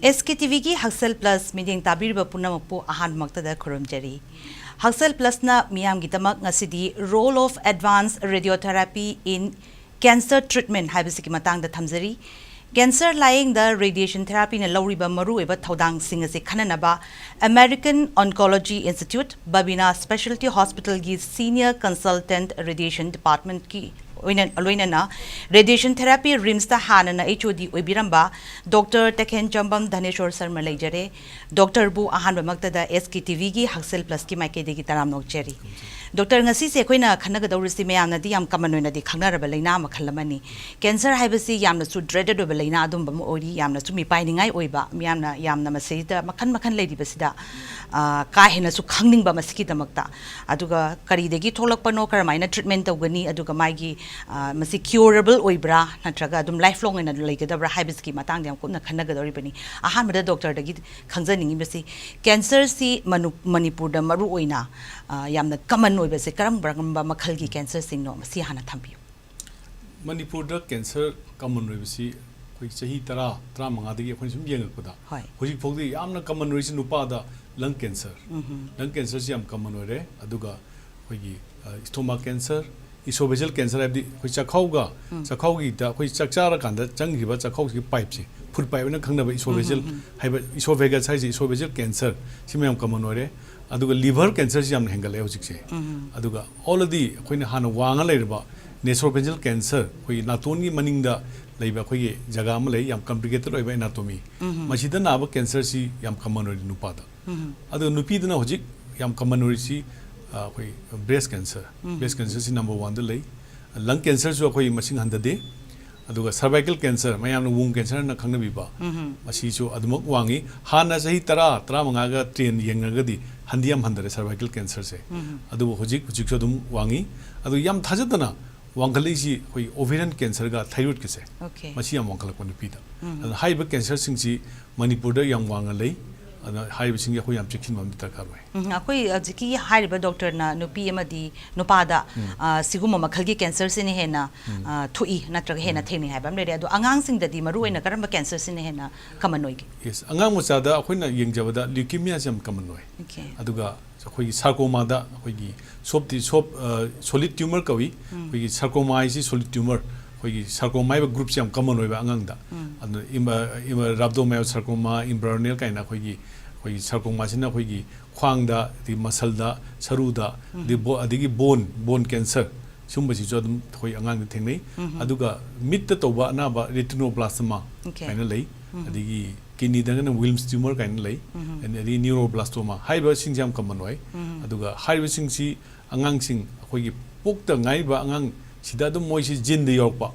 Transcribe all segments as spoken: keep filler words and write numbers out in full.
ꯑꯦꯁ ꯀꯦ T ꯚꯤꯒꯤ ꯍꯛꯁꯦꯜ plus ꯃꯤꯠꯌꯦꯡ ꯇꯥꯕꯤꯔꯤꯕ ꯄꯨꯝꯅꯃꯛꯄꯨ ꯑꯍꯥꯟꯕꯃꯛꯇꯗ ꯈꯨꯔꯨꯝꯖꯔꯤ꯫ ꯍꯛꯁꯦꯜ ꯄ꯭ꯂꯁꯅ ꯃꯤꯌꯥꯝꯒꯤꯗꯃꯛ ꯉꯁꯤꯗꯤ Role of Advanced Radiotherapy in Cancer Treatment ꯍꯥꯏꯕꯁꯤꯒꯤ ꯃꯇꯥꯡꯗ ꯊꯝꯖꯔꯤ꯫ ꯀꯦꯟꯁꯔ ꯂꯥꯌꯦꯡꯗ ꯔꯦꯗꯤꯌꯦꯁꯟ ꯊꯦꯔꯥꯄꯤꯅ ꯂꯧꯔꯤꯕ ꯃꯔꯨꯑꯣꯏꯕ ꯊꯧꯗꯥꯡꯁꯤꯡ ꯑꯁꯤ ꯈꯟꯅꯅꯕ American Oncology Institute, ꯕꯕꯤꯅꯥ ꯁ꯭ꯄꯦꯁꯥꯂꯤꯇꯤ ꯍꯣꯁꯄꯤꯇꯥꯜꯒꯤ ꯁꯤꯅꯤꯌꯔ ꯀꯟꯁꯜꯇꯦꯟꯠ ꯔꯦꯗꯤꯌꯦꯁꯟ ꯗꯤꯄꯥꯔꯠꯃꯦꯟꯠꯀꯤ ꯑꯣꯏꯅ, ꯂꯣꯏꯅꯅ ꯔꯦꯗꯤꯌꯦꯁꯟ ꯊꯦꯔꯥꯄꯤ ꯔꯤꯝꯁꯇ ꯍꯥꯟꯅꯅ ꯑꯩꯆ ꯑꯣ ꯗꯤ ꯑꯣꯏꯕꯤꯔꯝꯕ ꯗꯣꯛꯇꯔ ꯇꯈꯦꯟꯆꯝꯕꯝ ꯙꯅꯦꯁꯣꯔ ꯁꯔꯃ ꯂꯩꯖꯔꯦ꯫ ꯗꯣꯛꯇꯔꯕꯨ ꯑꯍꯥꯟꯕꯃꯛꯇꯗ ꯑꯦꯁ ꯀꯦ ꯇꯤ ꯚꯤꯒꯤ ꯍꯛꯁꯦꯜ ꯄ꯭ꯂꯁꯀꯤ ꯃꯥꯏꯀꯩꯗꯒꯤ ꯇꯔꯥꯝꯅ ꯑꯣꯛꯆꯔꯤ꯫ ꯗꯣꯛꯇꯔ, ꯉꯁꯤꯁꯦ ꯑꯩꯈꯣꯏꯅ ꯈꯟꯅꯒꯗꯧꯔꯤꯁꯤ ꯃꯌꯥꯝꯅꯗꯤ ꯌꯥꯝ ꯀꯃꯟ ꯑꯣꯏꯅꯗꯤ ꯈꯪꯅꯔꯕ ꯂꯩꯅꯥ ꯃꯈꯜ ꯑꯃꯅꯤ꯫ ꯀꯦꯟꯁꯔ ꯍꯥꯏꯕꯁꯤ ꯌꯥꯝꯅꯁꯨ ꯗ꯭ꯔꯦꯗꯦꯗ ꯑꯣꯏꯕ ꯂꯩꯅꯥ ꯑꯗꯨꯝꯕ ꯑꯃ ꯑꯣꯏꯔꯤ, ꯌꯥꯝꯅꯁꯨ ꯃꯤꯄꯥꯏꯅꯤꯡꯉꯥꯏ ꯑꯣꯏꯕ, ꯃꯤꯌꯥꯝꯅ ꯌꯥꯝꯅ ꯃꯁꯤꯗ ꯃꯈꯜ ꯃꯈꯜ ꯂꯩꯔꯤꯕꯁꯤꯗ, ꯑ, ꯀꯥ ꯍꯦꯟꯅꯁꯨ ꯈꯪꯅꯤꯡꯕ ꯃꯁꯤꯒꯤꯗꯃꯛꯇ꯫ ꯑꯗꯨꯒ ꯀꯔꯤꯗꯒꯤ ꯊꯣꯛꯂꯛꯄꯅꯣ, ꯀꯔꯝꯍꯥꯏꯅ ꯇ꯭ꯔꯤꯠꯃꯦꯟ ꯇꯧꯒꯅꯤ, ꯑꯗꯨꯒ ꯃꯥꯒꯤ, ꯑ, ꯃꯁꯤ ꯀ꯭ꯌꯨꯔꯦꯕꯜ ꯑꯣꯏꯕ꯭ꯔꯥ ꯅꯠꯇ꯭ꯔꯒ ꯑꯗꯨꯝ ꯂꯥꯏꯐ ꯂꯣꯡ ꯑꯣꯏꯅ ꯂꯩꯒꯗꯕ꯭ꯔꯥ ꯍꯥꯏꯕꯁꯤꯒꯤ ꯃꯇꯥꯡꯗ ꯌꯥꯝ ꯀꯨꯞꯅ ꯈꯟꯅꯒꯗꯧꯔꯤꯕꯅꯤ꯫ ꯑꯍꯥꯟꯕꯗ ꯗꯣꯛꯇꯔꯗꯒꯤ ꯈꯪꯖꯅꯤꯡꯉꯤꯕꯁꯤ, ꯀꯦꯟꯁꯔꯁꯤ ꯃꯅꯨ-, ꯃꯅꯤꯄꯨꯔꯗ ꯃꯔꯨꯑꯣꯏꯅ, ꯑ, ꯌꯥꯝꯅ ꯀꯃꯟ ꯑꯣꯏꯕꯁꯦ ꯀꯔꯝ ꯀꯔꯝꯕ ꯃꯈꯜꯒꯤ ꯀꯦꯟꯁꯔꯁꯤꯡꯅꯣ, ꯃꯁꯤ ꯍꯥꯟꯅ ꯊꯝꯕꯤꯌꯨ꯫ ꯃꯅꯤꯄꯨꯔꯗ ꯀꯦꯟꯁꯔ ꯀꯃꯟ ꯑꯣꯏꯕꯁꯤ ꯑꯩꯈꯣꯏ ꯆꯍꯤ ꯇꯔꯥ, ꯇꯔꯥꯃꯉꯥꯗꯒꯤ ꯑꯩꯈꯣꯏꯅ ꯁꯨꯝ ꯌꯦꯡꯉꯛꯄꯗ, ꯍꯣꯏ꯫ ꯍꯧꯖꯤꯛ ꯐꯥꯎꯗꯤ ꯌꯥꯝꯅ ꯀꯃꯟ ꯑꯣꯏꯔꯤꯁꯤ ꯅꯨꯄꯥꯗ ꯂꯪ ꯀꯦꯟꯁꯔ꯫ ꯎꯝꯍꯨꯝ꯫ ꯂꯪ ꯀꯦꯟꯁꯔꯁꯤ ꯌꯥꯝ ꯀꯃꯟ ꯑꯣꯏꯔꯦ꯫ ꯑꯗꯨꯒ ꯑꯩꯈꯣꯏꯒꯤ, ꯑ, ꯁ꯭ꯇꯣꯃꯥꯛ ꯀꯦꯟꯁꯔ, ꯏꯁꯣꯐꯦꯖꯦꯜ ꯀꯦꯟꯁꯔ ꯍꯥꯏꯕꯗꯤ ꯑꯩꯈꯣꯏ ꯆꯥꯛꯈꯥꯎꯒ, ꯎꯝ꯫ ꯆꯥꯛꯈꯥꯎꯒꯤꯗ ꯑꯩꯈꯣꯏ ꯆꯥꯛ ꯆꯥꯔꯀꯥꯟꯗ ꯆꯪꯈꯤꯕ ꯆꯥꯛꯈꯥꯎꯁꯤꯒꯤ ꯄꯥꯏꯞꯁꯦ, ꯐꯨꯗ ꯄꯥꯏꯞ ꯍꯥꯏꯅ ꯈꯪꯅꯕ ꯏꯁꯣꯐꯦꯖꯦꯜ ꯎꯝꯍꯨꯝ꯫ ꯍꯥꯏꯕ, ꯏꯁꯣꯐꯦꯒꯁ ꯍꯥꯏꯁꯦ, ꯏꯁꯣꯐꯦꯖꯦꯜ ꯀꯦꯟꯁꯔ, ꯁꯤ ꯃꯌꯥꯝ ꯀꯃꯟ ꯑꯣꯏꯔꯦ꯫ ꯑꯗꯨꯒ ꯂꯤꯚꯔ ꯀꯦꯟꯁꯔꯁꯤ ꯌꯥꯝꯅ ꯍꯦꯟꯒꯠꯂꯦ ꯍꯧꯖꯤꯛꯁꯦ꯫ ꯎꯝꯍꯨꯝ꯫ ꯑꯗꯨꯒ already ꯑꯩꯈꯣꯏꯅ ꯍꯥꯟꯅ ꯋꯥꯡꯉ ꯂꯩꯔꯕ ꯅꯦꯁꯣꯐꯦꯖꯦꯜ ꯀꯦꯟꯁꯔ, ꯑꯩꯈꯣꯏꯒꯤ ꯅꯥꯇꯣꯟꯒꯤ ꯃꯅꯤꯡꯗ ꯂꯩꯕ ꯑꯩꯈꯣꯏꯒꯤ ꯖꯒꯥ ꯑꯃ ꯂꯩ, ꯌꯥꯝ ꯀꯝꯄ꯭ꯂꯤꯀꯦꯇꯦꯗ ꯑꯣꯏꯕ ꯑꯦꯅꯥꯇꯣꯃꯤ꯫ ꯎꯝꯍꯨꯝ꯫ ꯃꯁꯤꯗ ꯅꯥꯕ ꯀꯦꯟꯁꯔꯁꯤ ꯌꯥꯝ ꯀꯃꯟ ꯑꯣꯏꯔꯦ ꯅꯨꯄꯥꯗ꯫ ꯎꯝꯍꯨꯝ꯫ ꯑꯗꯨꯒ ꯅꯨꯄꯤꯗꯅ ꯍꯧꯖꯤꯛ ꯌꯥꯝ ꯀꯃꯟ ꯑꯣꯏꯔꯤꯁꯤ, ꯑ, ꯑꯩꯈꯣꯏ ꯕ꯭ꯔꯦꯁ ꯀꯦꯟꯁꯔ꯫ ꯎꯝꯍꯨꯝ꯫ ꯕ꯭ꯔꯦꯁ ꯀꯦꯟꯁꯔꯁꯤ ꯅꯝꯕꯔ ꯋꯥꯟꯗ ꯂꯩ꯫ ꯂꯪ ꯀꯦꯟꯁꯔꯁꯨ ꯑꯩꯈꯣꯏ ꯃꯁꯤꯡ ꯍꯟꯊꯗꯦ꯫ ꯑꯗꯨꯒ ꯁꯔꯚꯥꯏꯀꯦꯜ ꯀꯦꯟꯁꯔ, ꯃꯌꯥꯝꯅ ꯋꯨꯝ ꯀꯦꯟꯁꯔ ꯍꯥꯏꯅ ꯈꯪꯅꯕꯤꯕ, ꯎꯝꯍꯨꯝ꯫ ꯃꯁꯤꯁꯨ ꯑꯗꯨꯃꯛ ꯋꯥꯡꯉꯤ꯫ ꯍꯥꯟꯅ ꯆꯍꯤ ꯇꯔꯥ, ꯇꯔꯥꯃꯉꯥꯒ ꯇ꯭ꯔꯦꯟ ꯌꯦꯡꯅꯔꯒꯗꯤ ꯍꯟꯗꯤ ꯌꯥꯝ ꯍꯟꯊꯔꯦ ꯁꯔꯚꯥꯏꯀꯦꯜ ꯀꯦꯟꯁꯔꯁꯦ꯫ ꯎꯝꯍꯨꯝ꯫ ꯑꯗꯨꯕꯨ ꯍꯧꯖꯤꯛ, ꯍꯧꯖꯤꯛꯁꯨ ꯑꯗꯨꯝ ꯋꯥꯡꯉꯤ꯫ ꯑꯗꯨ ꯌꯥꯝ ꯊꯥꯖꯗꯅ ꯋꯥꯡꯈꯠꯂꯛꯏꯁꯤ ꯑꯩꯈꯣꯏ ꯑꯣꯚꯦꯔꯤꯌꯟ ꯀꯦꯟꯁꯔꯒ ꯊꯥꯏꯔꯣꯏꯗꯀꯁꯦ, ꯑꯣꯀꯦ꯫ ꯃꯁꯤ ꯌꯥꯝ ꯋꯥꯡꯈꯠꯂꯛꯄ ꯅꯨꯄꯤꯗ꯫ ꯎꯝꯍꯨꯝ꯫ ꯑꯗꯨꯅ ꯍꯥꯏꯔꯤꯕ ꯀꯦꯟꯁꯔꯁꯤꯡꯁꯤ ꯃꯅꯤꯄꯨꯔꯗ ꯌꯥꯝ ꯋꯥꯡꯅ ꯂꯩ꯫ ꯑꯗꯨꯅ ꯍꯥꯏꯔꯤꯕꯁꯤꯡꯁꯦ ꯑꯩꯈꯣꯏ ꯌꯥꯝ ꯆꯦꯛꯁꯤꯟꯕ ꯑꯃꯗꯤ ꯗꯔꯀꯥꯔ ꯑꯣꯏ꯫ ꯎꯝ, ꯑꯩꯈꯣꯏ ꯍꯧꯖꯤꯛꯀꯤ ꯍꯥꯏꯔꯤꯕ ꯗꯣꯛꯇꯔꯅ ꯅꯨꯄꯤ ꯑꯃꯗꯤ ꯅꯨꯄꯥꯗ, ꯑ, ꯁꯤꯒꯨꯝꯕ ꯃꯈꯜꯒꯤ ꯀꯦꯟꯁꯔꯁꯤꯅ ꯍꯦꯟꯅ, ꯑ, ꯊꯣꯛꯏ ꯅꯠꯇ꯭ꯔꯒ ꯍꯦꯟꯅ ꯊꯦꯡꯅꯩ ꯍꯥꯏꯕ ꯑꯃ ꯂꯩꯔꯦ꯫ ꯑꯗꯣ ꯑꯉꯥꯡꯁꯤꯡꯗꯗꯤ ꯃꯔꯨ ꯑꯣꯏꯅ ꯀꯔꯝꯕ ꯀꯦꯟꯁꯔꯁꯤꯅ ꯍꯦꯟꯅ ꯀꯃꯟ ꯑꯣꯏꯒꯦ? ꯌꯦꯁ, ꯑꯉꯥꯡ ꯃꯆꯥꯗ ꯑꯩꯈꯣꯏꯅ ꯌꯦꯡꯖꯕꯗ ꯂ꯭ꯌꯨꯀꯦꯃꯤꯌꯥꯁꯦ ꯌꯥꯝ ꯀꯃꯟ ꯑꯣꯏ꯫ Okay. ꯑꯗꯨꯒ ꯑꯩꯈꯣꯏꯒꯤ ꯁꯥꯔꯀꯣꯃꯥꯗ ꯑꯩꯈꯣꯏꯒꯤ ꯁꯣꯞꯇꯤ ꯁꯣꯞ ꯁꯣꯂꯤꯠ ꯇ꯭ꯌꯨꯃꯔ ꯀꯧꯏ꯫ ꯑꯩꯈꯣꯏꯒꯤ ꯁꯥꯔꯀꯣꯃꯥ ꯍꯥꯏꯁꯤ ꯁꯣꯂꯤꯠ ꯇ꯭ꯌꯨꯃꯔ, ꯑꯩꯈꯣꯏꯒꯤ ꯁꯥꯔꯀꯣꯃꯥ ꯍꯥꯏꯕ ꯒ꯭ꯔꯨꯞꯁꯦ ꯌꯥꯝ ꯀꯃꯟ ꯑꯣꯏꯕ ꯑꯉꯥꯡꯗ꯫ ꯑꯗꯨ ꯏꯃ ꯏꯃ ꯔꯥꯞꯗꯣꯃꯥꯏꯑꯣꯁꯥꯔꯀꯣꯃꯥ, ꯏꯝꯕ꯭ꯔꯥꯏꯑꯣꯅꯦꯜ ꯀꯥꯏꯅ ꯑꯩꯈꯣꯏꯒꯤ ꯑꯩꯈꯣꯏꯒꯤ ꯁꯥꯔꯀꯣꯃꯥꯁꯤꯅ ꯑꯩꯈꯣꯏꯒꯤ ꯈ꯭ꯋꯥꯡꯗ, ꯑꯗꯒꯤ ꯃꯁꯜꯗ, ꯁꯔꯨꯗ, ꯑꯗꯒꯤ ꯕꯣ- ꯑꯗꯒꯤ ꯕꯣꯟ ꯕꯣꯟ ꯀꯦꯟꯁꯔ, ꯁꯤꯒꯨꯝꯕꯁꯤꯁꯨ ꯑꯗꯨꯝ ꯑꯩꯈꯣꯏ ꯑꯉꯥꯡꯗ ꯊꯦꯡꯅꯩ꯫ ꯑꯗꯨꯒ ꯃꯤꯠꯇ ꯇꯧꯕ ꯑꯅꯥꯕ ꯔꯤꯇꯤꯅꯣꯕ꯭ꯂꯥꯁꯇꯣꯃꯥ Okay. ꯀꯥꯏꯅ ꯂꯩ꯫ ꯑꯗꯒꯤ ꯀꯤꯗꯅꯤꯗꯒꯅ ꯋꯤꯜꯝꯁ ꯇ꯭ꯌꯨꯃꯔ ꯀꯥꯏꯅ ꯂꯩ꯫ ꯑꯗꯒꯤ ꯅ꯭ꯌꯨꯔꯣꯕ꯭ꯂꯥꯁꯇꯣꯃꯥ ꯍꯥꯏꯔꯤꯕꯁꯤꯡꯁꯦ ꯌꯥꯝ ꯀꯃꯟ ꯑꯣꯏ꯫ ꯑꯗꯨꯒ ꯍꯥꯏꯔꯤꯕꯁꯤꯡꯁꯤ ꯑꯉꯥꯡꯁꯤꯡ ꯑꯩꯈꯣꯏꯒꯤ ꯄꯣꯛꯇ ꯉꯥꯏꯔꯤꯕ ꯑꯉꯥꯡꯁꯤꯗ ꯑꯗꯨꯝ ꯃꯣꯏꯁꯤ ꯖꯤꯟꯗ ꯌꯥꯎꯔꯛꯄ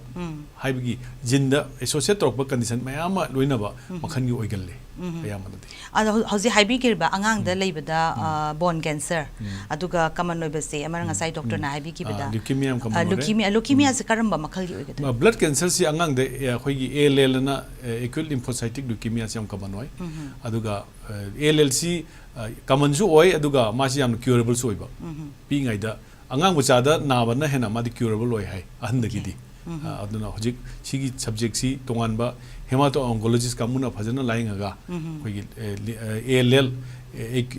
ꯍꯥꯏꯕꯒꯤ ꯖꯤꯟꯗ ꯑꯦꯁꯣꯁꯤꯌꯦꯠ ꯇꯧꯔꯛꯄ ꯀꯟꯗꯤꯁꯟ ꯃꯌꯥꯝ ꯑꯃ ꯂꯣꯏꯅꯕ ꯃꯈꯜꯒꯤ ꯑꯣꯏꯒꯜꯂꯦ ꯑꯌꯥꯝꯕꯅꯗꯤ꯫ ꯑꯗꯣ ꯍꯧ- ꯍꯧꯖꯤꯛ ꯍꯥꯏꯕꯤꯈꯤꯕ ꯑꯉꯥꯡꯗ ꯂꯩꯕꯗ, ꯑ, ꯕꯣꯟ ꯀꯦꯟꯁꯔ, ꯑꯗꯨꯒ ꯀꯃꯟ ꯑꯣꯏꯕꯁꯦ ꯑꯃ ꯉꯁꯥꯏ ꯗꯣꯛꯇꯔꯅ ꯍꯥꯏꯕꯤꯈꯤꯕꯗ, ꯑ, ꯂ꯭ꯌꯨꯀꯦꯃꯤꯌꯥ ꯌꯥꯝ ꯀꯃꯟ ꯑ, ꯑꯣꯏꯔꯦ꯫ ꯂ꯭ꯌꯨꯀꯦꯃꯤꯌꯥ, ꯂ꯭ꯌꯨꯀꯦꯃꯤꯌꯥꯁꯦ ꯀꯔꯝꯕ ꯃꯈꯜꯒꯤ ꯑꯣꯏꯒꯗꯣꯏꯅꯣ? ꯕ꯭ꯂꯗ ꯀꯦꯟꯁꯔꯁꯤ ꯑꯉꯥꯡꯗ, ꯑꯦ, ꯑꯩꯈꯣꯏꯒꯤ ꯑꯦ ꯑꯦꯜ ꯑꯦꯜ ꯑꯅ, ꯑꯦ, ꯑꯦꯀ꯭ꯌꯨꯠ ꯂꯤꯝꯐꯣꯁꯥꯏꯇꯤꯛ ꯂ꯭ꯌꯨꯀꯦꯃꯤꯌꯥꯁꯤ ꯌꯥꯝ ꯀꯃꯟ ꯑꯣꯏ꯫ ꯑꯗꯨꯒ ꯑꯦ ꯑꯦꯜ ꯑꯦꯜꯁꯤ ꯀꯃꯟꯁꯨ ꯑꯣꯏ, ꯑꯗꯨꯒ ꯃꯥꯁꯤ ꯌꯥꯝꯅ ꯀ꯭ꯌꯨꯔꯦꯕꯜꯁꯨ ꯑꯣꯏꯕ꯫ ꯄꯤꯛꯏꯉꯩꯗ ꯑꯉꯥꯡ ꯃꯆꯥꯗ ꯅꯥꯕꯅ ꯍꯦꯟꯅ ꯃꯥꯗꯤ ꯀ꯭ꯌꯨꯔꯦꯕꯜ ꯑꯣꯏ ꯍꯥꯏ ꯑꯍꯟꯗꯒꯤꯗꯤ꯫ ꯑ, ꯑꯗꯨꯅ ꯍꯧꯖꯤꯛ ꯁꯤꯒꯤ ꯁꯕꯖꯦꯛꯁꯤ ꯇꯣꯉꯥꯟꯕ ꯍꯦꯃꯥꯇꯣ ꯑꯣꯟꯀꯣꯂꯣꯖꯤꯁ ꯀꯥꯡꯕꯨꯅ ꯐꯖꯅ ꯂꯥꯌꯦꯡꯉꯒ ꯑꯩꯈꯣꯏꯒꯤ ꯑꯦ ꯑꯦꯜ ꯑꯦꯜ,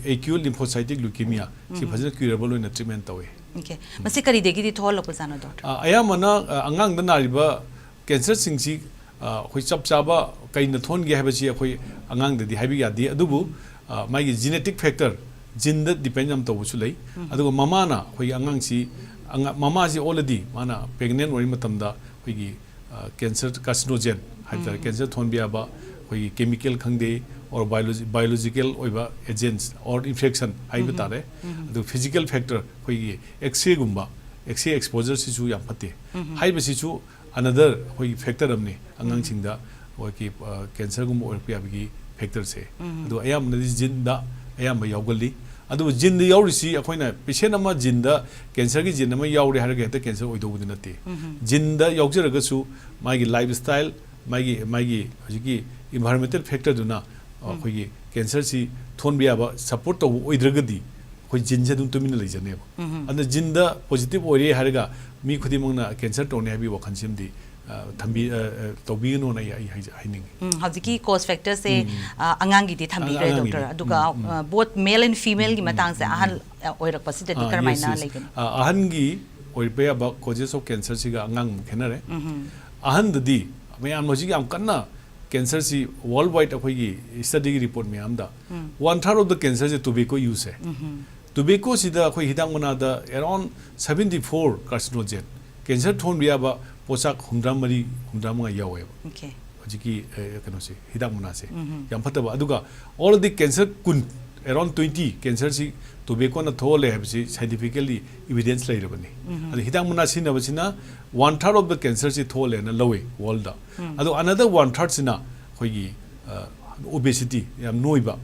ꯑꯦꯀ꯭ꯌꯨꯠ ꯂꯤꯝꯐꯣꯁꯥꯏꯇꯤꯛ ꯂ꯭ꯌꯨꯀꯦꯃꯤꯌꯥ, ꯁꯤ ꯐꯖꯅ ꯀ꯭ꯌꯨꯔꯦꯕꯜ ꯑꯣꯏꯅ ꯇ꯭ꯔꯤꯠꯃꯦꯟ ꯇꯧꯋꯤ꯫ Okay. ꯃꯁꯤ ꯀꯔꯤꯗꯒꯤꯗꯤ ꯊꯣꯛꯍꯜꯂꯛꯄꯖꯥꯠꯅꯣ, ꯗꯣꯛꯇꯔ? ꯑ, ꯑꯌꯥꯝꯕꯅ, ꯑ, ꯑꯉꯥꯡꯗ ꯅꯥꯔꯤꯕ ꯀꯦꯟꯁꯔꯁꯤꯡꯁꯤ, ꯑ, ꯑꯩꯈꯣꯏ ꯆꯞ ꯆꯥꯕ ꯀꯔꯤꯅ ꯊꯣꯛꯍꯟꯒꯦ ꯍꯥꯏꯕꯁꯤ ꯑꯩꯈꯣꯏ ꯑꯉꯥꯡꯗꯗꯤ ꯍꯥꯏꯕ ꯌꯥꯗꯦ, ꯑꯗꯨꯕꯨ, ꯑ, ꯃꯥꯒꯤ ꯖꯤꯅꯦꯇꯤꯛ ꯐꯦꯛꯇꯔ, ꯖꯤꯟꯗ ꯗꯤꯄꯦꯟ ꯌꯥꯝ ꯇꯧꯕꯁꯨ ꯂꯩ꯫ ꯑꯗꯨꯒ ꯃꯃꯥꯅ ꯑꯩꯈꯣꯏꯒꯤ ꯑꯉꯥꯡꯁꯤ, ꯑꯉꯥ-, ꯃꯃꯥꯁꯤ already ꯃꯥꯅ ꯄ꯭ꯔꯦꯒꯅꯦꯟ ꯑꯣꯏꯔꯤ ꯃꯇꯝꯗ ꯑꯩꯈꯣꯏꯒꯤ, ꯑ, ꯀꯦꯟꯁꯔ ꯀꯥꯔꯁꯤꯅꯣꯖꯦꯟ ꯍꯥꯏꯕ ꯇꯥꯔꯦ, ꯀꯦꯟꯁꯔ ꯊꯣꯛꯍꯟꯕ ꯌꯥꯕ ꯑꯩꯈꯣꯏꯒꯤ ꯀꯦꯃꯤꯀꯦꯜ ꯈꯪꯗꯦ, ꯑꯣꯔ ꯕꯥꯏꯑꯣꯂꯣꯖꯤ-, ꯕꯥꯏꯑꯣꯂꯣꯖꯤꯀꯦꯜ ꯑꯣꯏꯕ ꯑꯦꯖꯦꯟꯠꯁ ꯑꯣꯔ ꯏꯟꯐꯦꯛꯁꯟ ꯍꯥꯏꯕ ꯇꯥꯔꯦ꯫ ꯑꯗꯨ ꯐꯤꯖꯤꯀꯦꯜ ꯐꯦꯛꯇꯔ, ꯑꯩꯈꯣꯏꯒꯤ ꯑꯦꯛꯁꯔꯦꯒꯨꯝꯕ, ꯑꯦꯛꯁꯔꯦ ꯑꯦꯛꯁꯄꯣꯖꯔꯁꯤꯁꯨ ꯌꯥꯝ ꯐꯠꯇꯦ꯫ ꯍꯥꯏꯕꯁꯤꯁꯨ another ꯑꯩꯈꯣꯏꯒꯤ ꯐꯦꯛꯇꯔ ꯑꯃꯅꯤ ꯑꯉꯥꯡꯁꯤꯡꯗ ꯑꯩꯈꯣꯏꯒꯤ, ꯑ, ꯀꯦꯟꯁꯔꯒꯨꯝꯕ ꯑꯣꯏꯔꯛꯄ ꯌꯥꯕꯒꯤ ꯐꯦꯛꯇꯔꯁꯦ꯫ ꯑꯗꯣ ꯑꯌꯥꯝꯕꯅꯗꯤ ꯖꯤꯟꯗ ꯑꯌꯥꯝꯕ ꯌꯥꯎꯒꯜꯂꯤ꯫ ꯑꯗꯨꯕꯨ ꯖꯤꯟꯗ ꯌꯥꯎꯔꯤꯁꯤ ꯑꯩꯈꯣꯏꯅ ꯄꯦꯁꯦꯟ ꯑꯃ ꯖꯤꯟꯗ ꯀꯦꯟꯁꯔꯒꯤ ꯖꯤꯟ ꯑꯃ ꯌꯥꯎꯔꯦ ꯍꯥꯏꯔꯒ ꯍꯦꯛꯇ ꯀꯦꯟꯁꯔ ꯑꯣꯏꯗꯧꯕꯗꯤ ꯅꯠꯇꯦ꯫ ꯖꯤꯟꯗ ꯌꯥꯎꯖꯔꯒꯁꯨ ꯃꯥꯒꯤ ꯂꯥꯏꯐ ꯁ꯭ꯇꯥꯏꯜ, ꯃꯥꯒꯤ, ꯃꯥꯒꯤ ꯍꯧꯖꯤꯛꯀꯤ ꯏꯟꯚꯥꯏꯔꯣꯟꯃꯦꯟꯇꯦꯜ ꯐꯦꯛꯇꯔꯗꯨꯅ ꯑꯩꯈꯣꯏꯒꯤ ꯀꯦꯟꯁꯔꯁꯤ ꯊꯣꯟꯕ ꯌꯥꯕ ꯁꯄꯣꯔꯠ ꯇꯧꯕ ꯑꯣꯏꯗ꯭ꯔꯒꯗꯤ ꯑꯩꯈꯣꯏ ꯖꯤꯟꯁꯦ ꯑꯗꯨꯝ ꯇꯨꯃꯤꯟꯅ ꯂꯩꯖꯅꯦꯕ꯫ ꯑꯗꯨꯅ ꯖꯤꯟꯗ ꯄꯣꯖꯤꯇꯤꯚ ꯑꯣꯏꯔꯦ ꯍꯥꯏꯔꯒ ꯃꯤ ꯈꯨꯗꯤꯡꯃꯛꯅ ꯀꯦꯟꯁꯔ ꯇꯧꯅꯤ ꯍꯥꯏꯕꯒꯤ ꯋꯥꯈꯜꯁꯤꯃꯗꯤ ꯑ, ꯊꯝꯕꯤ ꯑ, ꯑ, ꯇꯧꯕꯤꯒꯅꯣꯅ ꯑꯩ ꯑꯩ ꯍꯥꯏꯖ- ꯍꯥꯏꯅꯤꯡꯉꯤ꯫ ꯎꯝ, ꯍꯧꯖꯤꯛꯀꯤ ꯀꯣꯁ ꯐꯦꯛꯇꯔꯁꯦ, ꯑ, ꯑꯉꯥꯡꯒꯤꯗꯤ ꯊꯝꯕꯤꯈ꯭ꯔꯦ, ꯑꯉꯥꯡꯒꯤꯗꯤ꯫ ꯗꯣꯛꯇꯔ꯫ ꯑꯗꯨꯒ ꯎꯝ, ꯎꯝ꯫ ꯕꯣꯠ ꯃꯦꯜ ꯑꯦꯟ ꯐꯤꯃꯦꯜꯒꯤ ꯃꯇꯥꯡꯁꯦ ꯑꯍꯜ ꯑ, ꯑꯣꯏꯔꯛꯄꯁꯤꯗꯗꯤ ꯑꯥ, ꯀꯔꯝꯍꯥꯏꯅ yes, yes. ꯂꯩꯒꯅꯤ? ꯑꯥ, ꯑꯍꯟꯒꯤ ꯑꯣꯏꯕ ꯌꯥꯕ ꯀꯣꯖꯦꯁ ꯑꯣꯐ ꯀꯦꯟꯁꯔꯁꯤꯒ ꯑꯉꯥꯡ ꯑꯃꯨꯛ ꯈꯦꯠꯅꯔꯦ꯫ ꯑꯍꯟꯗꯗꯤ ꯃꯌꯥꯝ ꯍꯧꯖꯤꯛ ꯌꯥꯝ ꯀꯟꯅ ꯀꯦꯟꯁꯔꯁꯤ ꯋꯥꯔꯜ ꯋꯥꯏꯗ ꯑꯩꯈꯣꯏꯒꯤ ꯁ꯭ꯇꯗꯤꯒꯤ ꯔꯤꯄꯣꯔꯠ ꯃꯌꯥꯝꯗ ꯋꯥꯟ ꯊꯥꯔꯠ ꯑꯣꯐ ꯗ ꯀꯦꯟꯁꯔꯁꯦ ꯇꯣꯕꯦꯀꯣ ꯌꯨꯁꯁꯦ꯫ ꯇꯣꯕꯦꯀꯣꯁꯤꯗ ꯑꯩꯈꯣꯏ ꯍꯤꯗꯥꯛ ꯃꯅꯥꯗ ꯑꯦꯔꯥꯎꯟ ꯁꯕꯦꯟꯇꯤ ꯐꯣꯔ ꯀꯥꯔꯁꯤꯅꯣꯖꯦꯟ, ꯀꯦꯟꯁꯔ ꯊꯣꯟꯕ ꯌꯥꯕ ꯄꯣꯠꯁꯛ ꯍꯨꯝꯗ꯭ꯔꯥ ꯃꯔꯤ ꯍꯨꯝꯗ꯭ꯔꯥ ꯃꯉꯥ ꯌꯥꯎꯋꯦꯕ꯫ Okay. ꯍꯧꯖꯤꯛꯀꯤ ꯑ, ꯀꯩꯅꯣꯁꯦ, ꯍꯤꯗꯥꯛ ꯃꯅꯥꯁꯦ ꯌꯥꯝ ꯐꯠꯇꯕ꯫ ꯑꯗꯨꯒ already ꯀꯦꯟꯁꯔ ꯀꯨꯟ, ꯑꯦꯔꯥꯎꯟ ꯇ꯭ꯋꯦꯟꯇꯤ ꯀꯦꯟꯁꯔꯁꯤ ꯇꯣꯕꯦꯀꯣꯅ ꯊꯣꯛꯍꯜꯂꯦ ꯍꯥꯏꯕꯁꯤ ꯁꯥꯏꯟꯇꯤꯐꯤꯀꯦꯜꯂꯤ ꯏꯕꯤꯗꯦꯟꯁ ꯂꯩꯔꯕꯅꯤ꯫ ꯑꯗꯣ ꯍꯤꯗꯥꯛ ꯃꯅꯥ ꯁꯤꯖꯤꯟꯅꯕꯁꯤꯅ ꯋꯥꯟ ꯊꯥꯔꯠ ꯑꯣꯐ ꯗ ꯀꯦꯟꯁꯔꯁꯤ ꯊꯣꯛꯍꯜꯂꯦꯅ ꯂꯧꯋꯤ ꯋꯥꯔꯜꯗ꯫ ꯑꯗꯣ ꯑꯅꯗꯔ ꯋꯥꯟ ꯊꯥꯔꯠꯁꯤꯅ ꯑꯩꯈꯣꯏꯒꯤ ꯑꯣꯕꯦꯁꯤꯇꯤ, ꯌꯥꯝ ꯅꯣꯏꯕ,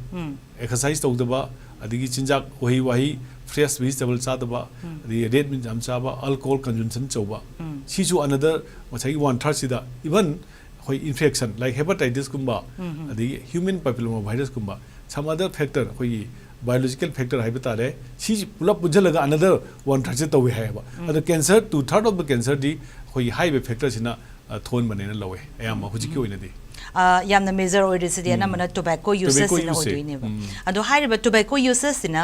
ꯑꯦꯛꯁꯔꯁꯥꯏꯁ ꯇꯧꯗꯕ, ꯑꯗꯒꯤ ꯆꯤꯟꯖꯥꯛ ꯎꯍꯩ ꯋꯥꯍꯩ, ꯐ꯭ꯔꯦꯁ ꯚꯦꯖꯤꯇꯦꯕꯜ ꯆꯥꯗꯕ, ꯑꯗꯒꯤ ꯔꯦꯗ ꯃꯤꯠ ꯌꯥꯝ ꯆꯥꯕ, ꯑꯜꯀꯣꯍꯣꯜ ꯀꯟꯖꯨꯝꯁꯟ ꯇꯧꯕ, ꯁꯤꯁꯨ ꯑꯅꯗꯔ ꯉꯁꯥꯏꯒꯤ ꯋꯥꯟ ꯊꯥꯔꯠꯁꯤꯗ ꯏꯚꯟ ꯑꯩꯈꯣꯏ ꯏꯟꯐꯦꯛꯁꯟ ꯂꯥꯏꯛ ꯍꯦꯄꯥꯇꯥꯏꯇꯤꯁꯀꯨꯝꯕ, ꯑꯗꯒꯤ ꯍ꯭ꯌꯨꯃꯦꯟ ꯄꯥꯄꯤꯂꯣꯃꯥ ꯚꯥꯏꯔꯁꯀꯨꯝꯕ, ꯁꯝ ꯑꯗꯔ ꯐꯦꯛꯇꯔ, ꯑꯩꯈꯣꯏꯒꯤ ꯕꯥꯏꯑꯣꯂꯣꯖꯤꯀꯦꯜ ꯐꯦꯛꯇꯔ ꯍꯥꯏꯕ ꯇꯥꯔꯦ, ꯁꯤ ꯄꯨꯂꯞ ꯄꯨꯟꯁꯤꯜꯂꯒ ꯑꯅꯗꯔ ꯋꯥꯟ ꯊꯥꯔꯠꯁꯦ ꯇꯧꯋꯦ ꯍꯥꯏꯌꯦꯕ꯫ ꯑꯗꯣ cancer two third of the ꯀꯦꯟꯁꯔꯗꯤ ꯑꯩꯈꯣꯏꯒꯤ ꯍꯥꯏꯔꯤꯕ ꯐꯦꯛꯇꯔꯁꯤꯅ ꯑ, ꯊꯣꯛꯍꯟꯕꯅꯦꯅ ꯂꯧꯋꯦ ꯑꯌꯥꯝꯕ ꯍꯧꯖꯤꯛꯀꯤ ꯑꯣꯏꯅꯗꯤ꯫ ꯑ, ꯌꯥꯝꯅ ꯃꯦꯖꯔ ꯑꯣꯏꯔꯤꯁꯤꯗꯤ ꯑꯅꯝꯕꯅ ꯇꯣꯕꯦꯀꯣ ꯌꯨꯁꯦꯁꯁꯤꯅ ꯌꯨꯁꯁꯦ꯫ ꯑꯣꯏꯗꯣꯏꯅꯦꯕ꯫ ꯑꯗꯣ ꯍꯥꯏꯔꯤꯕ ꯇꯣꯕꯦꯀꯣ ꯌꯨꯁꯦꯁꯁꯤꯅ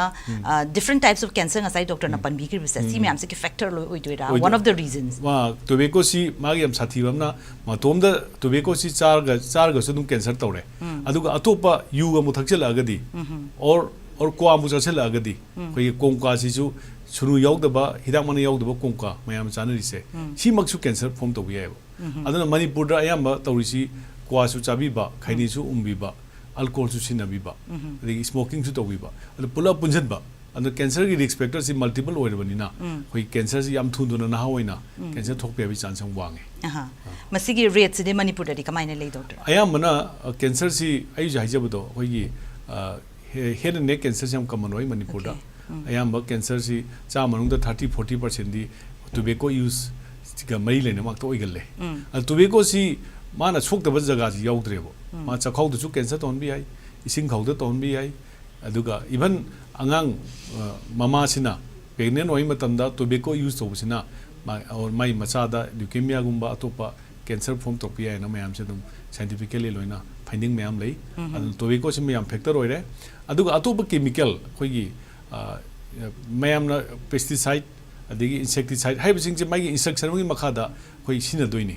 ꯗꯤꯐ꯭ꯔꯦꯟ ꯇꯥꯏꯞꯁ ꯑꯣꯐ ꯀꯦꯟꯁꯔ, ꯉꯁꯥꯏ ꯗꯣꯛꯇꯔꯅ ꯄꯟꯕꯤꯈ꯭ꯔꯤꯕꯁꯦ, ꯁꯤ ꯃꯌꯥꯝꯁꯤꯒꯤ ꯐꯦꯛꯇꯔ ꯂꯣꯏ ꯑꯣꯏꯗꯣꯏꯔꯥ? ꯑꯣꯏꯗꯣꯏ-, One of the reasons. ꯃꯥ, ꯇꯣꯕꯦꯀꯣꯁꯤ ꯃꯥꯒꯤ ꯌꯥꯝ ꯁꯥꯊꯤꯕ ꯑꯃꯅ, ꯃꯇꯣꯝꯗ ꯇꯣꯕꯦꯀꯣꯁꯤ ꯆꯥꯔꯒ, ꯆꯥꯔꯒꯁꯨ ꯑꯗꯨꯝ ꯀꯦꯟꯁꯔ ꯇꯧꯔꯦ꯫ ꯑꯗꯨꯒ ꯑꯇꯣꯞꯄ ꯌꯨ ꯑꯃꯨꯛ ꯊꯛꯆꯤꯜꯂꯛꯑꯒꯗꯤ, ꯑꯣꯔ, ꯑꯣꯔ ꯀ꯭ꯋꯥ ꯑꯃꯨꯛ ꯆꯥꯁꯤꯜꯂꯛꯑꯒꯗꯤ, ꯑꯩꯈꯣꯏꯒꯤ ꯀꯣꯡꯀꯥꯁꯤꯁꯨ ꯁꯨꯅꯨ ꯌꯥꯎꯗꯕ, ꯍꯤꯗꯥꯛ ꯃꯅꯥ ꯌꯥꯎꯗꯕ ꯀꯣꯡꯀꯥ ꯃꯌꯥꯝ ꯆꯥꯅꯔꯤꯁꯦ, ꯁꯤꯃꯛꯁꯨ ꯀꯦꯟꯁꯔ ꯐꯣꯝ ꯇꯧꯕ ꯌꯥꯏꯑꯕ꯫ ꯑꯗꯨꯅ ꯃꯅꯤꯄꯨꯔꯗ ꯑꯌꯥꯝꯕ ꯇꯧꯔꯤꯁꯤ ꯀ꯭ꯋꯥꯁꯨ ꯆꯥꯕꯤꯕ, ꯈꯩꯅꯤꯁꯨ ꯎꯝꯕꯤꯕ, ꯑꯜꯀꯣꯍꯣꯜꯁꯨ ꯁꯤꯖꯤꯟꯅꯕꯤꯕ, ꯑꯗꯒꯤ ꯁ꯭ꯃꯣꯀꯤꯡꯁꯨ ꯇꯧꯕꯤꯕ, ꯑꯗꯨ ꯄꯨꯂꯞ ꯄꯨꯟꯁꯤꯟꯕ꯫ ꯑꯗꯣ ꯀꯦꯟꯁꯔꯒꯤ ꯔꯤꯁꯛ ꯐꯦꯛꯇꯔꯁꯤ ꯃꯜꯇꯤꯄꯜ ꯑꯣꯏꯔꯕꯅꯤꯅ ꯑꯩꯈꯣꯏ ꯀꯦꯟꯁꯔꯁꯤ ꯌꯥꯝ ꯊꯨꯅ ꯊꯨꯅ ꯅꯍꯥ ꯑꯣꯏꯅ ꯀꯦꯟꯁꯔ ꯊꯣꯛꯄ ꯌꯥꯕꯒꯤ ꯆꯥꯟꯁ ꯌꯥꯝ ꯋꯥꯡꯉꯦ꯫ ꯑꯍꯥ꯫ ꯃꯁꯤꯒꯤ ꯔꯦꯠꯁꯤꯗꯤ ꯃꯅꯤꯄꯨꯔꯗꯗꯤ ꯀꯃꯥꯏꯅ ꯂꯩ, ꯗꯣꯛꯇꯔ? ꯑꯌꯥꯝꯕꯅ ꯑ, ꯀꯦꯟꯁꯔꯁꯤ ꯑꯩ ꯍꯧꯖꯤꯛ ꯍꯥꯏꯖꯕꯗꯣ ꯑꯩꯈꯣꯏꯒꯤ ꯑ, ꯍꯦ-, ꯍꯦꯗ ꯑꯦꯟ ꯅꯦꯛ ꯀꯦꯟꯁꯔꯁꯤ ꯌꯥꯝ ꯀꯃꯟ ꯑꯣꯏ ꯃꯅꯤꯄꯨꯔꯗ꯫ Okay. ꯎꯝ꯫ ꯑꯌꯥꯝꯕ ꯀꯦꯟꯁꯔꯁꯤ ꯆꯥꯝꯃ ꯃꯅꯨꯡꯗ ꯊꯥꯔꯇꯤ ꯐꯣꯔꯇꯤ ꯄꯥꯔꯁꯦꯟꯗꯤ ꯇꯣꯕꯦꯀꯣ ꯌꯨꯁꯀ ꯃꯔꯤ ꯂꯩꯅꯕ ꯉꯥꯛꯇ ꯑꯣꯏꯒꯜꯂꯦ꯫ ꯑꯗꯣ ꯇꯣꯕꯦꯀꯣꯁꯤ ꯃꯥꯅ ꯁꯣꯛꯇꯕ ꯖꯒꯥꯁꯤ ꯌꯥꯎꯗ꯭ꯔꯦꯕ꯫ ꯃꯥ ꯆꯥꯛꯈꯥꯎꯗꯁꯨ ꯀꯦꯟꯁꯔ ꯇꯧꯍꯟꯕ ꯌꯥꯏ, ꯏꯁꯤꯡ ꯈꯧꯗ ꯇꯧꯍꯟꯕ ꯌꯥꯏ꯫ ꯑꯗꯨꯒ even ꯑꯉꯥꯡ, ꯑ, ꯃꯃꯥꯁꯤꯅ pregnant ꯑꯣꯏꯕ ꯃꯇꯝꯗ tobacco use ꯇꯧꯕꯁꯤꯅ ꯃꯥ-, or ꯃꯥꯏ ꯃꯆꯥꯗ leukemia-ꯒꯨꯝꯕ ꯑꯇꯣꯞꯄ cancer form ꯇꯧꯔꯛꯄ ꯌꯥꯏꯅ ꯃꯌꯥꯝꯁꯦ ꯑꯗꯨꯝ scientifically ꯂꯣꯏꯅ finding ꯃꯌꯥꯝ ꯂꯩ꯫ ꯑꯗꯨꯅ tobacco ꯁꯤꯃ ꯌꯥꯝ factor ꯑꯣꯏꯔꯦ꯫ ꯑꯗꯨꯒ ꯑꯇꯣꯞꯄ chemical ꯑꯩꯈꯣꯏꯒꯤ, ꯑ, ꯃꯌꯥꯝꯅ pesticide ꯑꯗꯒꯤ insecticide ꯍꯥꯏꯕꯁꯤꯡꯁꯦ ꯃꯥꯒꯤ instruction ꯑꯃꯒꯤ ꯃꯈꯥꯗ ꯑꯩꯈꯣꯏ ꯁꯤꯖꯤꯟꯅꯗꯣꯏꯅꯤ꯫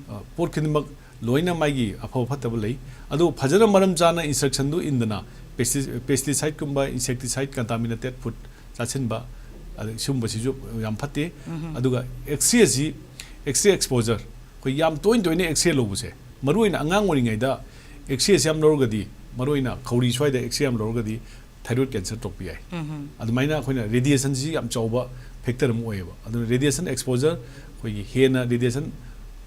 ꯑ, ꯄꯣꯠ ꯈꯨꯗꯤꯡꯃꯛ ꯂꯣꯏꯅ ꯃꯥꯒꯤ ꯑꯐꯕ ꯐꯠꯇꯕ ꯂꯩ꯫ ꯑꯗꯨ ꯐꯖꯅ ꯃꯔꯝ ꯆꯥꯅ instruction-ꯗꯨ ꯏꯟꯗꯅ pesti-, pesticide-ꯀꯨꯝꯕ, insecticide, contaminated food ꯆꯥꯁꯤꯟꯕ, ꯑꯗ ꯁꯤꯒꯨꯝꯕꯁꯤꯁꯨ ꯌꯥꯝ ꯐꯠꯇꯦ꯫ ꯑꯗꯨꯒ X-ray ꯑꯁꯤ, X-ray exposure, ꯑꯩꯈꯣꯏ ꯌꯥꯝ ꯇꯣꯏꯅ ꯇꯣꯏꯅ X-ray ꯂꯧꯕꯁꯦ, ꯃꯔꯨꯑꯣꯏꯅ ꯑꯉꯥꯡ ꯑꯣꯏꯔꯤꯉꯩꯗ X-ray ꯑꯁꯤ ꯌꯥꯝ ꯂꯧꯔꯒꯗꯤ, ꯃꯔꯨꯑꯣꯏꯅ ꯈꯧꯔꯤ ꯁ꯭ꯋꯥꯏꯗ X-ray ꯌꯥꯝ ꯂꯧꯔꯒꯗꯤ thyroid cancer ꯇꯧꯔꯛꯄ ꯌꯥꯏ꯫ ꯑꯗꯨꯃꯥꯏꯅ ꯑꯩꯈꯣꯏꯅ radiation-ꯁꯤ ꯌꯥꯝ ꯆꯥꯎꯕ factor ꯑꯃ ꯑꯣꯏꯌꯦꯕ꯫ ꯑꯗꯨꯅ radiation exposure, ꯑꯩꯈꯣꯏꯒꯤ ꯍꯦꯟꯅ radiation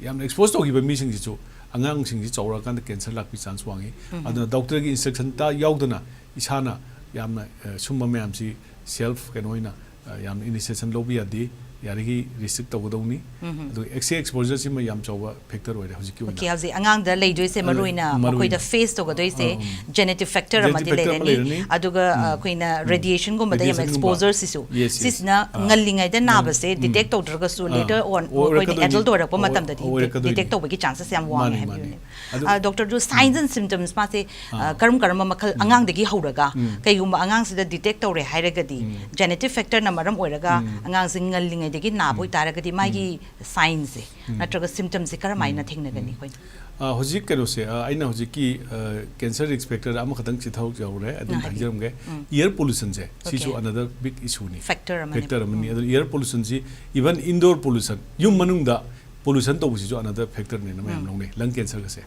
ꯌꯥꯝꯅ expose ꯇꯧꯈꯤꯕ ꯃꯤꯁꯤꯡꯁꯤꯁꯨ ꯑꯉꯥꯡꯁꯤꯡꯁꯤ ꯆꯥꯎꯔꯛꯑꯀꯥꯟꯗ cancer ꯂꯥꯛꯄꯒꯤ chance ꯋꯥꯡꯉꯤ꯫ ꯑꯗꯨꯅ doctor-ꯒꯤ instruction ꯇ ꯌꯥꯎꯗꯅ ꯏꯁꯥꯅ ꯌꯥꯝꯅ, ꯑ, ꯁꯨꯝꯕ ꯃꯌꯥꯝꯁꯤ self ꯀꯩꯅꯣ ꯑꯣꯏꯅ, ꯑ, ꯌꯥꯝꯅ initiation ꯂꯧꯕ ꯌꯥꯗꯦ꯫ ꯌꯥꯔꯤꯈꯩ restrict ꯇꯧꯒꯗꯧꯅꯤ꯫ ꯑꯗꯨꯒ X-ray exposure-ꯁꯤꯃ ꯌꯥꯝ ꯆꯥꯎꯕ factor ꯑꯣꯏꯔꯦ ꯍꯧꯖꯤꯛꯀꯤ ꯑꯣꯏꯅ꯫ Okay, ꯍꯧꯖꯤꯛ ꯑꯉꯥꯡꯗ ꯂꯩꯗꯣꯏꯁꯦ, ꯑ, ꯃꯔꯨꯑꯣꯏꯅ ꯃꯔꯨꯑꯣꯏꯅ꯫ ꯃꯈꯣꯏꯗ face ꯇꯧꯒꯗꯣꯏꯁꯦ ꯑ, ꯎꯝ꯫ Genetic factor genetic ꯑꯃꯗꯤ factor ꯑꯃ ꯂꯩꯔꯅꯤ꯫ ꯂꯩꯔꯅꯤ꯫ ꯑꯗꯨꯒ, ꯑ, ꯎꯝ꯫ ꯑꯩꯈꯣꯏꯅ radiation-ꯒꯨꯝꯕꯗ ꯌꯥꯝ Radiation-ꯒꯨꯝꯕ꯫ Exposure-ꯁꯤꯁꯨ, yes, yes꯫ ꯁꯤꯁꯤꯅ ꯑ, ꯉꯜꯂꯤꯉꯩꯗ ꯎꯝ꯫ ꯅꯥꯕꯁꯦ ꯎꯝ꯫ Detect ꯇꯧꯗ꯭ꯔꯒꯁꯨ ꯑ, later on ꯑꯣꯏꯔꯛꯀꯗꯣꯏꯅꯤ꯫ ꯑꯩꯈꯣꯏꯅ adult ꯑꯣꯏꯔꯛꯄ ꯑꯣꯏ-, ꯃꯇꯝꯗꯗꯤ ꯑꯣꯏꯔꯛꯀꯗꯣꯏꯅꯤ꯫ Detect ꯇꯧꯕꯒꯤ chances ꯌꯥꯝ ꯋꯥꯡꯉꯦ ꯃꯥꯅꯤ, ꯍꯥꯏꯕꯤꯌꯨꯅꯦ꯫ ꯃꯥꯅꯤ꯫ ꯑꯗꯨ ꯑ, doctor, ꯑꯗꯨ signs and symptoms ꯃꯥꯁꯦ, ꯑ, ꯑ꯫ ꯀꯔꯝ ꯀꯔꯝꯕ ꯃꯈꯜ ꯎꯝ꯫ ꯑꯉꯥꯡꯗꯒꯤ ꯍꯧꯔꯒ, ꯎꯝ꯫ ꯀꯩꯒꯨꯝꯕ ꯑꯉꯥꯡꯁꯤꯗ detect ꯇꯧꯔꯦ ꯍꯥꯏꯔꯒꯗꯤ, ꯎꯝ꯫ Genetic factor-ꯅ ꯃꯔꯝ ꯑꯣꯏꯔꯒ ꯎꯝ꯫ ꯑꯉꯥꯡꯁꯦ ꯉꯜꯂꯤꯉꯩꯗꯒꯤ ꯅꯥꯕ ꯎꯝ꯫ ꯑꯣꯏꯇꯥꯔꯒꯗꯤ ꯃꯥꯒꯤ ꯎꯝ꯫ Signs-ꯁꯦ ꯎꯝ꯫ ꯅꯠꯇ꯭ꯔꯒ symptoms-ꯁꯦ ꯀꯔꯝꯍꯥꯏꯅ ꯎꯝ꯫ ꯊꯦꯡꯅꯒꯅꯤ ꯎꯝ꯫ ꯑꯩꯈꯣꯏꯅ? ꯑ, ꯍꯧꯖꯤꯛ ꯀꯩꯅꯣꯁꯦ, ꯑ, ꯑꯩꯅ ꯍꯧꯖꯤꯛꯀꯤ, ꯑ, cancer risk factor ꯑꯃꯈꯛꯇꯪ ꯆꯤꯊꯍꯧꯖꯍꯧꯔꯦ, ꯑꯗꯨꯝ ꯑ, ꯍꯥꯏꯕꯤꯌꯨ꯫ ꯍꯥꯏꯖꯔꯝꯒꯦ꯫ ꯎꯝ꯫ Air pollution-ꯁꯦ, ꯁꯤꯁꯨ Okay꯫ Another big issue-ꯅꯤ꯫ Factor ꯑꯃꯅꯤ꯫ Factor ꯑꯃꯅꯤ꯫ ꯎꯝ꯫ ꯑꯗꯨ air pollution-ꯁꯤ, even indoor pollution, ꯌꯨꯝ ꯃꯅꯨꯡꯗ pollution ꯇꯧꯕꯁꯤꯁꯨ another factor-ꯅꯦꯅ ꯃꯌꯥꯝ ꯎꯝ꯫ ꯂꯧꯅꯩ, lung cancer-ꯒꯁꯦ꯫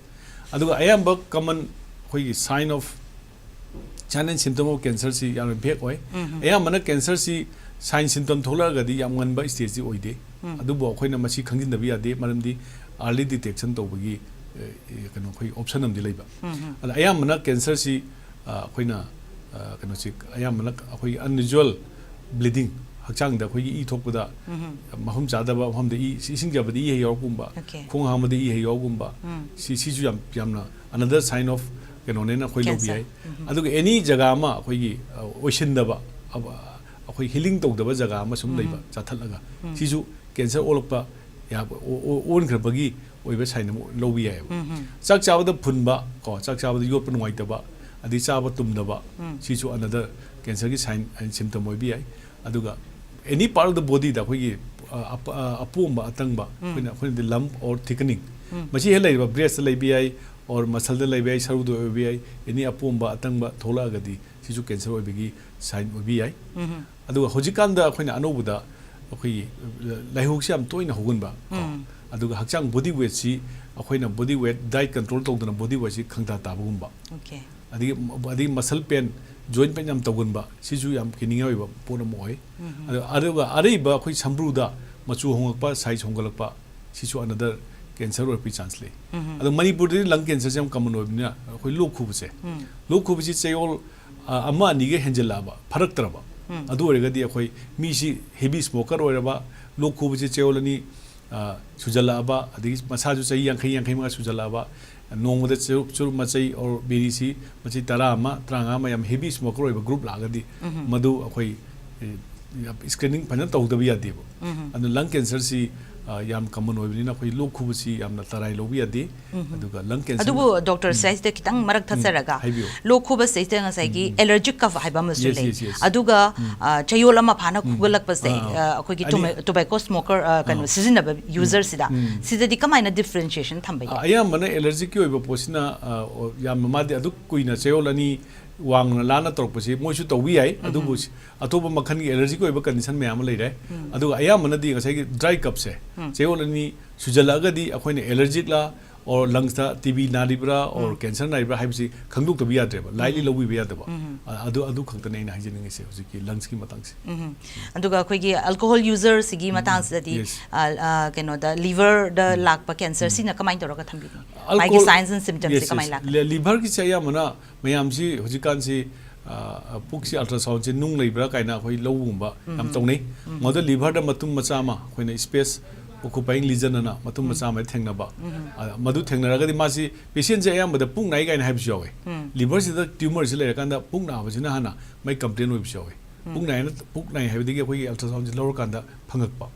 ꯑꯗꯨꯒ ꯑꯌꯥꯝꯕ common ꯑꯩꯈꯣꯏꯒꯤ sign of, sign and symptom of cancer-ꯁꯤ ꯌꯥꯝꯅ vague ꯑꯣꯏ꯫ ꯎꯝ꯫ ꯑꯌꯥꯝꯕꯅ cancer-ꯁꯤ sign symptom ꯊꯣꯛꯂꯛꯑꯒꯗꯤ ꯌꯥꯝ ꯉꯟꯕ stage-ꯇꯤ ꯑꯣꯏꯗꯦ꯫ ꯎꯝ꯫ ꯑꯗꯨꯕꯨ ꯑꯩꯈꯣꯏꯅ ꯃꯁꯤ ꯈꯪꯖꯤꯟꯗꯕ ꯌꯥꯗꯦ, ꯃꯔꯝꯗꯤ early detection ꯇꯧꯕꯒꯤ, ꯑꯦ, ꯑꯦ, ꯀꯩꯅꯣ, ꯑꯩꯈꯣꯏ option ꯑꯃꯗꯤ ꯂꯩꯕ꯫ ꯎꯝ, ꯎꯝ꯫ ꯑꯗ ꯑꯌꯥꯝꯕꯅ cancer-ꯁꯤ, ꯑ, ꯑꯩꯈꯣꯏꯅ, ꯑ, ꯀꯩꯅꯣꯁꯤ ꯑꯌꯥꯝꯕꯅ ꯑꯩꯈꯣꯏꯒꯤ unusual bleeding, ꯍꯛꯆꯥꯡꯗ ꯑꯩꯈꯣꯏꯒꯤ ꯏ ꯊꯣꯛꯄꯗ ꯎꯝ꯫ ꯃꯐꯝ ꯆꯥꯗꯕ ꯃꯐꯝꯗ ꯏ, ꯏꯁꯤꯡ ꯆꯥꯕꯗ ꯏ ꯍꯩ ꯌꯥꯎꯔꯛꯄꯒꯨꯝꯕ, Okay꯫ ꯈꯣꯡ ꯍꯥꯝꯕꯗ ꯏ ꯍꯩ ꯌꯥꯎꯔꯛꯄꯒꯨꯝꯕ, ꯎꯝ꯫ ꯁꯤ, ꯁꯤꯁꯨ ꯌꯥꯝ, ꯌꯥꯝꯅ another sign of ꯀꯩꯅꯣꯅꯦꯅ ꯑꯩꯈꯣꯏ ꯂꯧꯕ ꯌꯥꯏ꯫ ꯑꯗꯨꯒ ꯑꯦꯅꯤ ꯖꯒꯥ ꯑꯃ ꯑꯩꯈꯣꯏꯒꯤ ꯑ, ꯑꯣꯏꯁꯤꯟꯗꯕ, ꯑ, ꯑꯩꯈꯣꯏ ꯍꯤꯂꯤꯡ ꯇꯧꯗꯕ ꯖꯒꯥ ꯑꯃ ꯁꯨꯝ ꯂꯩꯕ, ꯆꯥꯊꯠꯂꯒ, ꯁꯤꯁꯨ ꯀꯦꯟꯁꯔ ꯑꯣꯜꯂꯛꯄ ꯌꯥꯕ, ꯑꯣ-, ꯑꯣ-, ꯑꯣꯟꯈ꯭ꯔꯕꯒꯤ ꯑꯣꯏꯕ ꯁꯥꯏꯟ ꯑꯃ ꯂꯧꯕ ꯌꯥꯏꯑꯕ꯫ ꯆꯥꯛ ꯆꯥꯕꯗ ꯐꯨꯟꯕ, ꯀꯣ, ꯆꯥꯛ ꯆꯥꯕꯗ ꯌꯣꯠꯄ ꯅꯨꯡꯉꯥꯏꯇꯕ, ꯑꯗꯩ ꯆꯥꯕ ꯇꯨꯝꯗꯕ, ꯁꯤꯁꯨ ꯑꯅꯗꯔ ꯀꯦꯟꯁꯔꯒꯤ ꯁꯥꯏꯟ ꯑꯦꯟ ꯁꯤꯝꯇꯝ ꯑꯣꯏꯕ ꯌꯥꯏ꯫ ꯑꯗꯨꯒ ꯑꯦꯅꯤ ꯄꯥꯔꯠ ꯑꯣꯐ ꯗ ꯕꯣꯗꯤꯗ ꯑꯩꯈꯣꯏꯒꯤ, ꯑ, ꯑꯄ-, ꯑ, ꯑꯄꯣꯝꯕ, ꯑꯇꯪꯕ, ꯑꯩꯈꯣꯏꯅ, ꯑꯩꯈꯣꯏꯅꯗꯤ ꯂꯝ ꯑꯣꯔ ꯊꯤꯀꯅꯤꯡ, ꯃꯁꯤ ꯍꯦꯛ ꯂꯩꯔꯤꯕ, ꯕ꯭ꯔꯦꯁꯇ ꯂꯩꯕ ꯌꯥꯏ, ꯑꯣꯔ ꯃꯁꯜꯗ ꯂꯩꯕ ꯌꯥꯏ, ꯁꯔꯨꯗ ꯑꯣꯏꯕ ꯌꯥꯏ, ꯑꯦꯅꯤ ꯑꯄꯣꯝꯕ, ꯑꯇꯪꯕ ꯊꯣꯛꯂꯛꯑꯒꯗꯤ ꯁꯤꯁꯨ ꯀꯦꯟꯁꯔ ꯑꯣꯏꯕꯒꯤ ꯁꯥꯏꯟ ꯑꯣꯏꯕ ꯌꯥꯏ꯫ ꯑꯗꯨꯒ ꯍꯧꯖꯤꯛꯀꯥꯟꯗ ꯑꯩꯈꯣꯏꯅ ꯑꯅꯧꯕꯗ ꯑꯩꯈꯣꯏꯒꯤ ꯂꯥꯏꯍꯧꯁꯤ ꯌꯥꯝ ꯇꯣꯏꯅ ꯍꯧꯒꯟꯕ, ꯀꯣ? ꯑꯗꯨꯒ ꯍꯛꯆꯥꯡ ꯕꯣꯗꯤ ꯋꯦꯠꯁꯤ, ꯑꯩꯈꯣꯏꯅ ꯕꯣꯗꯤ ꯋꯦꯠ ꯗꯥꯏꯠ ꯀꯟꯇ꯭ꯔꯣꯜ ꯇꯧꯗꯅ ꯕꯣꯗꯤ ꯋꯦꯠꯁꯤ ꯈꯪꯇꯥ ꯇꯥꯕꯒꯨꯝꯕ, ꯑꯗꯒꯤ, ꯑꯗꯒꯤ ꯃꯁꯜ ꯄꯦꯟ, ꯖꯣꯏꯟ ꯄꯦꯟ ꯌꯥꯝ ꯇꯧꯒꯟꯕ, ꯁꯤꯁꯨ ꯌꯥꯝ ꯀꯤꯅꯤꯡꯉꯥꯏ ꯑꯣꯏꯕ ꯄꯣꯠ ꯑꯃ ꯑꯣꯏ꯫ ꯑꯗꯨ, ꯑꯗꯨꯒ ꯑꯔꯩꯕ ꯑꯩꯈꯣꯏ ꯁꯝꯕ꯭ꯔꯨꯗ ꯃꯆꯨ ꯍꯣꯡꯂꯛꯄ, ꯁꯥꯏꯖ ꯍꯣꯡꯒꯠꯂꯛꯄ, ꯁꯤꯁꯨ ꯑꯅꯗꯔ ꯀꯦꯟꯁꯔ ꯑꯣꯏꯔꯛꯄꯒꯤ ꯆꯥꯟꯁ ꯂꯩ꯫ ꯑꯗꯣ ꯃꯅꯤꯄꯨꯔꯗꯗꯤ ꯂꯪ ꯀꯦꯟꯁꯔꯁꯦ ꯌꯥꯝ ꯀꯃꯟ ꯑꯣꯏꯕꯅꯤꯅ ꯑꯩꯈꯣꯏ ꯂꯣꯛ ꯈꯨꯕꯁꯦ, ꯂꯣꯛ ꯈꯨꯕꯁꯤ ꯆꯌꯣꯜ, ꯑ, ꯑꯃ ꯑꯅꯤꯒ ꯍꯦꯟꯖꯜꯂꯛꯑꯕ, ꯐꯔꯛꯇ꯭ꯔꯕ, ꯑꯗꯨ ꯑꯣꯏꯔꯒꯗꯤ ꯑꯩꯈꯣꯏ ꯃꯤꯁꯤ ꯍꯦꯚꯤ ꯁ꯭ꯃꯣꯀꯔ ꯑꯣꯏꯔꯕ, ꯂꯣꯛ ꯈꯨꯕꯁꯤ ꯆꯌꯣꯜ ꯑꯅꯤ, ꯑ, ꯁꯨꯖꯜꯂꯛꯑꯕ, ꯑꯗꯒꯤ ꯃꯁꯥꯁꯨ ꯆꯍꯤ ꯌꯥꯡꯈꯩ, ꯌꯥꯡꯈꯩ ꯃꯉꯥ ꯁꯨꯖꯜꯂꯛꯑꯕ, ꯅꯣꯡꯃꯗ ꯆꯨꯔꯨꯞ, ꯆꯨꯔꯨꯞ ꯃꯆꯩ ꯑꯣꯔ ꯕꯤꯔꯤꯁꯤ ꯃꯆꯩ ꯇꯔꯥ ꯑꯃ, ꯇꯔꯥꯃꯉꯥ ꯑꯃ, ꯌꯥꯝ ꯍꯦꯚꯤ ꯁ꯭ꯃꯣꯀꯔ ꯑꯣꯏꯕ ꯒ꯭ꯔꯨꯞ ꯂꯥꯛꯑꯒꯗꯤ, ꯃꯗꯨ ꯑꯩꯈꯣꯏ, ꯑꯦ, ꯁ꯭ꯀ꯭ꯔꯤꯅꯤꯡ ꯐꯖꯅ ꯇꯧꯗꯕ ꯌꯥꯗꯦꯕ꯫ ꯑꯗꯨ ꯂꯪ ꯀꯦꯟꯁꯔꯁꯤ, ꯑ, ꯌꯥꯝ ꯀꯃꯟ ꯑꯣꯏꯕꯅꯤꯅ ꯑꯩꯈꯣꯏ ꯂꯣꯛ ꯈꯨꯕꯁꯤ ꯌꯥꯝꯅ ꯇꯔꯥꯏ ꯂꯧꯕ ꯌꯥꯗꯦ꯫ ꯑꯗꯨꯒ ꯂꯪ ꯀꯦꯟꯁꯔ ꯑꯗꯨꯕꯨ ꯗꯣꯛꯇꯔ, ꯁꯤꯗꯩꯁꯤꯗ ꯈꯤꯇꯪ ꯃꯔꯛ ꯊꯠꯆꯔꯒ, ꯍꯥꯏꯕꯤꯌꯨ꯫ ꯂꯣꯛ ꯈꯨꯕ ꯁꯤꯗꯩꯁꯤꯗ ꯉꯁꯥꯏꯒꯤ ꯑꯦꯂꯔꯖꯤꯛ ꯀꯐ ꯍꯥꯏꯕ ꯑꯃꯁꯨ ꯂꯩ꯫ ꯑꯗꯨꯒ, ꯑ, ꯆꯌꯣꯜ ꯑꯃ ꯐꯥꯅ ꯈꯨꯒꯠꯂꯛꯄꯁꯦ, ꯑ, ꯑꯩꯈꯣꯏꯒꯤ ꯑꯅꯤ ꯇꯣꯕꯦ-, ꯇꯣꯕꯦꯀꯣ ꯁ꯭ꯃꯣꯀꯔ, ꯑ, ꯀꯩꯅꯣ, ꯁꯤꯖꯤꯟꯅꯕ ꯌꯨꯖꯔꯁꯤꯗ, ꯁꯤꯗꯗꯤ ꯀꯃꯥꯏꯅ ꯗꯤꯐ꯭ꯔꯦꯟꯁꯤꯌꯦꯁꯟ ꯊꯝꯕ ꯌꯥꯏ? ꯑ, ꯑꯌꯥꯝꯕꯅ ꯑꯦꯂꯔꯖꯤꯛꯀꯤ ꯑꯣꯏꯕ ꯄꯣꯠꯁꯤꯅ, ꯑ, ꯑꯣ, ꯌꯥꯝꯅ ꯃꯥꯗꯤ ꯑꯗꯨꯛ ꯀꯨꯏꯅ ꯆꯌꯣꯜ ꯑꯅꯤ ꯋꯥꯡꯅ ꯂꯥꯟꯅ ꯇꯧꯔꯛꯄꯁꯤ ꯃꯣꯏꯁꯨ ꯇꯧꯕ ꯌꯥꯏ꯫ ꯑꯗꯨꯕꯨ ꯁꯤ-, ꯑꯇꯣꯞꯄ ꯃꯈꯜꯒꯤ ꯑꯦꯂꯔꯖꯤꯛ ꯑꯣꯏꯕ ꯀꯟꯗꯤꯁꯟ ꯃꯌꯥꯝ ꯑꯃ ꯂꯩꯔꯦ꯫ ꯑꯗꯨꯒ ꯑꯌꯥꯝꯕꯅꯗꯤ ꯉꯁꯥꯏꯒꯤ ꯗ꯭ꯔꯥꯏ ꯀꯞꯁꯦ ꯆꯌꯣꯜ ꯑꯅꯤ ꯁꯨꯖꯜꯂꯛꯑꯒꯗꯤ ꯑꯩꯈꯣꯏꯅ ꯑꯦꯂꯔꯖꯤꯛꯂ ꯑꯣꯔ ꯂꯪꯁꯇ ꯇꯤ ꯕꯤ ꯅꯥꯔꯤꯕ꯭ꯔꯥ ꯑꯣꯔ ꯀꯦꯟꯁꯔ ꯅꯥꯔꯤꯕ꯭ꯔꯥ ꯍꯥꯏꯕꯁꯤ ꯈꯪꯗꯣꯛꯇꯕ ꯌꯥꯗ꯭ꯔꯦꯕ, ꯂꯥꯏꯠꯂꯤ ꯂꯧꯕꯤꯕ ꯌꯥꯗꯕ꯫ ꯑ-, ꯑꯗꯨ, ꯑꯗꯨ ꯈꯛꯇꯅꯦ ꯑꯩꯅ ꯍꯥꯏꯖꯅꯤꯡꯉꯤꯁꯦ ꯍꯧꯖꯤꯛꯀꯤ ꯂꯪꯁꯀꯤ ꯃꯇꯥꯡꯁꯦ꯫ ꯑꯗꯨꯒ ꯑꯩꯈꯣꯏꯒꯤ ꯑꯜꯀꯣꯍꯣꯜ ꯌꯨꯖꯔꯁꯤꯒꯤ ꯃꯇꯥꯡꯁꯤꯗꯗꯤ, ꯌꯦꯁ꯫ ꯑ, ꯑ, ꯀꯩꯅꯣꯗ, ꯂꯤꯚꯔꯗ ꯂꯥꯛꯄ ꯀꯦꯟꯁꯔ, ꯁꯤꯅ ꯀꯃꯥꯏꯅ ꯇꯧꯔꯒ ꯊꯝꯕꯤꯒꯅꯤ? ꯃꯥꯒꯤ ꯑꯜꯀꯣꯍꯣꯜ, ꯁꯥꯏꯟꯁ ꯑꯦꯟ ꯁꯤꯝꯇꯝꯁꯦ, ꯌꯦꯁ, ꯀꯃꯥꯏꯅ ꯌꯦꯁ꯫ ꯂꯥꯛꯀꯅꯤ? ꯂꯤ-, ꯂꯤꯚꯔꯒꯤꯁꯦ ꯑꯌꯥꯝꯕꯅ ꯃꯌꯥꯝꯁꯤ ꯍꯧꯖꯤꯛꯀꯥꯟꯁꯤ, ꯑ, ꯄꯨꯛꯁꯤ ꯑꯜꯇ꯭ꯔꯥꯁꯥꯎꯟꯁꯦ ꯅꯨꯡ ꯂꯩꯕ꯭ꯔꯥ ꯀꯥꯏꯅ ꯑꯩꯈꯣꯏ ꯂꯧꯕꯒꯨꯝꯕ ꯌꯥꯝ ꯇꯧꯅꯩ꯫ ꯃꯗꯨꯗ ꯂꯤꯚꯔꯗ ꯃꯇꯨꯝ ꯃꯆꯥ ꯑꯃ ꯑꯩꯈꯣꯏꯅ ꯁ꯭ꯄꯦꯁ ꯑꯣꯀꯨꯄꯥꯏꯡ ꯂꯤꯖꯟ ꯑꯅ ꯃꯇꯨꯝ ꯃꯆꯥ ꯑꯃ ꯊꯦꯡꯅꯕ꯫ ꯑ, ꯃꯗꯨ ꯊꯦꯡꯅꯔꯒꯗꯤ ꯃꯥꯁꯤ ꯄꯦꯁꯦꯟꯁꯦ ꯑꯌꯥꯝꯕꯗ ꯄꯨꯛ ꯅꯥꯏ ꯀꯥꯏꯅ ꯍꯥꯏꯕꯁꯨ ꯌꯥꯎꯋꯦ꯫ ꯂꯤꯚꯔꯁꯤꯗ ꯇ꯭ꯌꯨꯃꯔꯁꯤ ꯂꯩꯔꯀꯥꯟꯗ ꯄꯨꯛ ꯅꯥꯕꯁꯤꯅ ꯍꯥꯟꯅ ꯃꯥꯏ ꯀꯝꯄ꯭ꯂꯦꯟ ꯑꯣꯏꯕꯁꯨ ꯌꯥꯎꯋꯦ꯫ ꯄꯨꯛ ꯅꯥꯏꯅ, ꯄꯨꯛ ꯅꯥꯏ ꯍꯥꯏꯕꯗꯒꯤ ꯑꯩꯈꯣꯏꯒꯤ ꯑꯜꯇ꯭ꯔꯥꯁꯥꯎꯟꯁꯦ ꯂꯧꯔꯀꯥꯟꯗ ꯐꯪꯉꯛꯄ꯫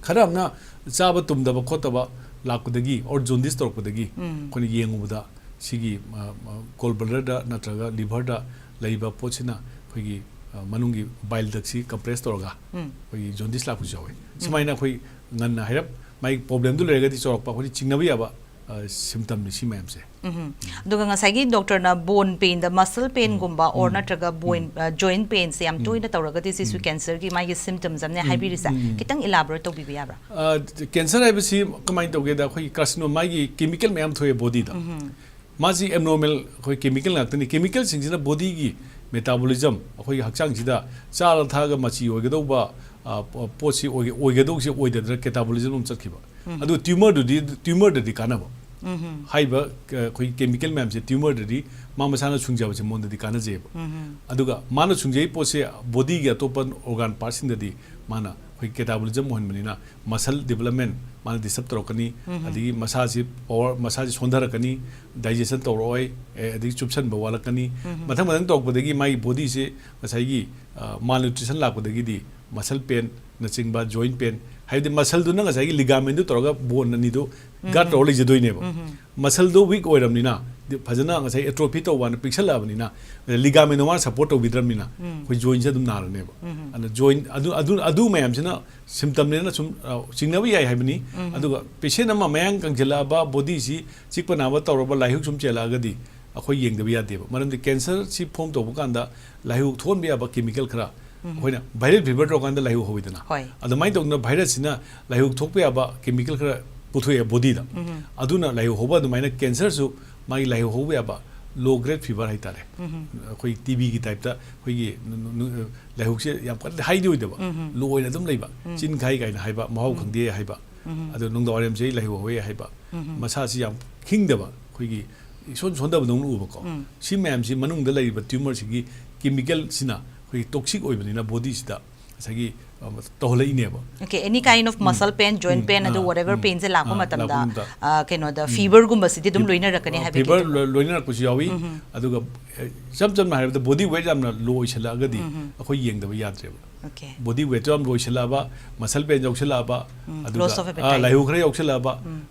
ꯈꯔ ꯑꯃꯅ ꯆꯥꯕ ꯇꯨꯝꯗꯕ ꯈꯣꯠꯇꯕ ꯂꯥꯛꯄꯗꯒꯤ, ꯑꯣꯔ ꯖꯣꯟꯗꯤꯁ ꯇꯧꯔꯛꯄꯗꯒꯤ ꯑꯩꯈꯣꯏꯅ ꯌꯦꯡꯉꯨꯕꯗ ꯁꯤꯒꯤ, ꯑ, ꯑ, ꯒꯣꯜ ꯕ꯭ꯂꯦꯗꯔꯗ ꯅꯠꯇ꯭ꯔꯒ ꯂꯤꯚꯔꯗ ꯂꯩꯕ ꯄꯣꯠꯁꯤꯅ ꯑꯩꯈꯣꯏꯒꯤ, ꯑ, ꯃꯅꯨꯡꯒꯤ ꯕꯥꯏꯜ ꯗꯛꯁꯤ ꯀꯝꯄ꯭ꯔꯦꯁ ꯇꯧꯔꯒ ꯑꯩꯈꯣꯏꯒꯤ ꯖꯣꯟꯗꯤꯁ ꯂꯥꯛꯄꯁꯨ ꯌꯥꯎꯋꯤ꯫ ꯁꯨꯃꯥꯏꯅ ꯑꯩꯈꯣꯏ ꯉꯟꯅ ꯍꯥꯏꯔꯞ ꯃꯥꯒꯤ ꯄ꯭ꯔꯣꯕ꯭ꯂꯦꯝꯗꯨ ꯂꯩꯔꯒꯗꯤ ꯆꯥꯎꯔꯛꯄ ꯑꯩꯈꯣꯏꯅ ꯆꯤꯡꯅꯕ ꯌꯥꯕ, ꯑ, ꯁꯤꯝꯇꯝꯅꯤ ꯁꯤ ꯃꯌꯥꯝꯁꯦ꯫ ꯎꯝ꯫ ꯑꯗꯨꯒ ꯉꯁꯥꯏꯒꯤ ꯗꯣꯛꯇꯔꯅ ꯕꯣꯟ ꯄꯦꯟꯗ, ꯃꯁꯜ ꯄꯦꯟꯒꯨꯝꯕ, ꯑꯣꯔ ꯅꯠꯇ꯭ꯔꯒ ꯕꯣꯏꯟ, ꯑ, ꯖꯣꯏꯟ ꯄꯦꯟꯁꯦ ꯌꯥꯝ ꯇꯣꯏꯅ ꯇꯧꯔꯒꯗꯤ ꯁꯤꯁꯨ ꯀꯦꯟꯁꯔꯒꯤ ꯃꯥꯒꯤ ꯁꯤꯝꯇꯝꯁ ꯑꯃꯅꯦ ꯍꯥꯏꯕꯤꯔꯤꯁꯦ꯫ ꯈꯤꯇꯪ ꯏꯂꯥꯕꯣꯔꯦꯠ ꯇꯧꯕꯤꯕ ꯌꯥꯕ꯭ꯔꯥ? ꯑ, ꯀꯦꯟꯁꯔ ꯍꯥꯏꯕꯁꯤ ꯀꯃꯥꯏꯅ ꯇꯧꯒꯦꯗ, ꯑꯩꯈꯣꯏꯒꯤ ꯀꯥꯔꯁꯤꯅꯣ, ꯃꯥꯒꯤ ꯀꯦꯃꯤꯀꯦꯜ ꯃꯌꯥꯝ ꯊꯣꯛꯑꯦ ꯕꯣꯗꯤꯗ꯫ ꯃꯥꯁꯤ ꯑꯦꯕꯅꯣꯔꯃꯦꯜ ꯑꯩꯈꯣꯏ ꯀꯦꯃꯤꯀꯦꯜ ꯉꯥꯛꯇꯅꯤ꯫ ꯀꯦꯃꯤꯀꯦꯜꯁꯤꯡꯁꯤꯅ ꯕꯣꯗꯤꯒꯤ ꯃꯦꯇꯥꯕꯣꯂꯤꯖꯝ, ꯑꯩꯈꯣꯏꯒꯤ ꯍꯛꯆꯥꯡꯁꯤꯗ ꯆꯥꯔ ꯊꯛꯑꯒ ꯃꯆꯤ ꯑꯣꯏꯒꯗꯧꯕ, ꯑ, ꯄꯣ-, ꯄꯣꯠꯁꯤ ꯑꯣꯏꯒ-, ꯑꯣꯏꯒꯗꯧꯁꯤ ꯑꯣꯏꯗꯗꯅ ꯀꯦꯇꯥꯕꯣꯂꯤꯖꯝ ꯑꯃ ꯆꯠꯈꯤꯕ꯫ ꯑꯗꯨ ꯇ꯭ꯌꯨꯃꯔꯗꯨꯗꯤ, ꯇ꯭ꯌꯨꯃꯔꯗꯗꯤ ꯀꯥꯟꯅꯕ꯫ ꯍꯥꯏꯔꯤꯕ, ꯑ, ꯑꯩꯈꯣꯏꯒꯤ ꯀꯦꯃꯤꯀꯦꯜ ꯃꯌꯥꯝꯁꯦ ꯇ꯭ꯌꯨꯃꯔꯗꯗꯤ ꯃꯥ ꯃꯁꯥꯅ ꯁꯨꯡꯖꯕꯁꯦ ꯃꯉꯣꯟꯗꯗꯤ ꯀꯥꯟꯅꯖꯩꯑꯕ꯫ ꯑꯗꯨꯒ ꯃꯥꯅ ꯁꯨꯡꯖꯩ ꯄꯣꯠꯁꯦ ꯕꯣꯗꯤꯒꯤ ꯑꯇꯣꯞꯄ ꯑꯣꯔꯒꯥꯟ ꯄꯥꯔꯠꯁꯤꯡꯗꯗꯤ ꯃꯥꯅ ꯑꯩꯈꯣꯏ ꯀꯦꯇꯥꯕꯣꯂꯤꯖꯝ ꯑꯣꯏꯍꯟꯕꯅꯤꯅ ꯃꯁꯜ ꯗꯤꯕꯂꯞꯃꯦꯟ ꯃꯥꯅ ꯗꯤꯁꯇꯔꯕ ꯇꯧꯔꯛꯀꯅꯤ, ꯑꯗꯒꯤ ꯃꯁꯥꯁꯤ ꯄꯋꯥꯔ, ꯃꯁꯥꯁꯤ ꯁꯣꯟꯊꯔꯛꯀꯅꯤ, ꯗꯥꯏꯖꯦꯁꯟ ꯇꯧꯔꯛꯑꯣꯏ, ꯑꯦ, ꯑꯗꯒꯤ ꯆꯨꯞꯁꯟꯕ ꯋꯥꯠꯂꯛꯀꯅꯤ꯫ ꯃꯊꯪ ꯃꯊꯪ ꯇꯧꯔꯛꯄꯗꯒꯤ ꯃꯥꯒꯤ ꯕꯣꯗꯤꯁꯤ ꯉꯁꯥꯏꯒꯤ, ꯑ, ꯃꯥꯜꯅ꯭ꯌꯨꯇ꯭ꯔꯤꯁꯟ ꯂꯥꯛꯄꯗꯒꯤꯗꯤ ꯃꯁꯜ ꯄꯦꯟꯅꯆꯤꯡꯕ, ꯖꯣꯏꯟ ꯄꯦꯟ, ꯍꯥꯏꯕꯗꯤ ꯃꯁꯜꯗꯨꯅ ꯉꯁꯥꯏꯒꯤ ꯂꯤꯒꯥꯃꯦꯟꯗꯨ ꯇꯧꯔꯒ ꯕꯣꯟ ꯑꯅꯤꯗꯨ ꯒꯥꯔꯗ ꯇꯧꯔ ꯂꯩꯖꯗꯣꯏꯅꯦꯕ꯫ ꯃꯁꯜꯗꯣ ꯋꯤꯛ ꯑꯣꯏꯔꯕꯅꯤꯅ, ꯗꯤ-, ꯐꯖꯅ ꯉꯁꯥꯏ ꯑꯦꯇ꯭ꯔꯣꯐꯤ ꯇꯧꯕꯅ ꯄꯤꯛꯁꯜꯂꯛꯑꯕꯅꯤꯅ, ꯂꯤꯒꯥꯃꯦꯟꯗꯣ ꯃꯥꯅ ꯁꯞꯄꯣꯔꯠ ꯇꯧꯕꯤꯗ꯭ꯔꯕꯅꯤꯅ, ꯑꯩꯈꯣꯏ ꯖꯣꯏꯟꯁꯦ ꯑꯗꯨꯝ ꯅꯥꯔꯅꯦꯕ꯫ ꯑꯗꯨꯅ ꯖꯣꯏꯟ ꯑꯗꯨ, ꯑꯗꯨ, ꯑꯗꯨ ꯃꯌꯥꯝꯁꯤꯅ ꯁꯤꯝꯇꯝꯅꯦꯅ ꯁꯨꯝ, ꯑ, ꯆꯤꯡꯅꯕ ꯌꯥꯏ ꯍꯥꯏꯕꯅꯤ꯫ ꯑꯗꯨꯒ ꯄꯦꯁꯦꯟ ꯑꯃ ꯃꯌꯥꯡ ꯀꯪꯁꯤꯜꯂꯛꯑꯕ, ꯕꯣꯗꯤꯁꯤ ꯆꯤꯛꯄ ꯅꯥꯕ ꯇꯧꯔꯕ, ꯂꯥꯏꯍꯧ ꯁꯨꯝ ꯆꯦꯜꯂꯛꯑꯒꯗꯤ ꯑꯩꯈꯣꯏ ꯌꯦꯡꯗꯕ ꯌꯥꯗꯦꯕ꯫ ꯃꯔꯝꯗꯤ ꯀꯦꯟꯁꯔꯁꯤ ꯐꯣꯝ ꯇꯧꯕ ꯀꯥꯟꯗ ꯂꯥꯏꯍꯧ ꯊꯣꯛꯍꯟꯕ ꯌꯥꯕ ꯀꯦꯃꯤꯀꯦꯜ ꯈꯔ, ꯑꯩꯈꯣꯏꯅ ꯚꯥꯏꯔꯦꯜ ꯐꯤꯚꯔ ꯇꯧꯔꯀꯥꯟꯗ ꯂꯥꯏꯍꯧ ꯍꯧꯋꯤꯗꯅ, ꯍꯣꯏ꯫ ꯑꯗꯨꯃꯥꯏꯅ ꯇꯧꯗꯅ ꯚꯥꯏꯔꯁꯁꯤꯅ ꯂꯥꯏꯍꯧ ꯊꯣꯛꯄ ꯌꯥꯕ ꯀꯦꯃꯤꯀꯦꯜ ꯈꯔ ꯄꯨꯊꯣꯛꯑꯦ ꯕꯣꯗꯤꯗ꯫ ꯑꯗꯨꯅ ꯂꯥꯏꯍꯧ ꯍꯧꯕ ꯑꯗꯨꯃꯥꯏꯅ ꯀꯦꯟꯁꯔꯁꯨ ꯃꯥꯒꯤ ꯂꯥꯏꯍꯧ ꯍꯧꯕ ꯌꯥꯕ ꯂꯣ ꯒ꯭ꯔꯦꯗ ꯐꯤꯚꯔ ꯍꯥꯏꯇꯥꯔꯦ꯫ ꯑꯩꯈꯣꯏ ꯇꯤ ꯕꯤꯒꯤ ꯇꯥꯏꯞꯇ ꯑꯩꯈꯣꯏꯒꯤ ꯅꯨ-, ꯅꯨ-, ꯅꯨ-, ꯂꯥꯏꯍꯧꯁꯦ ꯌꯥꯝ ꯀꯟꯅ ꯍꯥꯏꯗꯤ ꯑꯣꯏꯗꯕ, ꯂꯣ ꯑꯣꯏꯅ ꯑꯗꯨꯝ ꯂꯩꯕ, ꯆꯤꯟ ꯈꯥꯏ ꯀꯥꯏꯅ ꯍꯥꯏꯕ, ꯃꯍꯥꯎ ꯈꯪꯗꯦ ꯍꯥꯏꯕ, ꯑꯗꯣ ꯅꯨꯡꯗꯥꯡ ꯋꯥꯏꯔꯝꯁꯦ ꯑꯩ ꯂꯥꯏꯍꯧ ꯍꯧꯋꯦ ꯍꯥꯏꯕ, ꯃꯁꯥꯁꯤ ꯌꯥꯝ ꯈꯤꯡꯗꯕ, ꯑꯩꯈꯣꯏꯒꯤ ꯏꯁꯣꯟ ꯁꯣꯟꯊꯕꯗꯧꯅ ꯎꯕꯀꯣ꯫ ꯁꯤ ꯃꯌꯥꯝꯁꯤ ꯃꯅꯨꯡꯗ ꯂꯩꯔꯤꯕ ꯇ꯭ꯌꯨꯃꯔꯁꯤꯒꯤ ꯀꯦꯃꯤꯀꯦꯜꯁꯤꯅ ꯑꯩꯈꯣꯏꯒꯤ ꯇꯣꯛꯁꯤꯛ ꯑꯣꯏꯕꯅꯤꯅ ꯕꯣꯗꯤꯁꯤꯗ ꯉꯁꯥꯏꯒꯤ ꯑ, ꯇꯧꯍꯜꯂꯛꯏꯅꯦꯕ꯫ Okay, any kind of muscle pain, joint um, pain ꯑꯗꯨ ꯑꯥ, whatever ꯎꯝ, painꯁꯦ ꯂꯥꯛꯄ ꯑꯥ, ꯃꯇꯝꯗ ꯂꯥꯛꯄ ꯃꯇꯝꯗ ꯑ, ꯀꯩꯅꯣꯗ feverꯒꯨꯝꯕꯁꯤꯗꯤ ꯑꯗꯨꯝ ꯂꯣꯏꯅꯔꯛꯀꯅꯤ ꯍꯥꯏꯕꯒꯤ fever ꯂꯣꯏꯅꯔꯛꯄꯁꯨ ꯌꯥꯎꯏ꯫ ꯑꯗꯨꯒ ꯑ, ꯏꯆꯝ ꯆꯝꯅ ꯍꯥꯏꯔꯕꯗ body weight ꯌꯥꯝꯅ low ꯑꯣꯏꯁꯜꯂꯛꯑꯒꯗꯤ ꯑꯩꯈꯣꯏ ꯌꯦꯡꯗꯕ ꯌꯥꯗ꯭ꯔꯦꯕ꯫ Okay. Body weightꯇꯣ ꯌꯥꯝ ꯂꯣꯏꯁꯜꯂꯛꯑꯕ, muscle pain ꯌꯥꯎꯁꯜꯂꯛꯑꯕ, ꯎꯝ, ꯑꯗꯨꯒ loss of ꯑ, appetite. ꯂꯥꯏꯍꯧ ꯈꯔ ꯌꯥꯎꯁꯜꯂꯛꯑꯕ,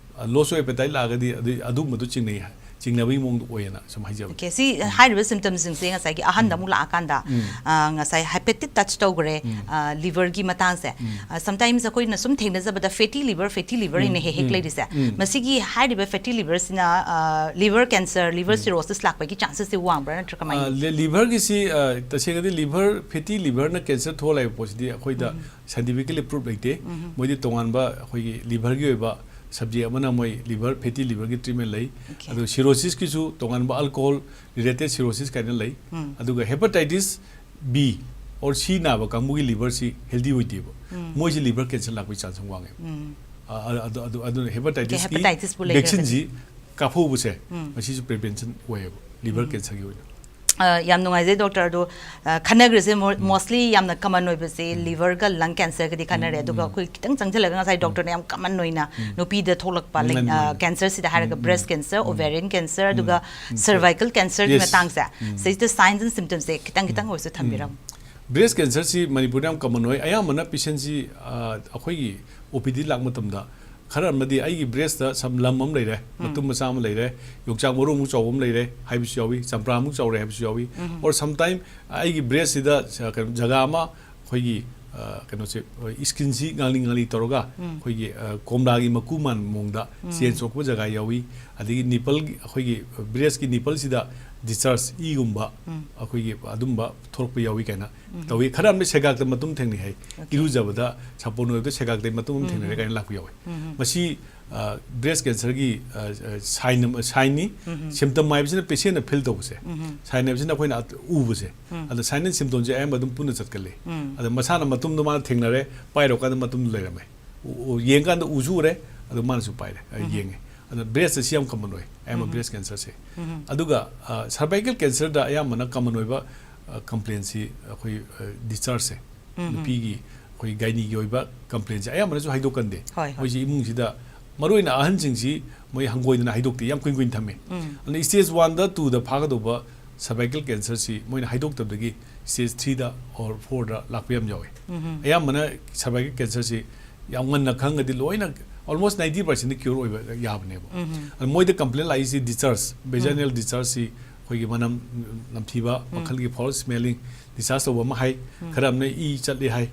loss of appetite ꯂꯥꯛꯑꯒꯗꯤ ꯑꯗꯨ ꯑꯗꯨꯒꯨꯝꯕꯗꯨ ꯆꯤꯡꯅꯩ ꯍꯥꯏ꯫ ꯆꯤꯡꯅꯕꯒꯤ ꯃꯑꯣꯡꯗ ꯑꯣꯏꯌꯦꯅ ꯁꯨꯝ ꯍꯥꯏꯖꯕ꯫ Okay, ꯁꯤ ꯍꯥꯏꯔꯤꯕ symptomꯁꯤꯡꯁꯦ ꯉꯁꯥꯏꯒꯤ ꯑꯍꯟꯗ ꯑꯃꯨꯛ ꯂꯥꯛꯑꯀꯥꯟꯗ ꯑ, ꯉꯁꯥꯏ ꯍꯥꯏꯐꯦꯠꯇꯤ touch ꯇꯧꯈ꯭ꯔꯦ, liverꯒꯤ ꯃꯇꯥꯡꯁꯦ꯫ ꯑ, sometimes ꯑꯩꯈꯣꯏꯅ ꯁꯨꯝ ꯊꯦꯡꯅꯖꯕꯗ fatty liver, fatty liver ꯍꯥꯏꯅ ꯍꯦꯛ ꯍꯦꯛ ꯂꯩꯔꯤꯁꯦ꯫ ꯃꯁꯤꯒꯤ ꯍꯥꯏꯔꯤꯕ fatty liverꯁꯤꯅ liver cancer, liver cirrhosis ꯂꯥꯛꯄꯒꯤ chances ꯁꯤ ꯋꯥꯡꯕ꯭ꯔꯥ ꯅꯠꯇ꯭ꯔꯒ ꯀꯃꯥꯏꯅ? ꯑ, ꯂꯤ- liverꯒꯤꯁꯤ ꯑ, ꯇꯁꯦꯡꯅꯗꯤ liver, fatty liverꯅ cancer ꯊꯣꯛꯍꯜꯂꯦ ꯍꯥꯏꯕ ꯄꯣꯠꯁꯤꯗꯤ ꯑꯩꯈꯣꯏꯗ scientifically proof ꯂꯩꯇꯦ꯫ ꯃꯣꯏꯗꯤ ꯇꯣꯉꯥꯟꯕ ꯑꯩꯈꯣꯏꯒꯤ liverꯒꯤ ꯑꯣꯏꯕ subject ꯑꯃꯅ ꯃꯣꯏ liver, fatty liverꯒꯤ treatment ꯂꯩ꯫ Okay. ꯑꯗꯨ cirrhosisꯀꯤꯁꯨ ꯇꯣꯉꯥꯟꯕ alcohol related cirrhosis ꯀꯥꯏꯅ ꯂꯩ꯫ ꯑꯗꯨꯒ hepatitis B or C ꯅꯥꯕ ꯀꯥꯡꯕꯨꯒꯤ liverꯁꯤ healthy ꯑꯣꯏꯗꯦꯕ꯫ ꯃꯣꯏꯁꯤ liver cancer ꯂꯥꯛꯄꯒꯤ chance ꯌꯥꯝ ꯋꯥꯡꯉꯦꯕ꯫ ꯑ, ꯑ, ꯑꯗꯨ, ꯑꯗꯨ, ꯑꯗꯨꯅ hepatitisꯀꯤ Hepatitisꯄꯨ ꯂꯩꯈ꯭ꯔꯒꯗꯤ꯫ vaccineꯁꯤ ꯀꯥꯞꯍꯧꯕꯁꯦ ꯃꯁꯤꯁꯨ prevention ꯑꯣꯏꯌꯦꯕ liver cancerꯒꯤ ꯑꯣꯏꯅ꯫ ꯑ, ꯌꯥꯝ ꯅꯨꯡꯉꯥꯏꯖꯩ doctor꯫ ꯑꯗꯣ ꯑ, ꯈꯟꯅꯈ꯭ꯔꯤꯁꯦ mo- mostly ꯌꯥꯝꯅ common ꯑꯣꯏꯕꯁꯦ liverꯒ lung cancerꯒꯗꯤ ꯈꯟꯅꯔꯦ꯫ ꯑꯗꯨꯒ ꯑꯩꯈꯣꯏ ꯈꯤꯇꯪ ꯆꯪꯁꯤꯜꯂꯒ ꯉꯁꯥꯏ doctorꯅ ꯌꯥꯝ common ꯑꯣꯏꯅ ꯅꯨꯄꯤꯗ ꯊꯣꯛꯂꯛꯄ ꯃꯥꯅꯤ, ꯃꯥꯅꯤ꯫ cancerꯁꯤꯗ ꯍꯥꯏꯔꯒ breast cancer, ovarian cancerꯗꯨꯒ ꯎꯝ, cervical cancerꯒꯤ Yes. ꯃꯇꯥꯡꯁꯦ ꯎꯝ꯫ ꯁꯤꯗ signs and symptomsꯁꯦ ꯈꯤꯇꯪ ꯈꯤꯇꯪ ꯑꯣꯏꯔꯁꯨ ꯊꯝꯕꯤꯔꯝꯃꯨ꯫ Breast cancerꯁꯤ ꯃꯅꯤꯄꯨꯔꯗ ꯌꯥꯝ common ꯑꯣꯏ꯫ ꯑꯌꯥꯝꯕꯅ patientꯁꯤ ꯑ, ꯑꯩꯈꯣꯏꯒꯤ OPD ꯂꯥꯛꯄ ꯃꯇꯝꯗ ꯈꯔ ꯑꯃꯗꯤ ꯑꯩꯒꯤ breastꯇ some lump ꯑꯃ ꯂꯩꯔꯦ, ꯃꯇꯨꯝ ꯃꯆꯥ ꯑꯃ ꯂꯩꯔꯦ, ꯌꯣꯡꯆꯥꯛ ꯃꯔꯨ ꯑꯃꯨꯛ ꯆꯥꯎꯕ ꯑꯃ ꯂꯩꯔꯦ ꯍꯥꯏꯕꯁꯨ ꯌꯥꯎꯏ, ꯆꯝꯄ꯭ꯔꯥ ꯑꯃꯨꯛ ꯆꯥꯎꯔꯦ ꯍꯥꯏꯕꯁꯨ ꯌꯥꯎꯏ꯫ Or sometime ꯑꯩꯒꯤ breastꯁꯤꯗ ꯁ- ꯀꯩꯅꯣ ꯖꯒꯥ ꯑꯃ ꯑꯩꯈꯣꯏꯒꯤ ꯑ, ꯀꯩꯅꯣꯁꯦ skinꯁꯤ ꯉꯥꯡꯂꯤ ꯉꯥꯡꯂꯤ ꯇꯧꯔꯒ ꯑꯩꯈꯣꯏꯒꯤ ꯑ, ꯀꯣꯝꯂꯥꯒꯤ ꯃꯀꯨ ꯃꯥꯟꯕ ꯃꯑꯣꯡꯗ ꯆꯦꯟ ꯆꯣꯛꯄ ꯖꯒꯥ ꯌꯥꯎꯏ꯫ ꯑꯗꯒꯤ nippleꯒꯤ ꯑꯩꯈꯣꯏꯒꯤ breastꯀꯤ nippleꯁꯤꯗ discharge ꯏꯒꯨꯝꯕ ꯑꯩꯈꯣꯏꯒꯤ ꯑꯗꯨꯝꯕ ꯊꯣꯛꯂꯛꯄ ꯌꯥꯎꯏ ꯀꯥꯏꯅ ꯇꯧꯏ꯫ ꯈꯔ ꯑꯃꯗꯤ ꯁꯦꯒꯥꯛꯇ ꯃꯇꯨꯝ ꯊꯦꯡꯅꯩ ꯍꯥꯏ꯫ ꯏꯔꯨꯖꯕꯗ ꯁꯥꯄꯣꯟ ꯑꯣꯏꯕꯗ ꯁꯦꯒꯥꯛꯇꯩ ꯃꯇꯨꯝ ꯑꯃ ꯊꯦꯡꯅꯔꯦ ꯀꯥꯏꯅ ꯂꯥꯛꯄ ꯌꯥꯎꯏ꯫ ꯃꯁꯤ ꯑ, breast cancerꯒꯤ ꯑ, ꯑ, sign ꯑꯃ- signꯅꯤ꯫ Symptom ꯍꯥꯏꯕꯁꯤꯅ patientꯅ feel ꯇꯧꯕꯁꯦ꯫ Sign ꯍꯥꯏꯕꯁꯤꯅ ꯑꯩꯈꯣꯏꯅ ꯑꯠ- ꯎꯕꯁꯦ꯫ ꯑꯗ sign and symptomꯁꯦ ꯑꯌꯥꯝꯕ ꯑꯗꯨꯝ ꯄꯨꯟꯅ ꯆꯠꯀꯜꯂꯤ꯫ ꯑꯗ ꯃꯁꯥꯅ ꯃꯇꯨꯝꯗꯣ ꯃꯥꯅ ꯊꯦꯡꯅꯔꯦ, ꯄꯥꯏꯔꯀꯥꯟꯗ ꯃꯇꯨꯝꯗꯣ ꯂꯩꯔꯝꯃꯦ꯫ ꯎ- ꯎ- ꯌꯦꯡꯀꯥꯟꯗ ꯎꯁꯨ ꯎꯔꯦ, ꯑꯗꯣ ꯃꯥꯅꯁꯨ ꯄꯥꯏꯔꯦ, ꯑ, ꯌꯦꯡꯉꯦ꯫ ꯑꯗ breastꯁꯤ ꯌꯥꯝ common ꯑꯣꯏ, ꯑꯌꯥꯝꯕ breast cancerꯁꯦ꯫ ꯑꯗꯨꯒ ꯑ, cervical cancerꯗ ꯑꯌꯥꯝꯕꯅ common ꯑꯣꯏꯕ ꯑ, complaintꯁꯤ ꯑꯩꯈꯣꯏ ꯑ, dischargeꯁꯦ꯫ ꯅꯨꯄꯤꯒꯤ ꯑꯩꯈꯣꯏ ꯒꯥꯏꯅꯤꯒꯤ ꯑꯣꯏꯕ ꯀꯝꯄ꯭ꯂꯦꯟꯁꯦ ꯑꯌꯥꯝꯕꯅꯁꯨ ꯍꯥꯏꯗꯣꯛꯀꯟꯗꯦ꯫ ꯍꯣꯏ, ꯍꯣꯏ꯫ ꯃꯣꯏꯁꯤ ꯏꯃꯨꯡꯁꯤꯗ ꯃꯔꯨꯑꯣꯏꯅ ꯑꯍꯟꯁꯤꯡꯁꯤ ꯃꯣꯏ ꯍꯪꯒꯣꯏꯗꯅ ꯍꯥꯏꯗꯣꯛꯇꯦ, ꯌꯥꯝ ꯀꯨꯏꯅ ꯀꯨꯏꯅ ꯊꯝꯃꯦ꯫ ꯎꯝ꯫ ꯑꯗꯨꯅ ꯁ꯭ꯇꯦꯖ ꯋꯥꯟꯗ ꯇꯨꯗ ꯐꯥꯒꯗꯧꯕ ꯁꯔꯚꯥꯏꯀꯦꯜ ꯀꯦꯟꯁꯔꯁꯤ ꯃꯣꯏꯅ ꯍꯥꯏꯗꯣꯛꯇꯕꯗꯒꯤ ꯁ꯭ꯇꯦꯖ ꯊ꯭ꯔꯤꯗ ꯑꯣꯔ ꯐꯣꯔꯗ ꯂꯥꯛꯄ ꯌꯥꯝ ꯌꯥꯎꯋꯦ꯫ ꯎꯝ꯫ ꯑꯌꯥꯝꯕꯅ ꯁꯔꯚꯥꯏꯀꯦꯜ ꯀꯦꯟꯁꯔꯁꯤ ꯌꯥꯝ ꯉꯟꯅ ꯈꯪꯉꯗꯤ ꯂꯣꯏꯅ almost ninety percent cure ꯑꯣꯏꯕ ꯌꯥꯕꯅꯦꯕ꯫ ꯎꯝ꯫ ꯑꯗꯨ ꯃꯣꯏꯗ ꯀꯝꯄ꯭ꯂꯦꯟ ꯂꯥꯛꯏꯁꯤ discharge, vaginal dischargeꯁꯤ ꯑꯩꯈꯣꯏꯒꯤ ꯃꯅꯝ ꯅꯝꯊꯤꯕ, ꯋꯥꯈꯜꯒꯤ foul smelling, discharge ꯇꯧꯕ ꯑꯃ ꯍꯥꯏ, ꯈꯔ ꯑꯃꯅ ꯏ ꯆꯠꯂꯤ ꯍꯥꯏ,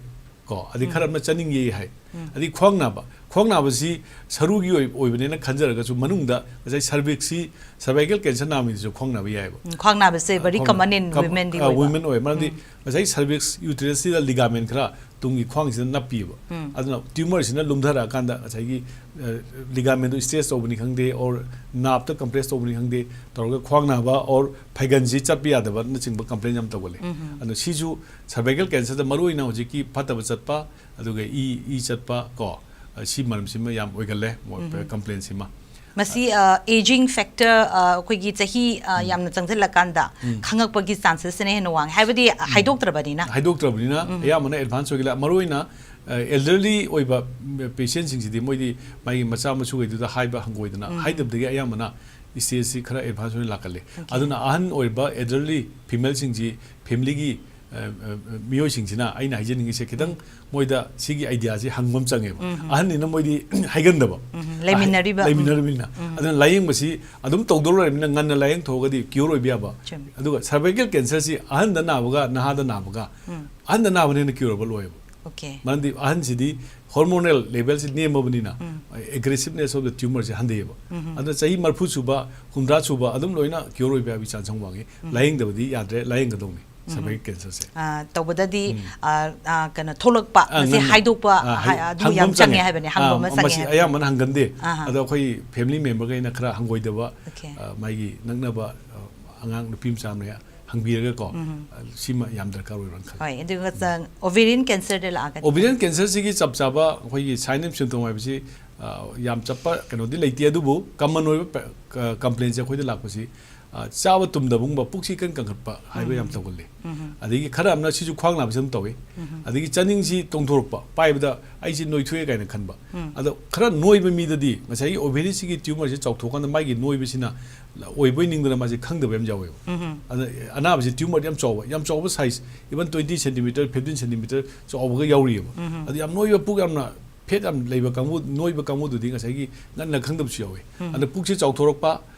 ꯀꯣ, ꯑꯗꯩ ꯈꯔ ꯑꯃꯅ ꯆꯠꯅꯤꯡꯉꯦ ꯍꯥꯏ, ꯑꯗꯩ ꯈ꯭ꯋꯥꯡ ꯅꯥꯕ, ꯈ꯭ꯋꯥꯡ ꯅꯥꯕꯁꯤ ꯁꯔꯨꯒꯤ ꯑꯣꯏ-, ꯑꯣꯏꯕꯅꯦꯅ ꯈꯟꯖꯔꯒꯁꯨ ꯃꯅꯨꯡꯗ ꯉꯁꯥꯏ ꯁꯔꯚꯤꯛꯁꯤ, ꯁꯔꯚꯥꯏꯀꯦꯜ ꯀꯦꯟꯁꯔ ꯅꯥꯕ ꯃꯤꯗꯨꯁꯨ ꯈ꯭ꯋꯥꯡ ꯅꯥꯕ ꯌꯥꯏꯑꯕ꯫ ꯎꯝ, ꯈ꯭ꯋꯥꯡ ꯅꯥꯕꯁꯦ very ꯈ꯭ꯋꯥꯡ- common in com- womenꯗꯤ ꯑ, ꯑꯣꯏꯕ꯫ women ꯑꯣꯏ꯫ ꯃꯔꯝꯗꯤ ꯉꯁꯥꯏ ꯁꯔꯚꯤꯛꯁ ꯌꯨꯇꯦꯔꯁꯁꯤꯗ ꯂꯤꯒꯥꯃꯦꯟ ꯈꯔ ꯇꯨꯡꯒꯤ ꯈ꯭ꯋꯥꯡꯁꯤꯗ ꯅꯞꯄꯤꯕ꯫ ꯎꯝ꯫ ꯑꯗꯨꯅ ꯇ꯭ꯌꯨꯃꯔꯁꯤꯅ ꯂꯨꯝꯊꯔꯛꯑꯀꯥꯟꯗ ꯉꯁꯥꯏꯒꯤ ꯂꯤꯒꯥꯃꯦꯟꯗꯨ ꯁ꯭ꯇ꯭ꯔꯦꯆ ꯇꯧꯕꯅꯤ ꯈꯪꯗꯦ, ꯑꯣꯔ ꯅꯥꯞꯇ ꯀꯝꯄ꯭ꯔꯦꯁ ꯇꯧꯕꯅꯤ ꯈꯪꯗꯦ, ꯇꯧꯔꯒ ꯈ꯭ꯋꯥꯡ ꯅꯥꯕ ꯑꯣꯔ ꯐꯩꯒꯟꯁꯤ ꯆꯠꯄ ꯌꯥꯗꯕꯅꯆꯤꯡꯕ ꯀꯝꯄ꯭ꯂꯦꯟ ꯌꯥꯝ ꯇꯧꯒꯜꯂꯤ꯫ ꯎꯝ꯫ ꯑꯗꯣ ꯁꯤꯁꯨ ꯁꯔꯚꯥꯏꯀꯦꯜ ꯀꯦꯟꯁꯔꯗ ꯃꯔꯨꯑꯣꯏꯅ ꯍꯧꯖꯤꯛꯀꯤ ꯐꯠꯇꯕ ꯆꯠꯄ, ꯑꯗꯨꯒ ꯏ, ꯏ ꯆꯠꯄ ꯀꯣ, ꯁꯤ ꯃꯔꯝꯁꯤꯃ ꯌꯥꯝ ꯑꯣꯏꯒꯜꯂꯦ, ꯃꯣꯏ ꯀꯝꯄ꯭ꯂꯦꯟꯁꯤꯃ꯫ ꯃꯁꯤ ꯑ, aging factor, ꯑ, ꯑꯩꯈꯣꯏꯒꯤ ꯆꯍꯤ ꯑ, ꯌꯥꯝꯅ ꯆꯪꯁꯤꯜꯂꯀꯥꯟꯗ ꯎꯝ꯫ ꯈꯪꯉꯛꯄꯒꯤ ꯆꯥꯟꯁꯦꯁꯁꯤꯅ ꯍꯦꯟꯅ ꯋꯥꯡꯉꯦ, ꯍꯥꯏꯕꯗꯤ ꯍꯥꯏꯗꯣꯛꯇ꯭ꯔꯕꯅꯤꯅ꯫ ꯍꯥꯏꯗꯣꯛꯇ꯭ꯔꯕꯅꯤꯅ ꯑꯌꯥꯝꯕꯅ ꯑꯦꯗꯚꯥꯟꯁ ꯑꯣꯏꯒꯜꯂꯦ꯫ ꯃꯔꯨꯑꯣꯏꯅ ꯑꯦꯜꯗꯔꯂꯤ ꯑꯣꯏꯕ ꯄꯦꯁꯦꯟꯁꯤꯡꯁꯤꯗꯤ ꯃꯣꯏꯗꯤ ꯃꯥꯒꯤ ꯃꯆꯥ ꯃꯁꯨꯈꯩꯗꯨꯗ ꯍꯥꯏꯕ ꯍꯪꯒꯣꯏꯗꯅ ꯍꯥꯏꯗꯕꯗꯒꯤ ꯑꯌꯥꯝꯕꯅ ꯁ꯭ꯇꯦꯖꯁꯤ ꯈꯔ ꯑꯦꯗꯚꯥꯟꯁ ꯑꯣꯏꯅ ꯂꯥꯛꯀꯜꯂꯤ꯫ ꯑꯗꯨꯅ ꯑꯍꯟ ꯑꯣꯏꯔꯕ ꯑꯦꯜꯗꯔꯂꯤ ꯐꯤꯃꯦꯜꯁꯤꯡꯁꯤ ꯐꯦꯃꯤꯂꯤꯒꯤ ꯑ, ꯑ, ꯑ, ꯃꯤꯑꯣꯏꯁꯤꯡꯁꯤꯅ ꯑꯩꯅ ꯍꯥꯏꯖꯅꯤꯡꯉꯤꯁꯦ ꯈꯤꯇꯪ ꯃꯣꯏꯗ ꯁꯤꯒꯤ ꯑꯥꯏꯗꯤꯌꯥꯁꯤ ꯍꯪꯕ ꯑꯃ ꯆꯪꯉꯦꯕ꯫ ꯑꯍꯟꯅꯤꯅ ꯃꯣꯏꯗꯤ ꯍꯥꯏꯒꯟꯗꯕ꯫ ꯎꯝ, ꯂꯩꯃꯤꯟꯅꯔꯤꯕ, ꯎꯝ꯫ ꯂꯩꯃꯤꯟꯅꯔꯤꯕꯅꯤꯅ꯫ ꯑꯗꯨꯅ ꯂꯥꯏꯌꯦꯡꯕꯁꯤ ꯑꯗꯨꯝ ꯇꯧꯗꯧ ꯂꯩꯔꯕꯅꯤꯅ ꯉꯟꯅ ꯂꯥꯏꯌꯦꯡꯊꯣꯛꯑꯒꯗꯤ ꯀ꯭ꯌꯣꯔ ꯑꯣꯏꯕ ꯌꯥꯕ꯫ ꯆꯨꯝꯃꯤ꯫ ꯑꯗꯨꯒ ꯁꯔꯚꯥꯏꯀꯦꯜ ꯀꯦꯟꯁꯔꯁꯤ ꯑꯍꯟꯗ ꯅꯥꯕꯒ ꯅꯍꯥꯗ ꯅꯥꯕꯒ, ꯎꯝ꯫ ꯑꯍꯟꯗ ꯅꯥꯕꯅ ꯍꯦꯟꯅ ꯀ꯭ꯌꯣꯔꯦꯕꯜ ꯑꯣꯏꯌꯦꯕ꯫ ꯑꯣꯀꯦ꯫ ꯃꯔꯝꯗꯤ ꯑꯍꯟꯁꯤꯗꯤ hormonal ꯂꯦꯚꯦꯜꯁꯤ ꯅꯦꯝꯃꯕꯅꯤꯅ, um. aggressiveness of the tumorꯁꯦ ꯍꯟꯊꯩꯌꯦꯕ꯫ ꯎꯝ꯫ ꯑꯗꯨꯅ ꯆꯍꯤ ꯃꯔꯤꯐꯨ ꯁꯨꯕ, ꯍꯨꯝꯗ꯭ꯔꯥ ꯁꯨꯕ ꯑꯗꯨꯝ ꯂꯣꯏꯅ ꯀ꯭ꯌꯣꯔ ꯑꯣꯏꯕ ꯌꯥꯕꯒꯤ ꯆꯥꯟꯁ ꯌꯥꯝ ꯋꯥꯡꯉꯤ꯫ ꯂꯥꯏꯌꯦꯡꯗꯕꯗꯤ ꯌꯥꯗ꯭ꯔꯦ, ꯂꯥꯏꯌꯦꯡꯒꯗꯧꯅꯤ ꯁꯔꯚꯥꯏꯀꯦꯜ ꯀꯦꯟꯁꯔꯁꯦ꯫ ꯑ, ꯇꯧꯕꯗꯗꯤ, ꯎꯝ꯫ ꯑ, ꯑ, ꯀꯩꯅꯣ, ꯊꯣꯛꯂꯛꯄ, ꯑ, ꯃꯁꯤ ꯉꯟꯅ-, ꯍꯥꯏꯗꯣꯛꯄ, ꯑ, ꯍꯥꯏ-, ꯍꯪ-, ꯑꯗꯨ ꯍꯪꯕ ꯌꯥꯝ ꯑꯃ ꯆꯪꯉꯦ ꯆꯪꯉꯦ꯫ ꯍꯥꯏꯕꯅꯦ, ꯍꯪꯕ ꯑ, ꯑꯃ ꯆꯪꯉꯦ ꯃꯁꯤ ꯍꯥꯏꯕꯅꯦ꯫ ꯑꯌꯥꯝꯕꯅ ꯍꯪꯒꯟꯗꯦ꯫ ꯑꯍꯥ꯫ ꯑꯗꯣ ꯑꯩꯈꯣꯏ ꯐꯦꯃꯤꯂꯤ ꯃꯦꯝꯕꯔꯈꯩꯅ ꯈꯔ ꯍꯪꯒꯣꯏꯗꯕ, ꯑꯣꯀꯦ꯫ ꯑ, ꯃꯥꯒꯤ ꯅꯛꯅꯕ, ꯑ, ꯑꯉꯥꯡ ꯅꯨꯄꯤ ꯃꯆꯥ ꯑꯃꯅ ꯍꯪꯕꯤꯔꯒꯀꯣ, ꯎꯝ꯫ ꯑ, ꯁꯤꯃ ꯌꯥꯝ ꯗꯔꯀꯥꯔ ꯑꯣꯏꯕ꯭ꯔꯥꯅ ꯈꯜꯂꯤ꯫ ꯍꯣꯏ, ꯑꯗꯨꯒ ꯆ-, ovarian cancerꯗ ꯂꯥꯛꯑꯒꯗꯤ? Ovarian cancerꯁꯤꯒꯤ ꯆꯞ ꯆꯥꯕ ꯑꯩꯈꯣꯏꯒꯤ sign and symptom ꯍꯥꯏꯕꯁꯤ, ꯑ, ꯌꯥꯝ ꯆꯞꯄ ꯀꯩꯅꯣꯗꯤ ꯂꯩꯇꯦ, ꯑꯗꯨꯕꯨ ꯀꯃꯟ ꯑꯣꯏꯕ ꯄ-, ꯀ-, ꯀꯝꯄ꯭ꯂꯦꯟꯁꯦ ꯑꯩꯈꯣꯏꯗ ꯂꯥꯛꯄꯁꯤ, ꯑ, ꯆꯥꯕ ꯇꯨꯝꯗꯕꯒꯨꯝꯕ, ꯄꯨꯛꯁꯤ ꯏꯀꯪ ꯀꯪꯈꯠꯄ ꯍꯥꯏꯕ ꯌꯥꯝ ꯇꯧꯒꯜꯂꯤ꯫ ꯑꯗꯒꯤ ꯈꯔ ꯑꯃꯅ ꯁꯤꯁꯨ ꯈ꯭ꯋꯥꯡ ꯅꯥꯕꯁꯨ ꯑꯗꯨꯝ ꯇꯧꯏ꯫ ꯑꯗꯒꯤ ꯆꯥꯅꯤꯡꯁꯤ ꯇꯣꯡꯊꯣꯔꯛꯄ, ꯄꯥꯏꯕꯗ ꯑꯩꯁꯤ ꯅꯣꯏꯊꯣꯛꯑꯦ ꯀꯥꯏꯅ ꯈꯟꯕ꯫ ꯑꯗꯣ ꯈꯔ ꯅꯣꯏꯕ ꯃꯤꯗꯗꯤ ꯉꯁꯥꯏꯒꯤ ꯑꯣꯚꯦꯔꯤꯁꯤꯒꯤ ꯇ꯭ꯌꯨꯃꯔꯁꯦ ꯆꯥꯎꯊꯣꯛꯀꯥꯟꯗ ꯃꯥꯒꯤ ꯅꯣꯏꯕꯁꯤꯅ ꯑꯣꯏꯕꯣꯏ ꯅꯤꯡꯗꯅ ꯃꯥꯁꯦ ꯈꯪꯗꯕ ꯌꯥꯝ ꯌꯥꯎꯋꯦꯕ꯫ ꯑꯗ ꯑꯅꯥꯕꯁꯤ ꯇ꯭ꯌꯨꯃꯔ ꯌꯥꯝ ꯆꯥꯎꯕ, ꯌꯥꯝ ꯆꯥꯎꯕ size, even twenty centimeter, fifteen centimeter ꯆꯥꯎꯕꯒ ꯌꯥꯎꯔꯤꯑꯕ꯫ ꯑꯗ ꯌꯥꯝ ꯅꯣꯏꯕ, ꯄꯨꯛ ꯌꯥꯝꯅ ꯐꯦꯠ ꯌꯥꯝ ꯂꯩꯕ ꯀꯥꯡꯕꯨ, ꯅꯣꯏꯕ ꯀꯥꯡꯕꯨꯗꯨꯗꯤ ꯉꯁꯥꯏꯒꯤ ꯉꯟꯅ ꯈꯪꯗꯕꯁꯨ ꯌꯥꯎꯋꯦ꯫ ꯑꯗ ꯄꯨꯛꯁꯦ ꯆꯥꯎꯊꯣꯔꯛꯄ,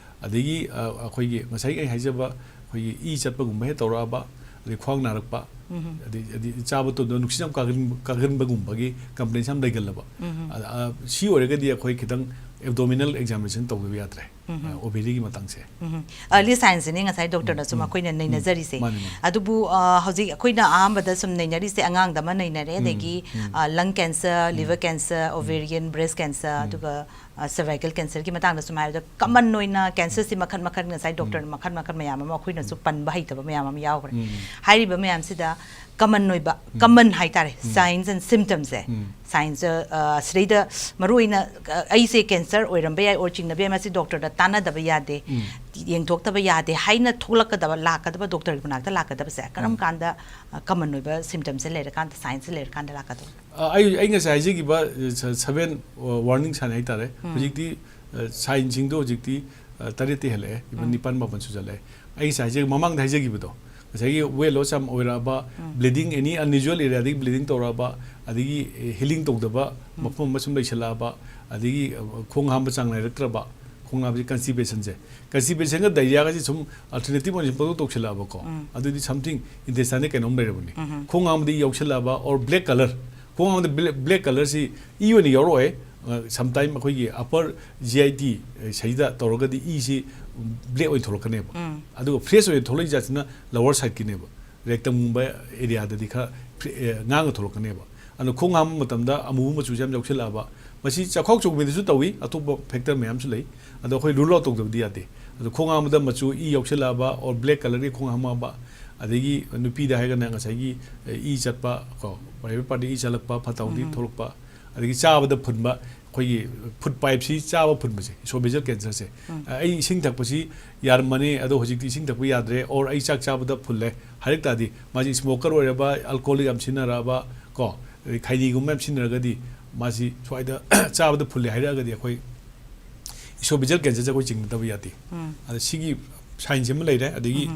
ꯑꯗꯒꯤ, ꯑ, ꯑꯩꯈꯣꯏꯒꯤ ꯉꯁꯥꯏꯒꯤ ꯑꯩ ꯍꯥꯏꯖꯕ ꯑꯩꯈꯣꯏꯒꯤ ꯏ ꯆꯠꯄꯒꯨꯝꯕ ꯍꯦꯛ ꯇꯧꯔꯛꯑꯕ, ꯑꯗꯩ ꯈ꯭ꯋꯥꯡ ꯅꯥꯔꯛꯄ, ꯑꯗꯩ, ꯑꯗꯩ ꯆꯥꯕ ꯇꯨꯝꯗꯕ ꯅꯨꯡꯁꯤꯠ ꯌꯥꯝ ꯀꯥꯒꯟ-, ꯀꯥꯒꯟꯕꯒꯨꯝꯕꯒꯤ ꯀꯝꯄ꯭ꯂꯦꯟꯁ ꯌꯥꯝ ꯂꯩꯒꯜꯂꯕ꯫ ꯑ, ꯑ, ꯁꯤ ꯑꯣꯏꯔꯒꯗꯤ ꯑꯩꯈꯣꯏ ꯈꯤꯇꯪ ꯑꯦꯕꯗꯣꯃꯤꯅꯦꯜ ꯑꯦꯛꯖꯥꯃꯤꯅꯦꯁꯟ ꯇꯧꯗꯕ ꯌꯥꯗ꯭ꯔꯦ, ꯑ, ꯑꯣꯚꯦꯔꯤꯒꯤ ꯃꯇꯥꯡꯁꯦ꯫ ꯎꯝ꯫ ꯑꯥꯔꯂꯤ ꯁꯥꯏꯟꯁꯁꯤꯅꯦ ꯉꯁꯥꯏ ꯗꯣꯛꯇꯔꯅꯁꯨ ꯃꯈꯣꯏꯅ ꯅꯩꯅꯖꯔꯤꯁꯦ꯫ ꯃꯥꯅꯤ, ꯃꯥꯅꯤ꯫ ꯑꯗꯨꯕꯨ, ꯑ, ꯍꯧꯖꯤꯛ ꯑꯩꯈꯣꯏꯅ ꯑꯍꯥꯟꯕꯗ ꯁꯨꯝ ꯅꯩꯅꯔꯤꯁꯦ, ꯑꯉꯥꯡꯗ ꯑꯃ ꯅꯩꯅꯔꯦ, ꯑꯗꯒꯤ, ꯑ, ꯂꯪ cancer, liver cancer, ovarian, breast cancer, ꯑꯗꯨꯒ, ꯑ, ꯁꯔꯚꯥꯏꯀꯦꯜ ꯀꯦꯟꯁꯔꯒꯤ ꯃꯇꯥꯡꯗ ꯁꯨꯝ ꯍꯥꯏꯔꯕꯗ, ꯀꯃꯟ ꯑꯣꯏꯅ ꯀꯦꯟꯁꯔꯁꯤ ꯃꯈꯜ ꯃꯈꯜ ꯉꯁꯥꯏ ꯗꯣꯛꯇꯔꯅ ꯃꯈꯜ ꯃꯈꯜ ꯃꯌꯥꯝ ꯑꯃ ꯑꯩꯈꯣꯏꯅꯁꯨ ꯄꯟꯕ ꯍꯩꯇꯕ ꯃꯌꯥꯝ ꯑꯃ ꯌꯥꯎꯈ꯭ꯔꯦ꯫ ꯍꯥꯏꯔꯤꯕ ꯃꯌꯥꯝꯁꯤꯗ ꯀꯃꯟ ꯑꯣꯏꯕ, ꯀꯃꯟ ꯍꯥꯏꯇꯥꯔꯦ, ꯁꯥꯏꯟꯁ ꯑꯦꯟ ꯁꯤꯝꯇꯝꯁꯦ, ꯁꯥꯏꯟꯁ, ꯑ, ꯁꯤꯗꯩꯗ ꯃꯔꯨ ꯑꯣꯏꯅ, ꯑ, ꯑꯩꯁꯦ ꯀꯦꯟꯁꯔ ꯑꯣꯏꯔꯝꯕ ꯌꯥꯏ, ꯑꯣꯔ ꯆꯤꯡꯅꯕ ꯌꯥꯏ, ꯃꯁꯤ ꯗꯣꯛꯇꯔꯗ ꯇꯥꯟꯅꯗꯕ ꯌꯥꯗꯦ, ꯌꯦꯡꯊꯣꯛꯇꯕ ꯌꯥꯗꯦ ꯍꯥꯏꯅ ꯊꯣꯛꯂꯛꯀꯗꯕ, ꯂꯥꯛꯀꯗꯕ, ꯗꯣꯛꯇꯔꯒꯤ ꯃꯅꯥꯛꯇ ꯂꯥꯛꯀꯗꯕꯁꯦ ꯀꯔꯝ ꯀꯥꯟꯗ, ꯑ, ꯀꯃꯟ ꯑꯣꯏꯕ ꯁꯤꯝꯇꯝꯁꯦ ꯂꯩꯔꯀꯥꯟꯗ, ꯁꯥꯏꯟꯁꯁꯦ ꯂꯩꯔꯀꯥꯟꯗ ꯂꯥꯛꯀꯗꯕ? ꯑ, ꯑꯩ, ꯑꯩ ꯉꯁꯥꯏ ꯍꯥꯏꯖꯈꯤꯕ, ꯑ, ꯁ-, ꯁꯚꯦꯟ, ꯑ, ꯋꯥꯔꯅꯤꯡ ꯁꯥꯏꯟ ꯍꯥꯏꯇꯥꯔꯦ꯫ ꯍꯧꯖꯤꯛꯇꯤ, ꯑ, ꯁꯥꯏꯟꯁꯤꯡꯗꯣ ꯍꯧꯖꯤꯛꯇꯤ, ꯑ, ꯇꯔꯦꯠꯇꯤ ꯍꯦꯜꯂꯛꯑꯦ, ꯏꯚꯟ ꯅꯤꯄꯥꯟ ꯃꯥꯄꯟ ꯁꯨꯖꯜꯂꯛꯑꯦ꯫ ꯑꯩ ꯉꯁꯥꯏ ꯍꯥꯏꯖ-, ꯃꯃꯥꯡꯗ ꯍꯥꯏꯖꯈꯤꯕꯗꯣ, ꯉꯁꯥꯏꯒꯤ ꯋꯦꯠ ꯂꯣꯁ ꯌꯥꯝ ꯑꯣꯏꯔꯛꯑꯕ, ꯕ꯭ꯂꯤꯗꯤꯡ, ꯑꯦꯅꯤ ꯑꯟꯌꯨꯖꯨꯋꯦꯜ ꯑꯦꯔꯤꯌꯥꯗꯒꯤ ꯕ꯭ꯂꯤꯗꯤꯡ ꯇꯧꯔꯛꯑꯕ, ꯑꯗꯒꯤ, ꯑꯦ, ꯍꯤꯂꯤꯡ ꯇꯧꯗꯕ ꯃꯐꯝ ꯑꯃ ꯁꯨꯝ ꯂꯩꯁꯜꯂꯛꯑꯕ, ꯑꯗꯒꯤ, ꯑ, ꯈꯣꯡ ꯍꯥꯝꯕ ꯆꯥꯡ ꯅꯥꯏꯔꯛꯇ꯭ꯔꯕ, ꯈꯣꯡ ꯍꯥꯝꯕꯁꯤ ꯀꯟꯁꯇꯤꯄꯦꯁꯟꯁꯦ, ꯀꯟꯁꯇꯤꯄꯦꯁꯟꯒ ꯗꯥꯏꯔꯤꯌꯥꯒꯁꯤ ꯁꯨꯝ ꯑꯜꯇꯔꯅꯦꯇꯤꯚ ꯑꯣꯏꯅ ꯁꯨꯝ ꯄꯪꯇꯧ ꯇꯧꯁꯤꯜꯂꯛꯑꯕꯀꯣ, ꯑꯗꯨꯗꯤ ꯁꯝꯊꯤꯡ ꯏꯟꯇꯦꯁꯇꯥꯏꯟꯗ ꯀꯩꯅꯣꯝ ꯂꯩꯔꯕꯅꯤ꯫ ꯈꯣꯡ ꯍꯥꯝꯕꯗ ꯏ ꯌꯥꯎꯁꯜꯂꯛꯑꯕ, ꯑꯣꯔ ꯕ꯭ꯂꯦꯛ ꯀꯂꯔ, ꯈꯣꯡ ꯍꯥꯝꯕꯗ ꯕ꯭ꯂꯦꯛ, ꯕ꯭ꯂꯦꯛ ꯀꯂꯔꯁꯤ ꯏ ꯑꯣꯏꯅ ꯌꯥꯎꯔꯛꯑꯣꯏ꯫ ꯑ, ꯁꯝꯇꯥꯏꯝ ꯑꯩꯈꯣꯏꯒꯤ ꯑꯄꯔ ꯖꯤ ꯑꯥꯏ ꯇꯤ, ꯑ, ꯁꯤꯗ ꯇꯧꯔꯒꯗꯤ ꯏꯁꯤ ꯕ꯭ꯂꯦꯛ ꯑꯣꯏꯅ ꯊꯣꯛꯂꯛꯀꯅꯦꯕ꯫ ꯑꯗꯨꯒ ꯐ꯭ꯔꯦꯁ ꯑꯣꯏꯅ ꯊꯣꯛꯂꯛꯏ ꯖꯥꯠꯁꯤꯅ ꯂꯋꯔ ꯁꯥꯏꯠꯀꯤꯅꯦꯕ꯫ ꯔꯦꯛꯇꯝꯒꯨꯝꯕ ꯑꯦꯔꯤꯌꯥꯗꯗꯤ ꯈꯔ ꯐ꯭ꯔꯦ-, ꯑꯦ, ꯉꯥꯡꯉ ꯊꯣꯛꯂꯛꯀꯅꯦꯕ꯫ ꯑꯗꯣ ꯈꯣꯡ ꯍꯥꯝꯕ ꯃꯇꯝꯗ ꯑꯃꯨꯕ ꯃꯆꯨꯁꯦ ꯌꯥꯝ ꯌꯥꯎꯁꯜꯂꯛꯑꯕ, ꯃꯁꯤ ꯆꯥꯛꯈꯥꯎ ꯆꯣꯛꯃꯤꯗꯁꯨ ꯇꯧꯏ, ꯑꯇꯣꯞꯄ ꯐꯦꯛꯇꯔ ꯃꯌꯥꯝꯁꯨ ꯂꯩ꯫ ꯑꯗꯣ ꯑꯩꯈꯣꯏ ꯔꯨꯜ ꯑꯥꯎꯠ ꯇꯧꯗꯕꯗꯤ ꯌꯥꯗꯦ꯫ ꯑꯗꯣ ꯈꯣꯡ ꯍꯥꯝꯕꯗ ꯃꯆꯨ ꯏ ꯌꯥꯎꯁꯜꯂꯛꯑꯕ, ꯑꯣꯔ ꯕ꯭ꯂꯦꯛ ꯀꯂꯔꯒꯤ ꯈꯣꯡ ꯍꯥꯝꯃꯛꯑꯕ, ꯑꯗꯒꯤ ꯅꯨꯄꯤꯗ ꯍꯥꯏꯔꯒꯅ ꯉꯁꯥꯏꯒꯤ, ꯑꯦ, ꯏ ꯆꯠꯄ ꯀꯣ, ꯄ꯭ꯔꯥꯏꯚꯦꯠ ꯄꯥꯔꯇꯤ ꯏ ꯆꯠꯂꯛꯄ, ꯐꯠꯇ ꯍꯥꯎꯗꯤ ꯊꯣꯛꯂꯛꯄ, ꯑꯗꯒꯤ ꯆꯥꯕꯗ ꯐꯨꯟꯕ, ꯑꯩꯈꯣꯏꯒꯤ ꯐꯨꯗ ꯄꯥꯏꯞꯁꯤ ꯆꯥꯕ ꯐꯨꯟꯕꯁꯦ, ꯏꯁꯣꯐꯦꯖꯤꯌꯦꯜ ꯀꯦꯟꯁꯔꯁꯦ꯫ ꯑ, ꯑꯩ ꯏꯁꯤꯡ ꯊꯛꯄꯁꯤ ꯌꯥꯔꯝꯕꯅꯤ, ꯑꯗꯣ ꯍꯧꯖꯤꯛꯇꯤ ꯏꯁꯤꯡ ꯊꯛꯄ ꯌꯥꯗ꯭ꯔꯦ, ꯑꯣꯔ ꯑꯩ ꯆꯥꯛ ꯆꯥꯕꯗ ꯐꯨꯜꯂꯦ ꯍꯥꯏꯔꯛ ꯇꯥꯔꯗꯤ, ꯃꯥꯁꯤ ꯁ꯭ꯃꯣꯀꯔ ꯑꯣꯏꯔꯕ, ꯑꯜꯀꯣꯍꯣꯜ ꯌꯥꯝ ꯁꯤꯖꯤꯟꯅꯔꯛꯑꯕ, ꯀꯣ, ꯑꯗꯩ ꯈꯩꯅꯤꯒꯨꯝꯕ ꯌꯥꯝ ꯁꯤꯖꯤꯟꯅꯔꯒꯗꯤ ꯃꯥꯁꯤ ꯁ꯭ꯋꯥꯏꯗ ꯆꯥꯕꯗ ꯐꯨꯜꯂꯦ ꯍꯥꯏꯔꯛꯑꯒꯗꯤ ꯑꯩꯈꯣꯏ ꯏꯁꯣꯐꯦꯖꯤꯌꯦꯜ ꯀꯦꯟꯁꯔꯁꯦ ꯑꯩꯈꯣꯏ ꯆꯤꯡꯅꯗꯕ ꯌꯥꯗꯦ꯫ ꯑꯗ ꯁꯤꯒꯤ ꯁꯥꯏꯟꯁ ꯑꯃ ꯂꯩꯔꯦ꯫ ꯑꯗꯒꯤ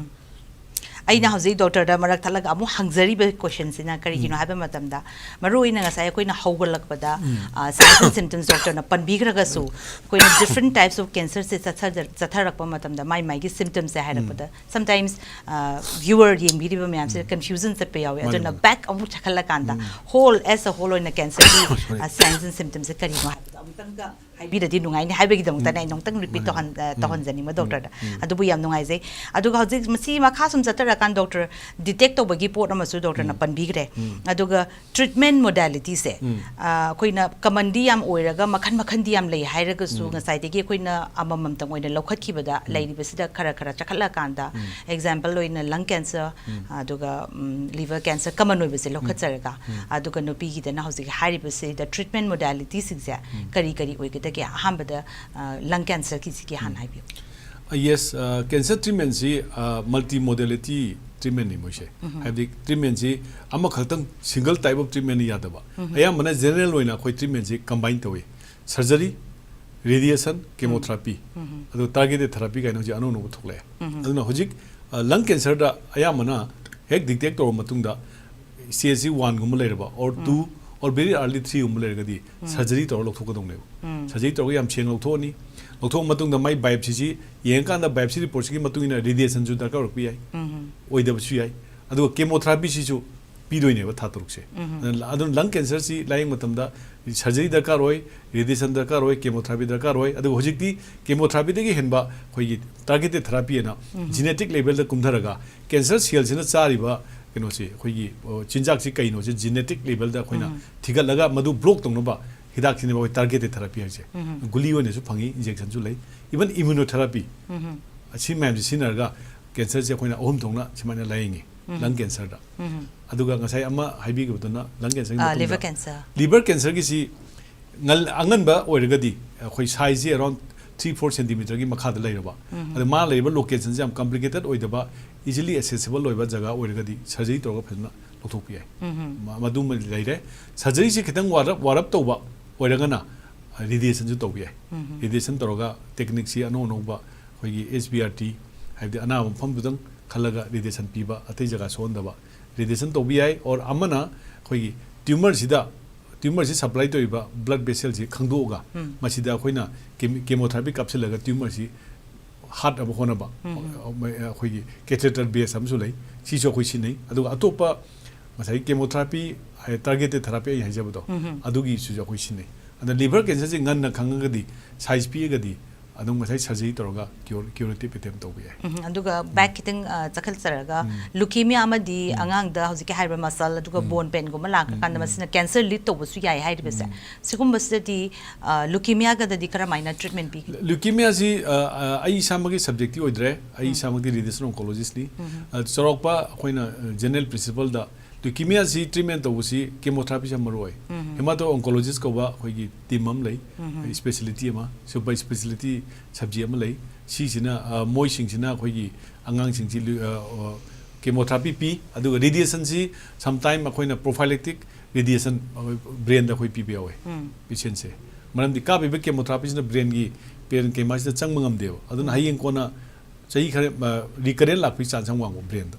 ꯑꯩꯅ ꯍꯧꯖꯤꯛ ꯗꯣꯛꯇꯔꯗ ꯃꯔꯛ ꯊꯠꯂꯒ ꯑꯃꯨꯛ ꯍꯪꯖꯔꯤꯕ ꯀꯣꯏꯁꯟꯁꯤꯅ ꯀꯔꯤꯒꯤꯅꯣ ꯍꯥꯏꯕ ꯃꯇꯝꯗ, ꯃꯔꯨ ꯑꯣꯏꯅ ꯉꯁꯥꯏ ꯑꯩꯈꯣꯏꯅ ꯍꯧꯒꯠꯂꯛꯄꯗ, ꯑ, signs and symptoms ꯗꯣꯛꯇꯔꯅ ꯄꯟꯕꯤꯈ꯭ꯔꯒꯁꯨ, ꯑꯩꯈꯣꯏꯅ different types of cancerꯁꯦ ꯆꯠꯊ-, ꯆꯠꯊꯔꯛꯄ ꯃꯇꯝꯗ ꯃꯥꯏ ꯃꯥꯏꯒꯤ symptomsꯁꯦ ꯍꯥꯏꯔꯛꯄꯗ, sometimes, ꯑ, viewer ꯌꯦꯡꯕꯤꯔꯤꯕ ꯃꯌꯥꯝꯁꯤꯗ confusion ꯆꯠꯄ ꯌꯥꯎꯋꯦ꯫ ꯑꯗꯨꯅ ꯃꯥꯅꯤ, ꯃꯥꯅꯤ꯫ Back ꯑꯃꯨꯛ ꯆꯠꯈꯠꯂꯀꯥꯟꯗ, whole as a whole ꯑꯣꯏꯅ cancerꯒꯤ, Sorry꯫ ꯑ, signs and symptomsꯁꯦ ꯀꯔꯤꯅꯣ ꯍꯥꯏꯕꯗꯣ ꯑꯃꯨꯛꯇꯪꯒ ꯍꯥꯏꯕꯤꯔꯗꯤ ꯅꯨꯡꯉꯥꯏꯅꯤ ꯍꯥꯏꯕꯒꯤꯗꯃꯛꯇꯅꯦ ꯑꯩ ꯑꯃꯨꯛꯇꯪ repeat ꯃꯥꯅꯤ꯫ ꯇꯧꯍꯟ-, ꯑ, ꯇꯧꯍꯟꯖꯅꯤꯡꯕ ꯗꯣꯛꯇꯔꯗ꯫ ꯑꯗꯨꯕꯨ ꯌꯥꯝ ꯅꯨꯡꯉꯥꯏꯖꯩ꯫ ꯑꯗꯨꯒ ꯍꯧꯖꯤꯛ ꯃꯁꯤ ꯃꯈꯥ ꯁꯨꯝ ꯆꯠꯊꯔꯀꯥꯟ ꯗꯣꯛꯇꯔ, detect ꯇꯧꯕꯒꯤ ꯄꯣꯠ ꯑꯃꯁꯨ ꯗꯣꯛꯇꯔꯅ ꯄꯟꯕꯤꯈ꯭ꯔꯦ꯫ ꯑꯗꯨꯒ treatment modalityꯁꯦ, ꯑ, ꯑꯩꯈꯣꯏꯅ commonly ꯌꯥꯝ ꯑꯣꯏꯔꯒ ꯃꯈꯟ ꯃꯈꯟꯗꯤ ꯌꯥꯝ ꯂꯩ ꯍꯥꯏꯔꯒꯁꯨ, ꯉꯁꯥꯏꯗꯒꯤ ꯑꯩꯈꯣꯏꯅ ꯑꯃꯃꯝꯇꯪ ꯑꯣꯏꯅ ꯂꯧꯈꯠꯈꯤꯕꯗ, ꯂꯩꯔꯤꯕꯁꯤꯗ ꯈꯔ ꯈꯔ ꯆꯈꯠꯂꯀꯥꯟꯗ, example ꯑꯣꯏꯅ lung cancer, ꯑꯗꯨꯒ, ꯎꯝ, liver cancer common ꯑꯣꯏꯕꯁꯦ ꯂꯧꯈꯠꯆꯔꯒ, ꯑꯗꯨꯒ ꯅꯨꯄꯤꯒꯤꯗꯅ ꯍꯧꯖꯤꯛ ꯍꯥꯏꯔꯤꯕꯁꯤꯗ treatment modalityꯁꯤꯡꯁꯦ ꯀꯔꯤ ꯀꯔꯤ ꯑꯣꯏꯒꯗꯒꯦ? ꯑꯍꯥꯟꯕꯗ, ꯑ, lung cancerꯒꯤꯁꯤꯒꯤ ꯍꯥꯟꯅ ꯍꯥꯏꯕꯤꯌꯨ꯫ ꯑ, yes, ꯑ, cancer treatmentꯁꯤ, ꯑ, multi modality treatmentꯅꯤ ꯃꯣꯏꯁꯦ꯫ ꯍꯥꯏꯕꯗꯤ treatmentꯁꯤ ꯑꯃꯈꯛꯇꯪ single type of treatmentꯅꯤ ꯌꯥꯗꯕ꯫ ꯑꯌꯥꯝꯕꯅ general ꯑꯣꯏꯅ ꯑꯩꯈꯣꯏ treatmentꯁꯤ combine ꯇꯧꯏ꯫ Surgery, radiation, chemotherapy, ꯑꯗꯨ targeted therapy ꯀꯥꯏꯅ ꯍꯧꯖꯤꯛ ꯑꯅꯧ ꯑꯅꯧꯕ ꯊꯣꯛꯂꯛꯑꯦ꯫ ꯑꯗꯨꯅ ꯍꯧꯖꯤꯛ, ꯑ, lung cancerꯗ ꯑꯌꯥꯝꯕꯅ ꯍꯦꯛ detect ꯇꯧꯔꯕ ꯃꯇꯨꯡꯗ stageꯁꯤ oneꯒꯨꯝꯕ ꯂꯩꯔꯕ, or two, or very early threeꯒꯨꯝꯕ ꯂꯩꯔꯒꯗꯤ surgery ꯇꯧꯔꯒ ꯂꯧꯊꯣꯛꯀꯗꯧꯅꯦꯕ꯫ Surgery ꯇꯧꯔꯒ ꯌꯥꯝ ꯁꯦꯡꯅ ꯂꯧꯊꯣꯛꯑꯅꯤ꯫ ꯂꯧꯊꯣꯛꯑ ꯃꯇꯨꯡꯗ ꯃꯥꯏ biopsyꯁꯤ ꯌꯦꯡꯉꯀꯥꯟꯗ biopsyꯒꯤ reportꯁꯤꯒꯤ ꯃꯇꯨꯡ ꯏꯟꯅ radiationꯁꯨ ꯗꯔꯀꯥꯔ ꯑꯣꯏꯔꯛꯄ ꯌꯥꯏ, ꯑꯣꯏꯗꯕꯁꯨ ꯌꯥꯏ꯫ ꯑꯗꯨꯒ chemotherapyꯁꯤꯁꯨ ꯄꯤꯗꯣꯏꯅꯦꯕ ꯊꯥ ꯇꯔꯨꯛꯁꯦ꯫ ꯑꯗꯨꯅ, ꯑꯗꯨꯅ lung cancerꯁꯤ ꯂꯥꯌꯦꯡꯕ ꯃꯇꯝꯗ surgery ꯗꯔꯀꯥꯔ ꯑꯣꯏ, radiation ꯗꯔꯀꯥꯔ ꯑꯣꯏ, chemotherapy ꯗꯔꯀꯥꯔ ꯑꯣꯏ꯫ ꯑꯗꯨꯒ ꯍꯧꯖꯤꯛꯇꯤ chemotherapyꯗꯒꯤ ꯍꯦꯟꯕ ꯑꯩꯈꯣꯏꯒꯤ targeted therapyꯑꯅ genetic levelꯗ ꯀꯨꯝꯊꯔꯒ cancer cellꯁꯤꯅ ꯆꯥꯔꯤꯕ ꯀꯩꯅꯣꯁꯤ, ꯑꯩꯈꯣꯏꯒꯤ, ꯑ, ꯆꯤꯟꯖꯥꯛꯁꯤ ꯀꯩꯅꯣꯁꯦ genetic levelꯗ ꯑꯩꯈꯣꯏꯅ ꯊꯤꯒꯠꯂꯒ ꯃꯗꯨ block ꯇꯧꯅꯕ ꯍꯤꯗꯥꯛꯁꯤꯅꯦꯕ ꯑꯩꯈꯣꯏ targeted therapy ꯍꯥꯏꯁꯦ꯫ ꯒꯨꯂꯤ ꯑꯣꯏꯅꯁꯨ ꯐꯪꯉꯤ, injectionꯁꯨ ꯂꯩ, even immunotherapy꯫ ꯑꯁꯤ ꯃꯌꯥꯝꯁꯦ ꯁꯤꯖꯤꯟꯅꯔꯒ cancerꯁꯦ ꯑꯩꯈꯣꯏꯅ ꯑꯍꯨꯝ ꯊꯣꯛꯅ ꯁꯨꯃꯥꯏꯅ ꯂꯥꯌꯦꯡꯉꯤ꯫ Lung cancerꯗ꯫ ꯑꯗꯨꯒ ꯉꯁꯥꯏ ꯑꯃ ꯍꯥꯏꯕꯤꯈꯤꯕꯗꯨꯅ lung cancerꯒꯤ ꯑ, ꯃꯇꯨꯡꯗ liver cancer꯫ Liver cancerꯒꯤꯁꯤ ꯉꯜ ꯑꯉꯟꯕ ꯑꯣꯏꯔꯒꯗꯤ ꯑꯩꯈꯣꯏ ꯁꯥꯏꯖꯁꯤ ꯑꯦꯔꯥꯎꯟ ꯊ꯭ꯔꯤ ꯐꯣꯔ ꯁꯦꯟꯇꯤꯃꯤꯇꯔꯒꯤ ꯃꯈꯥꯗ ꯂꯩꯔꯕ, ꯑꯗ ꯃꯥ ꯂꯩꯔꯤꯕ ꯂꯣꯀꯦꯁꯟꯁꯦ ꯌꯥꯝ ꯀꯝꯄ꯭ꯂꯤꯀꯦꯇꯦꯠ ꯑꯣꯏꯗꯕ, ꯏꯖꯤꯂꯤ ꯑꯦꯁꯦꯁꯤꯕꯜ ꯑꯣꯏꯕ ꯖꯒꯥ ꯑꯣꯏꯔꯒꯗꯤ ꯁꯔꯖꯔꯤ ꯇꯧꯔꯒ ꯐꯖꯅ ꯂꯧꯊꯣꯛꯄ ꯌꯥꯏ꯫ ꯃ- ꯃꯗꯨꯃ ꯂꯩꯔꯦ꯫ ꯁꯔꯖꯔꯤꯁꯤ ꯈꯤꯇꯪ ꯋꯥꯔꯞ ꯋꯥꯔꯞ ꯇꯧꯕ ꯑꯣꯏꯔꯒꯅ ꯔꯦꯗꯤꯌꯦꯁꯟꯁꯨ ꯇꯧꯕ ꯌꯥꯏ꯫ ꯔꯦꯗꯤꯌꯦꯁꯟ ꯇꯧꯔꯒ ꯇꯦꯛꯅꯤꯛꯁꯤ ꯑꯅꯧ ꯑꯅꯧꯕ ꯑꯩꯈꯣꯏꯒꯤ ꯑꯦꯁ ꯕꯤ ꯑꯥꯔ ꯇꯤ, ꯍꯥꯏꯕꯗꯤ ꯑꯅꯥꯕ ꯃꯐꯝꯗꯨꯗꯪ ꯈꯜꯂꯒ ꯔꯦꯗꯤꯌꯦꯁꯟ ꯄꯤꯕ, ꯑꯇꯩ ꯖꯒꯥ ꯁꯣꯛꯍꯟꯗꯕ ꯔꯦꯗꯤꯌꯦꯁꯟ ꯇꯧꯕ ꯌꯥꯏ꯫ ꯑꯣꯔ ꯑꯃꯅ ꯑꯩꯈꯣꯏꯒꯤ ꯇ꯭ꯌꯨꯃꯔꯁꯤꯗ, ꯇ꯭ꯌꯨꯃꯔꯁꯤ ꯁꯄ꯭ꯂꯥꯏ ꯇꯧꯔꯤꯕ ꯕ꯭ꯂꯗ ꯚꯦꯁꯦꯜꯁꯤ ꯈꯪꯗꯣꯛꯑꯒ ꯃꯁꯤꯗ ꯑꯩꯈꯣꯏꯅ ꯀꯦꯃꯣ- ꯀꯦꯃꯣꯊꯦꯔꯥꯄꯤ ꯀꯥꯞꯁꯤꯜꯂꯒ ꯇ꯭ꯌꯨꯃꯔꯁꯤ ꯍꯥꯠꯅꯕ ꯍꯣꯠꯅꯕ, ꯑꯩꯈꯣꯏꯒꯤ ꯀꯦꯊꯦꯇꯔ ꯕꯦꯁ ꯑꯃꯁꯨ ꯂꯩ, ꯁꯤꯁꯨ ꯑꯩꯈꯣꯏ ꯁꯤꯖꯤꯟꯅꯩ꯫ ꯑꯗꯨꯒ ꯑꯇꯣꯞꯄ ꯉꯁꯥꯏꯒꯤ ꯀꯦꯃꯣꯊꯦꯔꯥꯄꯤ, ꯇꯥꯔꯒꯦꯇꯦꯗ ꯊꯦꯔꯥꯄꯤ ꯑꯩ ꯍꯥꯏꯖꯕꯗꯣ, ꯑꯗꯨꯒꯤꯁꯨ ꯑꯩꯈꯣꯏ ꯁꯤꯖꯤꯟꯅꯩ꯫ ꯑꯗ ꯂꯤꯚꯔ ꯀꯦꯟꯁꯔꯁꯤ ꯉꯟꯅ ꯈꯪꯉꯒꯗꯤ, ꯁꯥꯏꯖ ꯄꯤꯛꯑꯒꯗꯤ ꯑꯗꯨꯝ ꯉꯁꯥꯏ ꯁꯔꯖꯔꯤ ꯇꯧꯔꯒ ꯀ꯭ꯌꯣꯔ ꯀ꯭ꯌꯨꯔꯦꯇꯤꯞ ꯑꯦꯇꯦꯝ ꯇꯧꯕ ꯌꯥꯏ꯫ ꯎꯝ, ꯑꯗꯨꯒ ꯕꯦꯛ ꯈꯤꯇꯪ ꯑ, ꯆꯈꯠꯆꯔꯒ, ꯂꯨꯀꯦꯃꯤꯌꯥ ꯑꯃꯗꯤ ꯑꯉꯥꯡꯗ ꯍꯧꯖꯤꯛꯀꯤ ꯍꯥꯏꯔꯤꯕ ꯃꯁꯜ ꯑꯗꯨꯒ ꯕꯣꯟ ꯄꯦꯟꯒꯨꯝꯕ ꯂꯥꯛꯈ꯭ꯔꯀꯥꯟꯗ ꯃꯁꯤꯅ ꯀꯦꯟꯁꯔ ꯂꯤꯗ ꯇꯧꯕꯁꯨ ꯌꯥꯏ ꯍꯥꯏꯔꯤꯕꯁꯦ, ꯁꯤꯒꯨꯝꯕꯁꯤꯗꯗꯤ ꯑ, ꯂꯨꯀꯦꯃꯤꯌꯥꯒꯗꯗꯤ ꯀꯔꯝꯍꯥꯏꯅ ꯇ꯭ꯔꯤꯠꯃꯦꯟ ꯄꯤꯒꯅꯤ? ꯂꯨꯀꯦꯃꯤꯌꯥꯁꯤ ꯑ, ꯑ, ꯑꯩ ꯏꯁꯥꯃꯛꯀꯤ ꯁꯕꯖꯦꯛꯇꯤ ꯑꯣꯏꯗ꯭ꯔꯦ꯫ ꯑꯩ ꯏꯁꯥꯃꯛꯇꯤ ꯔꯦꯗꯤꯌꯦꯁꯟ ꯑꯣꯟꯀꯣꯂꯣꯖꯤꯁꯅꯤ꯫ ꯑ, ꯆꯥꯎꯔꯥꯛꯄ ꯑꯩꯈꯣꯏꯅ ꯖꯦꯅꯔꯦꯜ ꯄ꯭ꯔꯤꯟꯁꯤꯄꯜꯗ ꯂꯨꯀꯦꯃꯤꯌꯥꯁꯤ ꯇ꯭ꯔꯤꯠꯃꯦꯟ ꯇꯧꯕꯁꯤ ꯀꯦꯃꯣꯊꯦꯔꯥꯄꯤꯁꯤ ꯌꯥꯝ ꯃꯔꯨ ꯑꯣꯏ꯫ ꯍꯦꯃꯥꯇꯣ ꯑꯣꯟꯀꯣꯂꯣꯖꯤꯁ ꯀꯧꯕ ꯑꯩꯈꯣꯏꯒꯤ ꯇꯤꯝ ꯑꯃ ꯂꯩ, ꯁ꯭ꯄꯦꯁꯤꯂꯤꯇꯤ ꯑꯃ, ꯁꯨꯄꯔ ꯁ꯭ꯄꯦꯁꯤꯂꯤꯇꯤ ꯁꯕꯖꯦꯛ ꯑꯃ ꯂꯩ꯫ ꯁꯤꯁꯤꯅ ꯑ, ꯃꯣꯏꯁꯤꯡꯁꯤꯅ ꯑꯩꯈꯣꯏꯒꯤ ꯑꯉꯥꯡꯁꯤꯡꯁꯤ ꯂꯨ- ꯑ, ꯑ, ꯀꯦꯃꯣꯊꯦꯔꯥꯄꯤ ꯄꯤ, ꯑꯗꯨꯒ ꯔꯦꯗꯤꯌꯦꯁꯟꯁꯤ ꯁꯝꯇꯥꯏꯝ ꯑꯩꯈꯣꯏꯅ ꯄ꯭ꯔꯣꯐꯥꯏꯂꯦꯛꯇꯤꯛ ꯔꯦꯗꯤꯌꯦꯁꯟ ꯕ꯭ꯔꯦꯟꯗ ꯑꯩꯈꯣꯏ ꯄꯤꯕ ꯌꯥꯎꯋꯦ ꯄꯦꯁꯦꯟꯁꯦ꯫ ꯃꯔꯝꯗꯤ ꯀꯥꯞꯄꯤꯕ ꯀꯦꯃꯣꯊꯦꯔꯥꯄꯤꯁꯤꯅ ꯕ꯭ꯔꯦꯟꯒꯤ ꯄꯦꯔꯦꯟꯀꯦꯃꯥꯁꯤꯗ ꯆꯪꯕ ꯉꯝꯗꯦꯕ꯫ ꯑꯗꯨꯅ ꯍꯌꯦꯡ ꯀꯣꯟꯅ ꯆꯍꯤ ꯈꯔ ꯔꯤꯀꯔꯦꯟ ꯂꯥꯛꯄꯒꯤ ꯆꯥꯟꯁ ꯌꯥꯝ ꯋꯥꯡꯕ ꯕ꯭ꯔꯦꯟꯗ꯫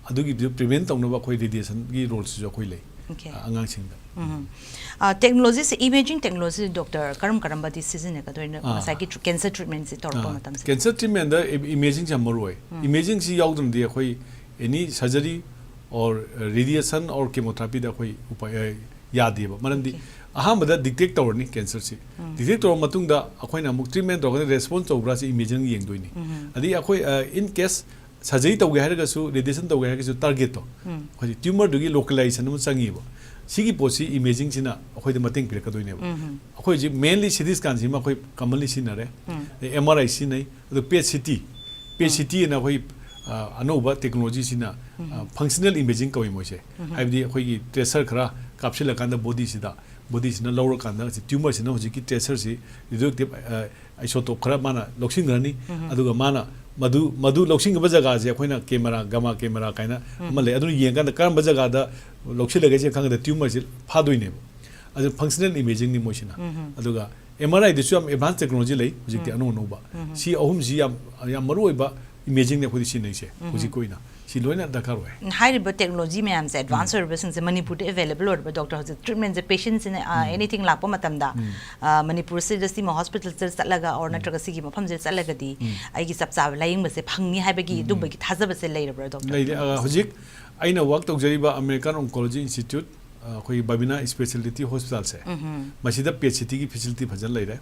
ꯑꯗꯨꯒꯤꯗꯨ ꯄ꯭ꯔꯤꯚꯦꯟ ꯇꯧꯅꯕ ꯑꯩꯈꯣꯏ ꯔꯦꯗꯤꯌꯦꯁꯟꯒꯤ ꯔꯣꯜꯁꯤꯁꯨ ꯑꯩꯈꯣꯏ ꯂꯩ꯫ ꯑꯣꯀꯦ꯫ ꯑ, ꯑꯉꯥꯡꯁꯤꯡꯗ꯫ ꯎꯝ꯫ ꯑ, ꯇꯦꯛꯅꯣꯂꯣꯖꯤꯁꯦ, ꯏꯃꯦꯖꯤꯡ ꯇꯦꯛꯅꯣꯂꯣꯖꯤꯁꯦ ꯗꯣꯛꯇꯔ ꯀꯔꯝ ꯀꯔꯝꯕꯗꯤ ꯁꯤꯖꯤꯟꯅꯒꯗꯣꯏꯅꯣ ꯑꯥ꯫ ꯉꯁꯥꯏꯒꯤ ꯇ꯭ꯔꯤ- ꯀꯦꯟꯁꯔ ꯇ꯭ꯔꯤꯠꯃꯦꯟꯁꯦ ꯇꯧꯔꯛꯄ ꯑꯥ, ꯃꯇꯝꯁꯤꯗ? ꯀꯦꯟꯁꯔ ꯇ꯭ꯔꯤꯠꯃꯦꯟꯗ ꯏ- ꯏꯃꯦꯖꯤꯡꯁꯦ ꯌꯥꯝ ꯃꯔꯨ ꯑꯣꯏ꯫ ꯎꯝ꯫ ꯏꯃꯦꯖꯤꯡꯁꯤ ꯌꯥꯎꯗ꯭ꯔꯃꯗꯤ ꯑꯩꯈꯣꯏ ꯑꯦꯅꯤ ꯁꯔꯖꯔꯤ ꯑꯣꯔ ꯔꯦꯗꯤꯌꯦꯁꯟ ꯑꯣꯔ ꯀꯦꯃꯣꯊꯦꯔꯥꯄꯤꯗ ꯑꯩꯈꯣꯏ ꯎꯄꯥꯏ, ꯑ, ꯌꯥꯗꯦꯕ꯫ ꯃꯔꯝꯗꯤ ꯑꯣꯀꯦ꯫ ꯑꯍꯥꯟꯕꯗ ꯗꯤꯇꯦꯛ ꯇꯧꯔꯅꯤ ꯀꯦꯟꯁꯔꯁꯤ꯫ ꯎꯝ꯫ ꯗꯤꯇꯦꯛ ꯇꯧꯔꯕ ꯃꯇꯨꯡꯗ ꯑꯩꯈꯣꯏꯅ ꯑꯃꯨꯛ ꯇ꯭ꯔꯤꯠꯃꯦꯟ ꯇꯧꯔꯒꯅ ꯔꯦꯁꯄꯣꯟꯁ ꯇꯧꯕ꯭ꯔꯥꯁꯤ ꯏꯃꯦꯖꯤꯡ ꯌꯦꯡꯗꯣꯏꯅꯤ꯫ ꯎꯝ꯫ ꯑꯗꯩ ꯑꯩꯈꯣꯏ, ꯑ, ꯏꯟ ꯀꯦꯁ ꯁꯔꯖꯔꯤ ꯇꯧꯒꯦ ꯍꯥꯏꯔꯒꯁꯨ, ꯔꯦꯗꯤꯌꯦꯁꯟ ꯇꯧꯒꯦ ꯍꯥꯏꯔꯒꯁꯨ, ꯇꯥꯔꯒꯦꯠꯇꯣ ꯎꯝ꯫ ꯑꯩꯈꯣꯏ ꯇ꯭ꯌꯨꯃꯔꯗꯨꯒꯤ ꯂꯣꯀꯦꯂꯥꯏꯖꯦꯁꯟ ꯑꯃ ꯆꯪꯉꯤꯕ꯫ ꯁꯤꯒꯤ ꯄꯣꯠꯁꯤ ꯏꯃꯦꯖꯤꯡꯁꯤꯅ ꯑꯩꯈꯣꯏꯗ ꯃꯇꯦꯡ ꯄꯤꯔꯛꯀꯗꯣꯏꯅꯦꯕ꯫ ꯎꯝ꯫ ꯑꯩꯈꯣꯏ ꯍꯧꯖꯤꯛ ꯃꯦꯟꯂꯤ ꯁꯤ ꯇꯤ ꯁ꯭ꯀꯦꯟꯁꯤꯃ ꯑꯩꯈꯣꯏ ꯀꯃꯟꯂꯤ ꯁꯤꯖꯤꯟꯅꯔꯦ꯫ ꯎꯝ꯫ ꯑꯗꯩ ꯑꯦꯝ ꯑꯥꯔ ꯑꯥꯏ ꯁꯤꯖꯤꯟꯅꯩ, ꯑꯗꯨ ꯄꯦꯠ ꯁꯤ ꯇꯤ, ꯄꯦꯠ ꯎꯝ꯫ ꯁꯤ ꯇꯤ ꯑꯅ ꯑꯩꯈꯣꯏ, ꯑ, ꯑꯅꯧꯕ ꯇꯦꯛꯅꯣꯂꯣꯖꯤꯁꯤꯅ, ꯎꯝ꯫ ꯑ, ꯐꯪꯁꯅꯦꯜ ꯏꯃꯦꯖꯤꯡ ꯀꯧꯏ ꯃꯣꯏꯁꯦ꯫ ꯎꯝ꯫ ꯍꯥꯏꯕꯗꯤ ꯑꯩꯈꯣꯏꯒꯤ ꯇ꯭ꯔꯦꯁꯔ ꯈꯔ ꯀꯥꯞꯁꯤꯜꯂꯀꯥꯟꯗ ꯕꯣꯗꯤꯁꯤꯗ ꯕꯣꯗꯤꯁꯤꯅ ꯂꯧꯔꯀꯥꯟꯗ ꯇ꯭ꯌꯨꯃꯔꯁꯤꯅ ꯍꯧꯖꯤꯛꯀꯤ ꯇ꯭ꯔꯦꯁꯔꯁꯤ ꯔꯦꯗꯤꯑꯣ ꯑꯦꯛꯇꯤꯚ ꯑꯥꯏꯁꯣꯇꯣꯞ ꯈꯔ ꯃꯥꯅ ꯂꯧꯁꯤꯟꯈ꯭ꯔꯅꯤ꯫ ꯑꯗꯨꯒ ꯃꯥꯅ ꯃꯗꯨ ꯃꯗꯨ ꯂꯧꯁꯤꯟꯈꯤꯕ ꯖꯒꯥꯁꯦ ꯑꯩꯈꯣꯏꯅ ꯀꯦꯃꯦꯔꯥ, ꯒꯃꯥ ꯀꯦꯃꯦꯔꯥ ꯀꯥꯏꯅ ꯑꯃ ꯂꯩ꯫ ꯑꯗꯨꯅ ꯌꯦꯡꯀꯥꯟꯗ ꯀꯔꯝꯕ ꯖꯒꯥꯗ ꯂꯧꯁꯤꯜꯂꯒꯦ ꯁꯤ ꯈꯪꯉꯒ ꯇ꯭ꯌꯨꯃꯔꯁꯤ ꯐꯥꯗꯣꯏꯅꯦꯕ꯫ ꯑꯗꯨ ꯐꯪꯁꯅꯦꯜ ꯏꯃꯦꯖꯤꯡꯅꯤ ꯃꯣꯏꯁꯤꯅ꯫ ꯑꯗꯨꯒ ꯑꯦꯝ ꯑꯥꯔ ꯑꯥꯏꯗꯁꯨ ꯌꯥꯝ ꯑꯦꯗꯚꯥꯟꯁ ꯇꯦꯛꯅꯣꯂꯣꯖꯤ ꯂꯩ ꯍꯧꯖꯤꯛꯇꯤ, ꯑꯅꯧ ꯑꯅꯧꯕ꯫ ꯁꯤ ꯑꯍꯨꯝꯁꯤ ꯌꯥꯝ ꯌꯥꯝ ꯃꯔꯨ ꯑꯣꯏꯕ ꯏꯃꯦꯖꯤꯡꯅꯤ ꯑꯩꯈꯣꯏꯗ ꯁꯤꯖꯤꯟꯅꯩꯁꯦ ꯍꯧꯖꯤꯛꯀꯤ ꯑꯣꯏꯅ꯫ ꯁꯤ ꯂꯣꯏꯅ ꯗꯔꯀꯥꯔ ꯑꯣꯏ꯫ ꯍꯥꯏꯔꯤꯕ ꯇꯦꯛꯅꯣꯂꯣꯖꯤ ꯃꯌꯥꯝꯁꯦ ꯑꯦꯗꯚꯥꯟꯁ ꯑꯣꯏꯔꯕꯁꯤꯡꯁꯦ ꯃꯅꯤꯄꯨꯔꯗ ꯑꯦꯚꯦꯂꯦꯕꯜ ꯑꯣꯏꯔꯕ? ꯗꯣꯛꯇꯔ, ꯍꯧꯖꯤꯛ ꯇ꯭ꯔꯤꯠꯃꯦꯟꯁꯦ ꯄꯦꯁꯦꯟꯁꯤꯅ ꯑꯦꯅꯤꯊꯤꯡ ꯂꯥꯛꯄ ꯃꯇꯝꯗ ꯑ, ꯃꯅꯤꯄꯨꯔꯁꯤꯗ ꯁꯤꯃ ꯍꯣꯁꯄꯤꯇꯥꯜꯁꯤꯗ ꯆꯠꯂꯒ ꯑꯣꯔ ꯅꯠꯇ꯭ꯔꯒ ꯁꯤꯒꯤ ꯃꯐꯝꯁꯤꯗ ꯆꯠꯂꯒꯗꯤ ꯑꯩꯒꯤ ꯆꯞ ꯆꯥꯕ ꯂꯥꯌꯦꯡꯕꯁꯦ ꯐꯪꯅꯤ ꯍꯥꯏꯕꯒꯤ ꯑꯗꯨꯝꯕꯒꯤ ꯊꯥꯖꯕꯁꯦ ꯂꯩꯔꯕ꯭ꯔꯥ, ꯗꯣꯛꯇꯔ? ꯂꯩꯔꯦ꯫ ꯑ, ꯍꯧꯖꯤꯛ ꯑꯩꯅ ꯋꯥꯛ ꯇꯧꯖꯔꯤꯕ ꯑꯃꯦꯔꯤꯀꯥꯟ ꯑꯣꯟꯀꯣꯂꯣꯖꯤ ꯏꯟꯁꯇꯤꯇ꯭ꯌꯨꯠ, ꯑ, ꯑꯩꯈꯣꯏꯒꯤ ꯕꯥꯕꯤꯅꯥ ꯏꯁꯄꯦꯁꯤꯌꯦꯂꯤꯇꯤ ꯍꯣꯁꯄꯤꯇꯥꯜꯁꯦ, ꯃꯁꯤꯗ ꯄꯦꯠ ꯁꯤꯇꯤꯒꯤ ꯐꯦꯁꯤꯂꯤꯇꯤ ꯐꯖꯅ ꯂꯩꯔꯦ꯫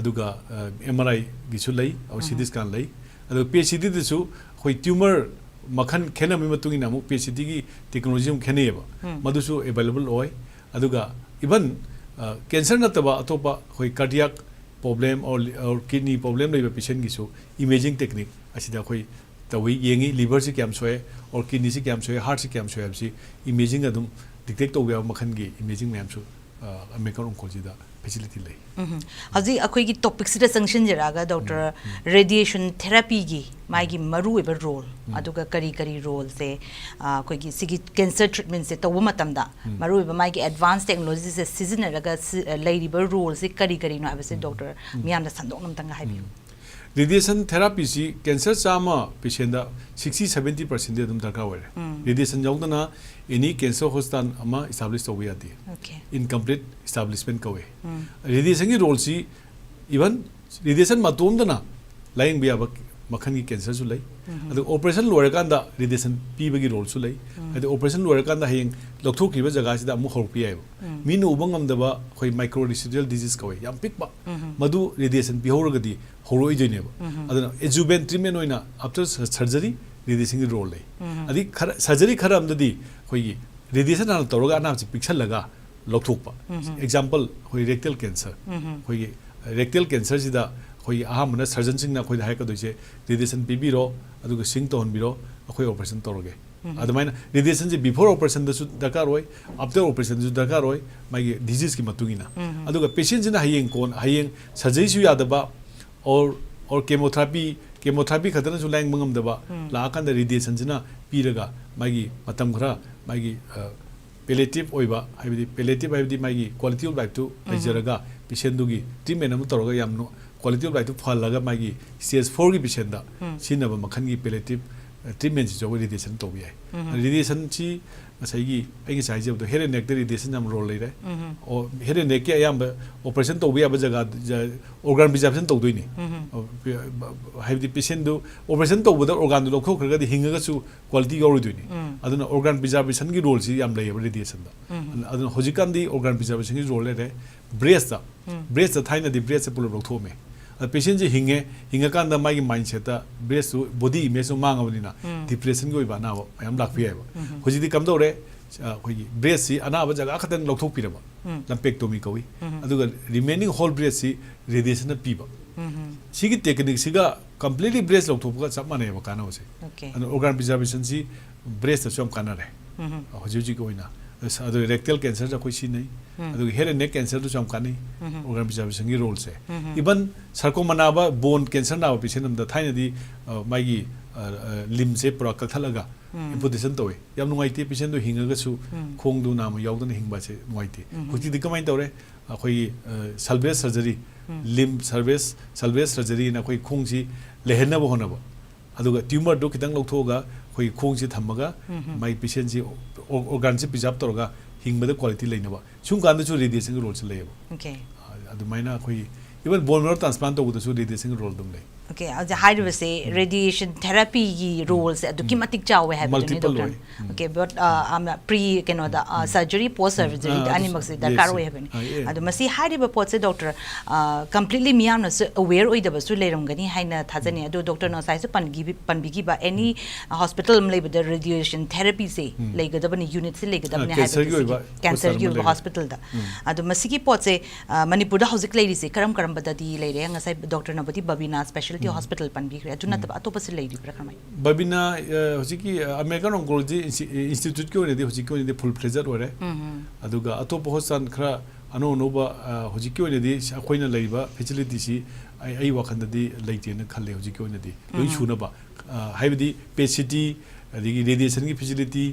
ꯑꯗꯨꯒ ꯑꯦꯝ ꯑꯥꯔ ꯑꯥꯏꯒꯤꯁꯨ ꯂꯩ, ꯑꯣꯔ ꯁꯤ ꯇꯤ ꯁ꯭ꯀꯥꯟ ꯂꯩ꯫ ꯑꯗꯨꯒ ꯄꯦꯠ ꯁꯤꯇꯤꯗꯁꯨ ꯑꯩꯈꯣꯏ ꯇ꯭ꯌꯨꯃꯔ ꯃꯈꯜ ꯈꯦꯠꯅꯕꯒꯤ ꯃꯇꯨꯡ ꯏꯟꯅ ꯑꯃꯨꯛ ꯄꯦꯠ ꯁꯤꯇꯤꯒꯤ ꯇꯦꯛꯅꯣꯂꯣꯖꯤ ꯑꯃꯨꯛ ꯈꯦꯠꯅꯩꯌꯦꯕ꯫ ꯃꯗꯨꯁꯨ ꯑꯦꯚꯥꯏꯂꯦꯕꯜ ꯑꯣꯏ꯫ ꯑꯗꯨꯒ ꯏꯚꯟ ꯀꯦꯟꯁꯔ ꯅꯠꯇꯕ ꯑꯇꯣꯞꯄ ꯑꯩꯈꯣꯏ ꯀꯥꯔꯗꯤꯌꯥꯛ ꯄ꯭ꯔꯣꯕ꯭ꯂꯦꯝ ꯑꯣꯔ ꯀꯤꯗꯅꯤ ꯄ꯭ꯔꯣꯕ꯭ꯂꯦꯝ ꯂꯩꯕ ꯄꯦꯁꯦꯟꯒꯤꯁꯨ ꯏꯃꯦꯖꯤꯡ ꯇꯦꯛꯅꯤꯛ ꯑꯁꯤꯗ ꯑꯩꯈꯣꯏ ꯇꯧꯏ, ꯌꯦꯡꯉꯤ꯫ ꯂꯤꯚꯔꯁꯤ ꯀꯌꯥꯝ ꯁꯣꯛꯑꯦ ꯑꯣꯔ ꯀꯤꯗꯅꯤꯁꯤ ꯀꯌꯥꯝ ꯁꯣꯛꯑꯦ, ꯍꯥꯔꯠꯁꯤ ꯀꯌꯥꯝ ꯁꯣꯛꯑꯦ ꯍꯥꯏꯕꯁꯤ ꯏꯃꯦꯖꯤꯡ ꯑꯗꯨꯝ ꯗꯤꯇꯦꯛ ꯇꯧꯕ ꯌꯥꯕ ꯃꯈꯜꯒꯤ ꯏꯃꯦꯖꯤꯡ ꯃꯌꯥꯝꯁꯨ ꯑꯃꯦꯔꯤꯀꯥꯟ ꯑꯣꯟꯀꯣꯂꯣꯖꯤꯗ ꯐꯦꯁꯤꯂꯤꯇꯤ ꯂꯩ꯫ ꯎꯝ꯫ ꯍꯧꯖꯤꯛ ꯑꯩꯈꯣꯏꯒꯤ ꯇꯣꯄꯤꯛꯁꯤꯗ ꯆꯪꯁꯤꯟꯖꯔꯛꯑꯒ, ꯗꯣꯛꯇꯔ, ꯔꯦꯗꯤꯌꯦꯁꯟ ꯊꯦꯔꯥꯄꯤꯒꯤ ꯃꯥꯒꯤ ꯃꯔꯨꯑꯣꯏꯕ ꯔꯣꯜ, ꯑꯗꯨꯒ ꯀꯔꯤ ꯀꯔꯤ ꯔꯣꯜꯁꯦ, ꯑ, ꯑꯩꯈꯣꯏꯒꯤ ꯁꯤꯒꯤ ꯀꯦꯟꯁꯔ ꯇ꯭ꯔꯤꯠꯃꯦꯟꯁꯦ ꯇꯧꯕ ꯃꯇꯝꯗ ꯃꯔꯨꯑꯣꯏꯕ ꯃꯥꯒꯤ ꯑꯦꯗꯚꯥꯟꯁ ꯇꯦꯛꯅꯣꯂꯣꯖꯤꯁꯦ ꯁꯤꯖꯤꯟꯅꯔꯒ ꯁꯤ-, ꯑ, ꯂꯩꯔꯤꯕ ꯔꯣꯜꯁꯦ ꯀꯔꯤ ꯀꯔꯤꯅꯣ ꯍꯥꯏꯕꯁꯦ ꯗꯣꯛꯇꯔ ꯃꯤꯌꯥꯝꯗ ꯁꯟꯗꯣꯛꯅ ꯑꯝꯇꯪꯒ ꯍꯥꯏꯕꯤꯌꯨ꯫ ꯔꯦꯗꯤꯌꯦꯁꯟ ꯊꯦꯔꯥꯄꯤꯁꯤ ꯀꯦꯟꯁꯔ ꯆꯥꯝꯃ ꯄꯦꯁꯦꯟꯗ ꯁꯤꯛꯁꯇꯤ ꯁꯚꯦꯟꯇꯤ ꯄꯥꯔꯁꯦꯟꯗꯤ ꯑꯗꯨꯝ ꯗꯔꯀꯥꯔ ꯑꯣꯏꯔꯦ꯫ ꯔꯦꯗꯤꯌꯦꯁꯟ ꯌꯥꯎꯗꯅ ꯑꯦꯅꯤ ꯀꯦꯟꯁꯔ ꯍꯣꯁꯄꯤꯇꯥꯜ ꯑꯃ ꯏꯁꯇꯥꯕ꯭ꯂꯤꯁ ꯇꯧꯕ ꯌꯥꯗꯦ꯫ ꯑꯣꯀꯦ꯫ ꯏꯟꯀꯝꯄ꯭ꯂꯤꯠ ꯏꯁꯇꯥꯕ꯭ꯂꯤꯁꯃꯦꯟ ꯀꯧꯋꯦ꯫ ꯔꯦꯗꯤꯌꯦꯁꯟꯒꯤ ꯔꯣꯜꯁꯤ ꯏꯚꯟ ꯔꯦꯗꯤꯌꯦꯁꯟ ꯃꯇꯣꯝꯗꯅ ꯂꯥꯌꯦꯡꯕ ꯌꯥꯕ ꯃꯈꯜꯒꯤ ꯀꯦꯟꯁꯔꯁꯨ ꯂꯩ꯫ ꯑꯗꯨꯒ ꯑꯣꯄꯔꯦꯁꯟ ꯂꯣꯏꯔꯀꯥꯟꯗ ꯔꯦꯗꯤꯌꯦꯁꯟ ꯄꯤꯕꯒꯤ ꯔꯣꯜꯁꯨ ꯂꯩ꯫ ꯍꯥꯏꯗꯤ ꯑꯣꯄꯔꯦꯁꯟ ꯂꯣꯏꯔꯀꯥꯟꯗ ꯍꯌꯦꯡ ꯂꯧꯊꯣꯛꯈꯤꯕ ꯖꯒꯥꯁꯤꯗ ꯑꯃꯨꯛ ꯍꯧꯔꯛꯄ ꯌꯥꯏꯑꯕ꯫ ꯃꯤꯅ ꯎꯕ ꯉꯝꯗꯕ ꯑꯩꯈꯣꯏ ꯃꯥꯏꯀ꯭ꯔꯣ ꯔꯦꯁꯤꯗꯨꯋꯦꯜ ꯗꯤꯖꯤꯁ ꯀꯧꯋꯦ, ꯌꯥꯝ ꯄꯤꯛꯄ, ꯃꯗꯨ ꯔꯦꯗꯤꯌꯦꯁꯟ ꯄꯤꯍꯧꯔꯒꯗꯤ ꯍꯧꯔꯛꯑꯣꯏꯗꯣꯏꯅꯦꯕ꯫ ꯑꯗꯨꯅ ꯑꯦꯖꯨꯕꯦꯟ ꯇ꯭ꯔꯤꯠꯃꯦꯟ ꯑꯣꯏꯅ ꯑꯥꯐꯇꯔ ꯁꯔꯖꯔꯤ ꯔꯦꯗꯤꯌꯦꯁꯟꯒꯤ ꯔꯣꯜ ꯂꯩ꯫ ꯑꯗꯩ ꯈꯔ ꯁꯔꯖꯔꯤ ꯈꯔ ꯑꯃꯗꯗꯤ ꯑꯩꯈꯣꯏꯒꯤ ꯔꯦꯗꯤꯌꯦꯁꯟ ꯍꯥꯟꯅ ꯇꯧꯔꯒ ꯑꯅꯥꯕꯁꯤ ꯄꯤꯛꯁꯜꯂꯒ ꯂꯧꯊꯣꯛꯄ꯫ ꯑꯦꯛꯖꯥꯝꯄꯜ ꯑꯩꯈꯣꯏ ꯔꯦꯛꯇꯦꯜ ꯀꯦꯟꯁꯔ꯫ ꯑꯩꯈꯣꯏꯒꯤ ꯔꯦꯛꯇꯦꯜ ꯀꯦꯟꯁꯔꯁꯤꯗ ꯑꯩꯈꯣꯏꯒꯤ ꯑꯍꯥꯟꯕꯅ ꯁꯔꯖꯟꯁꯤꯡꯅ ꯑꯩꯈꯣꯏꯗ ꯍꯥꯏꯔꯛꯀꯗꯣꯏꯁꯦ, ꯔꯦꯗꯤꯌꯦꯁꯟ ꯄꯤꯕꯤꯔꯣ, ꯑꯗꯨꯒ ꯁꯤꯡ ꯇꯧꯍꯟꯕꯤꯔꯣ, ꯑꯩꯈꯣꯏ ꯑꯣꯄꯔꯦꯁꯟ ꯇꯧꯔꯒꯦ꯫ ꯑꯗꯨꯃꯥꯏꯅ radiationꯁꯦ before operationꯗꯁꯨ ꯗꯔꯀꯥꯔ ꯑꯣꯏ, after operationꯗꯁꯨ ꯗꯔꯀꯥꯔ ꯑꯣꯏ, ꯃꯥꯒꯤ diseaseꯀꯤ ꯃꯇꯨꯡ ꯏꯟꯅ꯫ ꯑꯗꯨꯒ patientꯁꯤꯅ ꯍꯌꯦꯡ ꯀꯣꯟ ꯍꯌꯦꯡ surgeryꯁꯨ ꯌꯥꯗꯕ, or or chemotherapy chemotherapy ꯈꯛꯇꯅꯁꯨ ꯂꯥꯌꯦꯡꯕ ꯉꯝꯗꯕ ꯂꯥꯛꯑꯀꯥꯟꯗ radiationꯁꯤꯅ ꯄꯤꯔꯒ ꯃꯥꯒꯤ ꯃꯇꯝ ꯈꯔ ꯃꯥꯒꯤ palliative ꯑꯣꯏꯕ, ꯍꯥꯏꯕꯗꯤ palliative ꯍꯥꯏꯕꯗꯤ ꯃꯥꯒꯤ quality of lifeꯇꯨ ꯂꯩꯖꯔꯒ patientꯗꯨꯒꯤ treatment ꯑꯃ ꯇꯧꯔꯒ ꯌꯥꯝ quality of lifeꯇꯨ ꯐꯍꯜꯂꯒ ꯃꯥꯒꯤ stage fourꯒꯤ patientꯗ ꯁꯤꯖꯤꯟꯅꯕ ꯃꯈꯜꯒꯤ palliative treatmentꯁꯤꯁꯨ ꯑꯩꯈꯣꯏ radiation ꯇꯧꯕ ꯌꯥꯏ꯫ Radiationꯁꯤ ꯉꯁꯥꯏꯒꯤ ꯑꯩ ꯉꯁꯥꯏ ꯍꯥꯏꯖꯕꯗꯣ head and neckꯇ radiation ꯌꯥꯝ role ꯂꯩꯔꯦ꯫ ꯑꯣ, head and neckꯀꯤ ꯑꯌꯥꯝꯕ operation ꯇꯧꯕ ꯌꯥꯕ ꯖꯒꯥ, organ preservation ꯇꯧꯗꯣꯏꯅꯤ꯫ ꯑꯣ, ꯍꯥꯏꯕꯗꯤ patientꯗꯨ operation ꯇꯧꯕꯗ organꯗꯨ ꯂꯧꯊꯣꯛꯈ꯭ꯔꯒꯗꯤ ꯍꯤꯡꯉꯒꯁꯨ quality ꯌꯥꯎꯔꯣꯏꯗꯣꯏꯅꯤ꯫ ꯑꯗꯨꯅ organ preservationꯒꯤ roleꯁꯤ ꯌꯥꯝ ꯂꯩꯌꯦꯕ radiationꯗ꯫ ꯑꯗꯨꯅ ꯍꯧꯖꯤꯛꯀꯥꯟꯗꯤ organ preservationꯒꯤ role ꯂꯩꯔꯦ꯫ Breastꯇ, breastꯇ ꯊꯥꯏꯅꯗꯤ breastꯁꯦ ꯄꯨꯂꯞ ꯂꯧꯊꯣꯛꯑꯝꯃꯦ꯫ ꯑꯗ patientꯁꯦ ꯍꯤꯡꯉꯦ, ꯍꯤꯡꯉꯀꯥꯟꯗ ꯃꯥꯒꯤ mindsetꯇ breastꯇꯨ, body imageꯇꯨ ꯃꯥꯡꯉꯕꯅꯤꯅ depressionꯒꯤ ꯑꯣꯏꯕ ꯑꯅꯥꯕ ꯃꯌꯥꯝ ꯂꯥꯛꯄ ꯌꯥꯏꯑꯕ꯫ ꯍꯧꯖꯤꯛꯇꯤ ꯀꯝꯗꯧꯔꯦ? ꯑ, ꯑꯩꯈꯣꯏꯒꯤ breastꯁꯤ ꯑꯅꯥꯕ ꯖꯒꯥ ꯈꯛꯇꯪ ꯂꯧꯊꯣꯛꯄꯤꯔꯕ, lumpectomy ꯀꯧꯏ꯫ ꯑꯗꯨꯒ remaining whole breastꯁꯤ radiationꯅ ꯄꯤꯕ꯫ ꯁꯤꯒꯤ techniqueꯁꯤꯒ completely breast ꯂꯧꯊꯣꯛꯄꯒ ꯆꯞ ꯃꯥꯟꯅꯩꯕ ꯀꯥꯟꯅꯕꯁꯦ꯫ Okay. ꯑꯗꯨꯅ organ preservationꯁꯤ breastꯇꯁꯨ ꯌꯥꯝ ꯀꯥꯟꯅꯔꯦ꯫ ꯍꯧꯖꯤꯛ ꯍꯧꯖꯤꯛꯀꯤ ꯑꯣꯏꯅ꯫ ꯑꯁ, ꯑꯗꯨ rectal cancerꯗ ꯑꯩꯈꯣꯏ ꯁꯤꯖꯤꯟꯅꯩ꯫ ꯑꯗꯨꯒ head and neck cancerꯗꯁꯨ ꯌꯥꯝ ꯀꯥꯟꯅꯩ꯫ Organ preservationꯒꯤ roleꯁꯦ꯫ Even sarcoma ꯅꯥꯕ, bone cancer ꯅꯥꯕ patient ꯑꯃꯗ ꯊꯥꯏꯅꯗꯤ, ꯑ, ꯃꯥꯒꯤ, ꯑ, ꯑ, limbꯁꯦ ꯄꯨꯔꯥ ꯀꯛꯊꯠꯂꯒ amputation ꯇꯧꯋꯦ꯫ ꯌꯥꯝ ꯅꯨꯡꯉꯥꯏꯇꯦ, patientꯗꯣ ꯍꯤꯡꯉꯒꯁꯨ ꯈꯣꯡꯗꯨ ꯅꯥꯝꯃ ꯌꯥꯎꯗꯅ ꯍꯤꯡꯕ ꯑꯁꯦ ꯅꯨꯡꯉꯥꯏꯇꯦ꯫ ꯍꯧꯖꯤꯛꯇꯤ ꯀꯃꯥꯏꯅ ꯇꯧꯔꯦ? ꯑꯩꯈꯣꯏꯒꯤ, ꯑ, salvage surgery, limb salvage, salvage surgeryꯅ ꯑꯩꯈꯣꯏ ꯈꯣꯡꯁꯤ ꯂꯩꯍꯟꯅꯕ ꯍꯣꯠꯅꯕ꯫ ꯑꯗꯨꯒ tumorꯗꯨ ꯈꯤꯇꯪ ꯂꯧꯊꯣꯛꯑꯒ ꯑꯩꯈꯣꯏ ꯈꯣꯡꯁꯤ ꯊꯝꯃꯒ ꯃꯥꯒꯤ patientꯁꯤ or-, organꯁꯤ preserve ꯇꯧꯔꯒ ꯍꯤꯡꯕꯗ quality ꯂꯩꯅꯕ꯫ ꯁꯨꯝ ꯀꯥꯟꯗꯁꯨ radiationꯒꯤ roleꯁꯤ ꯂꯩꯌꯦꯕ꯫ Okay. ꯑ, ꯑꯗꯨꯃꯥꯏꯅ ꯑꯩꯈꯣꯏ even bone marrow transplant ꯇꯧꯕꯗꯁꯨ radiationꯒꯤ role ꯑꯗꯨꯝ ꯂꯩ꯫ Okay, ꯍꯧꯖꯤꯛ ꯍꯥꯏꯔꯤꯕꯁꯦ radiation therapyꯒꯤ roleꯁꯦ ꯑꯗꯨꯛꯀꯤ ꯃꯇꯤꯛ ꯆꯥꯎꯋꯦ ꯍꯥꯏꯕꯗꯨꯅꯦ, Multiple doctor? ꯑꯣꯏ꯫ Okay, but, uh, um, pre ꯀꯩꯅꯣꯗ, uh, surgery, post surgery ꯑꯥ, ꯑꯅꯤꯃꯛꯁꯦ ꯑꯗꯨꯁꯨ, ꯗꯔꯀꯥꯔ yes, ꯑꯣꯏ ꯍꯥꯏꯕꯅꯤ꯫ ꯑꯥ, yes. ꯑꯗꯣ ꯃꯁꯤ ꯍꯥꯏꯔꯤꯕ ꯄꯣꯠꯁꯦ, doctor, uh, completely ꯃꯤꯌꯥꯝꯅꯁꯨ aware ꯑꯣꯏꯗꯕꯁꯨ ꯂꯩꯔꯝꯒꯅꯤ ꯍꯥꯏꯅ ꯊꯥꯖꯅꯤ꯫ ꯑꯗꯣ doctorꯅ ꯉꯁꯥꯏꯁꯨ ꯄꯟꯈꯤꯕ, ꯄꯟꯕꯤꯈꯤꯕ any hospital ꯑꯃ ꯂꯩꯕꯗ radiation therapyꯁꯦ ꯂꯩꯒꯗꯕꯅꯤ, unitꯁꯦ ꯂꯩꯒꯗꯕꯅꯤ ꯑꯥ, ꯍꯥꯏꯕꯗꯣ cancerꯒꯤ ꯑꯣꯏꯕ cancerꯒꯤ hospital ꯑꯣꯏꯕ ꯑꯃ hospitalꯗ꯫ ꯑꯗꯣ ꯃꯁꯤꯒꯤ ꯄꯣꯠꯁꯦ, ꯑ, ꯃꯅꯤꯄꯨꯔꯗ ꯍꯧꯖꯤꯛ ꯂꯩꯔꯤꯁꯦ ꯀꯔꯝ ꯀꯔꯝꯕꯗꯗꯤ ꯂꯩꯔꯦ? ꯉꯁꯥꯏ doctorꯅꯕꯨꯗꯤ ꯕꯕꯤꯅꯥ special ꯇꯤ ꯍꯣꯁꯄꯤꯇꯥꯜ ꯄꯟꯕꯤꯈ꯭ꯔꯦ, ꯑꯗꯨ ꯅꯠꯇꯕ ꯑꯇꯣꯞꯄꯁꯤ ꯂꯩꯔꯤꯕ꯭ꯔꯥ ꯀꯔꯝꯍꯥꯏꯅ? ꯕꯕꯤꯅꯥ, ꯑ, ꯍꯧꯖꯤꯛꯀꯤ, ꯑ, American Oncology Insti-, Instituteꯀꯤ ꯑꯣꯏꯅꯗꯤ ꯍꯧꯖꯤꯛꯀꯤ ꯑꯣꯏꯅꯗꯤ full fledged ꯑꯣꯏꯔꯦ꯫ ꯑꯗꯨꯒ ꯑꯇꯣꯞꯄ ꯍꯣꯁꯄꯤꯇꯥꯜ ꯈꯔ ꯑꯅꯧ ꯑꯅꯧꯕ, ꯑ, ꯍꯧꯖꯤꯛꯀꯤ ꯑꯣꯏꯅꯗꯤ ꯑꯩꯈꯣꯏꯅ ꯂꯩꯔꯤꯕ facilityꯁꯤ ꯑꯩ, ꯑꯩ ꯋꯥꯈꯜꯗꯗꯤ ꯂꯩꯇꯦꯅ ꯈꯜꯂꯦ ꯍꯧꯖꯤꯛꯀꯤ ꯑꯣꯏꯅꯗꯤ꯫ ꯂꯣꯏ ꯁꯨꯅꯕ, ꯑ, ꯍꯥꯏꯕꯗꯤ PET CT, ꯑꯗꯒꯤ radiationꯒꯤ facility,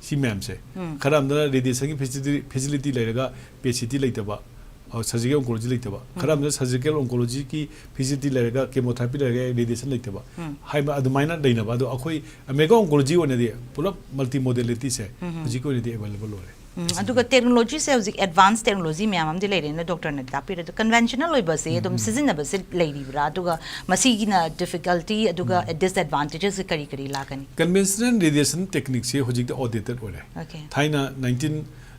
ꯁꯤ ꯃꯌꯥꯝꯁꯦ꯫ ꯈꯔ ꯑꯃꯅ radiationꯒꯤ facility, facility ꯂꯩꯔꯒ PET CT ꯂꯩꯇꯕ, ꯑ, surgical oncology ꯂꯩꯇꯕ꯫ ꯈꯔ ꯑꯃꯅ surgical oncologyꯒꯤ facility ꯂꯩꯔꯒ chemotherapy ꯂꯩꯔꯒ radiation ꯂꯩꯇꯕ꯫ ꯍꯥꯏꯕ ꯑꯗꯨꯃꯥꯏꯅ ꯂꯩꯅꯕ꯫ ꯑꯗꯣ ꯑꯩꯈꯣꯏ American Oncology ꯑꯣꯏꯅꯗꯤ ꯄꯨꯂꯞ multi modalityꯁꯦ ꯍꯧꯖꯤꯛꯀꯤ ꯑꯣꯏꯅꯗꯤ available ꯑꯣꯏꯔꯦ꯫ ꯎꯝ, ꯑꯗꯨꯒ technologyꯁꯦ ꯍꯧꯖꯤꯛ advance technology ꯃꯌꯥꯝ ꯑꯃꯗꯤ ꯂꯩꯔꯦꯅ ꯗꯣꯛꯇꯔꯅ ꯇꯥꯛꯄꯤꯔꯦ꯫ ꯑꯗꯣ conventional ꯑꯣꯏꯕꯁꯦ ꯑꯗꯨꯝ ꯁꯤꯖꯤꯟꯅꯕꯁꯦ ꯂꯩꯔꯤꯕ꯭ꯔꯥ? ꯑꯗꯨꯒ ꯃꯁꯤꯒꯤꯅ difficulty ꯑꯗꯨꯒ disadvantagesꯁꯦ ꯀꯔꯤ ꯀꯔꯤ ꯂꯥꯛꯀꯅꯤ? Conventional radiation techniqueꯁꯦ ꯍꯧꯖꯤꯛꯇꯤ outdated ꯑꯣꯏꯔꯦ꯫ Okay. ꯊꯥꯏꯅ nineteen,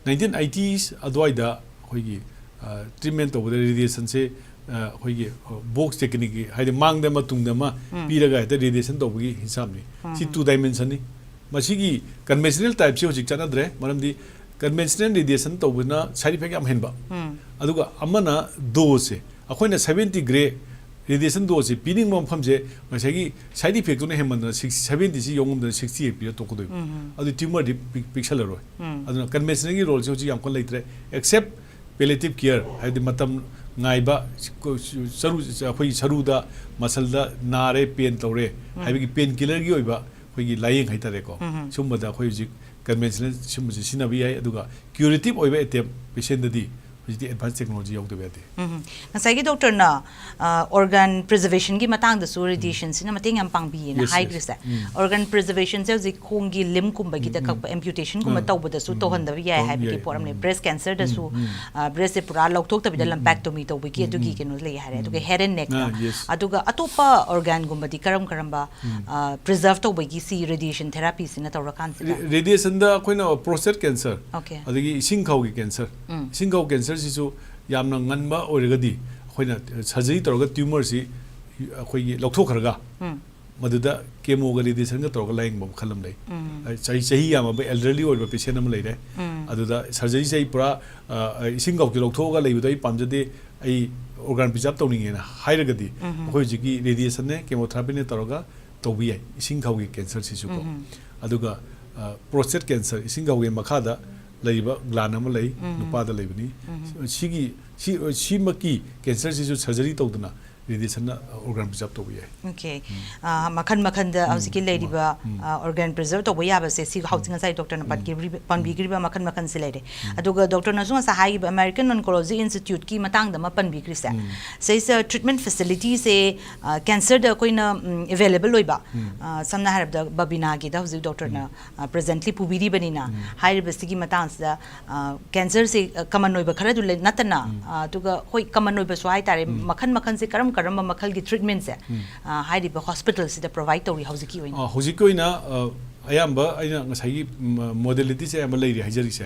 nineteen eighties ꯑꯗꯨꯋꯥꯏꯗ ꯑꯩꯈꯣꯏꯒꯤ, ꯑ, treatment ꯇꯧꯕꯗ radiationꯁꯦ, ꯑ, ꯑꯩꯈꯣꯏꯒꯤ, ꯑ, box techniqueꯀꯤ, ꯍꯥꯏꯗꯤ ꯃꯥꯡꯗ ꯑꯃ ꯇꯨꯡꯗ ꯑꯃ ꯄꯤꯔꯒ ꯍꯦꯛꯇ radiation ꯇꯧꯕꯒꯤ ꯍꯤꯁꯥꯞꯅꯤ꯫ ꯁꯤ two dimensionꯅꯤ꯫ ꯃꯁꯤꯒꯤ conventional typeꯁꯤ ꯍꯧꯖꯤꯛ ꯆꯠꯅꯗ꯭ꯔꯦ, ꯃꯔꯝꯗꯤ conventional radiation ꯇꯧꯕꯅ side effect ꯌꯥꯝ ꯍꯦꯟꯕ꯫ ꯑꯗꯨꯒ ꯑꯃꯅ doseꯁꯦ, ꯑꯩꯈꯣꯏꯅ seventy gray radiation doseꯁꯦ ꯄꯤꯅꯤꯡꯕ ꯃꯐꯝꯁꯦ ꯉꯁꯥꯏꯒꯤ side effectꯇꯨꯅ ꯍꯦꯟꯃꯟꯗꯅ sixty, seventyꯁꯤ ꯌꯧꯉꯝꯗꯅ sixty ꯍꯦꯛ ꯄꯤꯔ ꯇꯣꯛꯀꯗꯣꯏꯕ꯫ ꯑꯗꯨ tumorꯗꯤ ꯄꯤꯛ-, ꯄꯤꯛꯁꯜꯂꯔꯣꯏ꯫ ꯑꯗꯨꯅ conventionalꯒꯤ roleꯁꯦ ꯍꯧꯖꯤꯛ ꯌꯥꯝ ꯀꯟꯅ ꯂꯩꯇ꯭ꯔꯦ, except palliative care, ꯍꯥꯏꯕꯗꯤ ꯃꯇꯝ ꯉꯥꯏꯕ, ꯁꯔꯨ, ꯑꯩꯈꯣꯏꯒꯤ ꯁꯔꯨꯗ, muscleꯗ ꯅꯥꯔꯦ, pain ꯇꯧꯔꯦ ꯍꯥꯏꯕꯒꯤ pain killerꯒꯤ ꯑꯣꯏꯕ ꯑꯩꯈꯣꯏꯒꯤ ꯂꯥꯌꯦꯡ ꯍꯥꯏꯇꯥꯔꯦꯀꯣ꯫ ꯁꯨꯝꯕꯗ ꯑꯩꯈꯣꯏ ꯍꯧꯖꯤꯛ conventional ꯁꯨꯝꯕꯁꯦ ꯁꯤꯖꯤꯟꯅꯕ ꯌꯥꯏ, ꯑꯗꯨꯒ curative ꯑꯣꯏꯕ attempt patientꯗꯗꯤ ꯍꯧꯖꯤꯛꯇꯤ advance technology ꯌꯥꯎꯗꯕ ꯌꯥꯗꯦ꯫ ꯎꯝ꯫ ꯉꯁꯥꯏꯒꯤ ꯗꯣꯛꯇꯔꯅ, ꯑ, organ preservationꯒꯤ ꯃꯇꯥꯡꯗꯁꯨ radiationꯁꯤꯅ ꯃꯇꯦꯡ ꯌꯥꯝ ꯄꯥꯡꯕꯤꯌꯦꯅ Yes, yes. ꯍꯥꯏꯈ꯭ꯔꯤꯁꯦ꯫ Organ preservationꯁꯦ ꯍꯧꯖꯤꯛ ꯈꯣꯡꯒꯤ limbꯀꯨꯝꯕꯒꯤꯗ ꯀꯛꯄ amputationꯒꯨꯝꯕ ꯑꯥ꯫ ꯇꯧꯕꯗꯁꯨ ꯇꯧꯍꯟꯗꯕ ꯌꯥꯏ ꯇꯧꯍꯟꯕ ꯍꯥꯏꯕꯒꯤ ꯌꯥꯏ꯫ ꯄꯣꯠ ꯑꯃ ꯂꯩ꯫ Breast cancerꯗꯁꯨ, ꯎꯝ꯫ ꯑ, breastꯁꯦ ꯄꯨꯔꯥ ꯂꯧꯊꯣꯛꯇꯕꯤꯗ lumpectomy ꯇꯧꯕꯒꯤ ꯑꯗꯨꯒꯤ ꯀꯩꯅꯣ ꯂꯩ ꯍꯥꯏꯔꯦ꯫ ꯑꯗꯨꯒ head and neckꯇ꯫ Ah, yes. ꯑꯗꯨꯒ ꯑꯇꯣꯞꯄ organꯒꯨꯝꯕꯗꯤ ꯀꯔꯝ ꯀꯔꯝꯕ, ꯑ, preserve ꯇꯧꯕꯒꯤ ꯁꯤ radiation therapyꯁꯤꯅ ꯇꯧꯔꯀꯥꯟꯁꯤꯗ? Ra-, radiationꯗ ꯑꯩꯈꯣꯏꯅ prostate cancer, Okay. ꯑꯗꯒꯤ ꯏꯁꯤꯡꯈꯧꯒꯤ cancer, ꯎꯝ꯫ ꯏꯁꯤꯡꯈꯧ cancerꯁꯤꯁꯨ ꯌꯥꯝꯅ ꯉꯟꯕ ꯑꯣꯏꯔꯒꯗꯤ ꯑꯩꯈꯣꯏꯅ surgery ꯇꯧꯔꯒ tumorꯁꯤ ꯑꯩꯈꯣꯏꯒꯤ ꯂꯧꯊꯣꯛꯈ꯭ꯔꯒ ꯎꯝ꯫ ꯃꯗꯨꯗ chemoꯒ radiationꯒ ꯇꯧꯔꯒ ꯂꯥꯌꯦꯡꯕ ꯃꯈꯜ ꯑꯃ ꯂꯩ꯫ ꯎꯝ꯫ ꯑ, ꯆꯍꯤ, ꯆꯍꯤ ꯌꯥꯝꯃꯕ elderly ꯑꯣꯏꯕ patient ꯑꯃ ꯂꯩꯔꯦ꯫ ꯎꯝ꯫ ꯑꯗꯨꯗ surgeryꯁꯦ ꯑꯩ ꯄꯨꯔꯥ, ꯑ, ꯏꯁꯤꯡꯈꯧꯁꯦ ꯂꯧꯊꯣꯛꯑꯒ ꯂꯩꯕꯗꯣ ꯑꯩ ꯄꯥꯝꯖꯗꯦ, ꯑꯩ ꯑꯣꯔꯒꯥꯟ ꯄ꯭ꯔꯤꯖꯥꯕ ꯇꯧꯅꯤꯡꯉꯦꯅ ꯍꯥꯏꯔꯒꯗꯤ, ꯑꯩꯈꯣꯏ ꯍꯧꯖꯤꯛꯀꯤ ꯔꯦꯗꯤꯌꯦꯁꯟꯅꯦ, ꯀꯦꯃꯣꯊꯦꯔꯥꯄꯤꯅꯦ ꯇꯧꯔꯒ ꯇꯧꯕ ꯌꯥꯏ, ꯏꯁꯤꯡ ꯈꯧꯒꯤ ꯀꯦꯟꯁꯔꯁꯤꯁꯨꯀꯣ꯫ ꯑꯗꯨꯒ ꯄ꯭ꯔꯣꯁꯇꯦꯠ ꯀꯦꯟꯁꯔ, ꯏꯁꯤꯡ ꯈꯧꯒꯤ ꯃꯈꯥꯗ ꯂꯩꯔꯤꯕ ꯒ꯭ꯂꯥꯟ ꯑꯃ ꯂꯩ, ꯅꯨꯄꯥꯗ ꯂꯩꯕꯅꯤ꯫ ꯁꯤꯒꯤ ꯁꯤ ꯁꯤꯃꯛꯀꯤ ꯀꯦꯟꯁꯔꯁꯤꯁꯨ ꯁꯔꯖꯔꯤ ꯇꯧꯗꯅ ꯔꯦꯗꯤꯌꯦꯁꯟꯅ ꯑꯣꯔꯒꯥꯟ ꯄ꯭ꯔꯤꯖꯥꯕ ꯇꯧꯕ ꯌꯥꯏ꯫ ꯑꯣꯀꯦ꯫ ꯃꯈꯜ ꯃꯈꯜꯗ ꯍꯧꯖꯤꯛꯀꯤ ꯂꯩꯔꯤꯕ ꯑꯣꯔꯒꯥꯟ ꯄ꯭ꯔꯤꯖꯥꯕ ꯇꯧꯕ ꯌꯥꯕꯁꯦ, ꯁꯤ ꯍꯧꯖꯤꯛ ꯉꯁꯥꯏ ꯗꯣꯛꯇꯔꯅ ꯄꯟꯕꯤꯈ꯭ꯔꯤꯕ ꯃꯈꯜꯁꯦ ꯂꯩꯔꯦ꯫ ꯑꯗꯨꯒ ꯗꯣꯛꯇꯔꯅꯁꯨ ꯉꯁꯥꯏ ꯍꯥꯏꯈꯤꯕ ꯑꯃꯦꯔꯤꯀꯟ ꯑꯣꯟꯀꯣꯂꯣꯖꯤ ꯏꯟꯁꯇꯤꯇ꯭ꯌꯨꯠꯀꯤ ꯃꯇꯥꯡꯗ ꯑꯃ ꯄꯟꯕꯤꯈ꯭ꯔꯤꯁꯦ, ꯁꯤꯁꯦ ꯇ꯭ꯔꯤꯠꯃꯦꯟ ꯐꯦꯁꯤꯂꯤꯇꯤꯁꯦ ꯀꯦꯟꯁꯔꯗ ꯑꯩꯈꯣꯏꯅ ꯑꯦꯕꯥꯏꯂꯦꯕꯜ ꯑꯣꯏꯕ, ꯁꯝꯅ ꯍꯥꯏꯔꯕꯗ ꯕꯕꯤꯅꯥꯒꯤꯗ ꯍꯧꯖꯤꯛ ꯗꯣꯛꯇꯔꯅ ꯄ꯭ꯔꯦꯖꯦꯟꯠꯂꯤ ꯄꯨꯕꯤꯔꯤꯕꯅꯤꯅ, ꯍꯥꯏꯔꯤꯕꯁꯤꯒꯤ ꯃꯇꯥꯡꯁꯤꯗ ꯀꯦꯟꯁꯔꯁꯦ ꯀꯃꯟ ꯑꯣꯏꯕ ꯈꯔꯗꯨ ꯅꯠꯇꯅ, ꯑꯗꯨꯒ ꯍꯣꯏ, ꯀꯃꯟ ꯑꯣꯏꯕꯁꯨ ꯍꯥꯏꯇꯥꯔꯦ, ꯃꯈꯜ ꯃꯈꯜꯁꯦ ꯀꯔꯝ ꯀꯔꯝꯕ ꯃꯈꯜꯒꯤ ꯇ꯭ꯔꯤꯠꯃꯦꯟꯁꯦ ꯍꯥꯏꯔꯤꯕ ꯍꯣꯁꯄꯤꯇꯥꯜꯁꯤꯗ ꯄ꯭ꯔꯣꯚꯥꯏꯗ ꯇꯧꯔꯤ ꯍꯧꯖꯤꯛꯀꯤ ꯑꯣꯏꯅ? ꯍꯧꯖꯤꯛꯀꯤ ꯑꯣꯏꯅ ꯑꯌꯥꯝꯕ ꯑꯩꯅ ꯉꯁꯥꯏꯒꯤ ꯃꯣꯗꯦꯂꯤꯇꯤꯁꯦ ꯑꯌꯥꯝꯕ ꯂꯩꯔꯤ ꯍꯥꯏꯖꯔꯤꯁꯦ꯫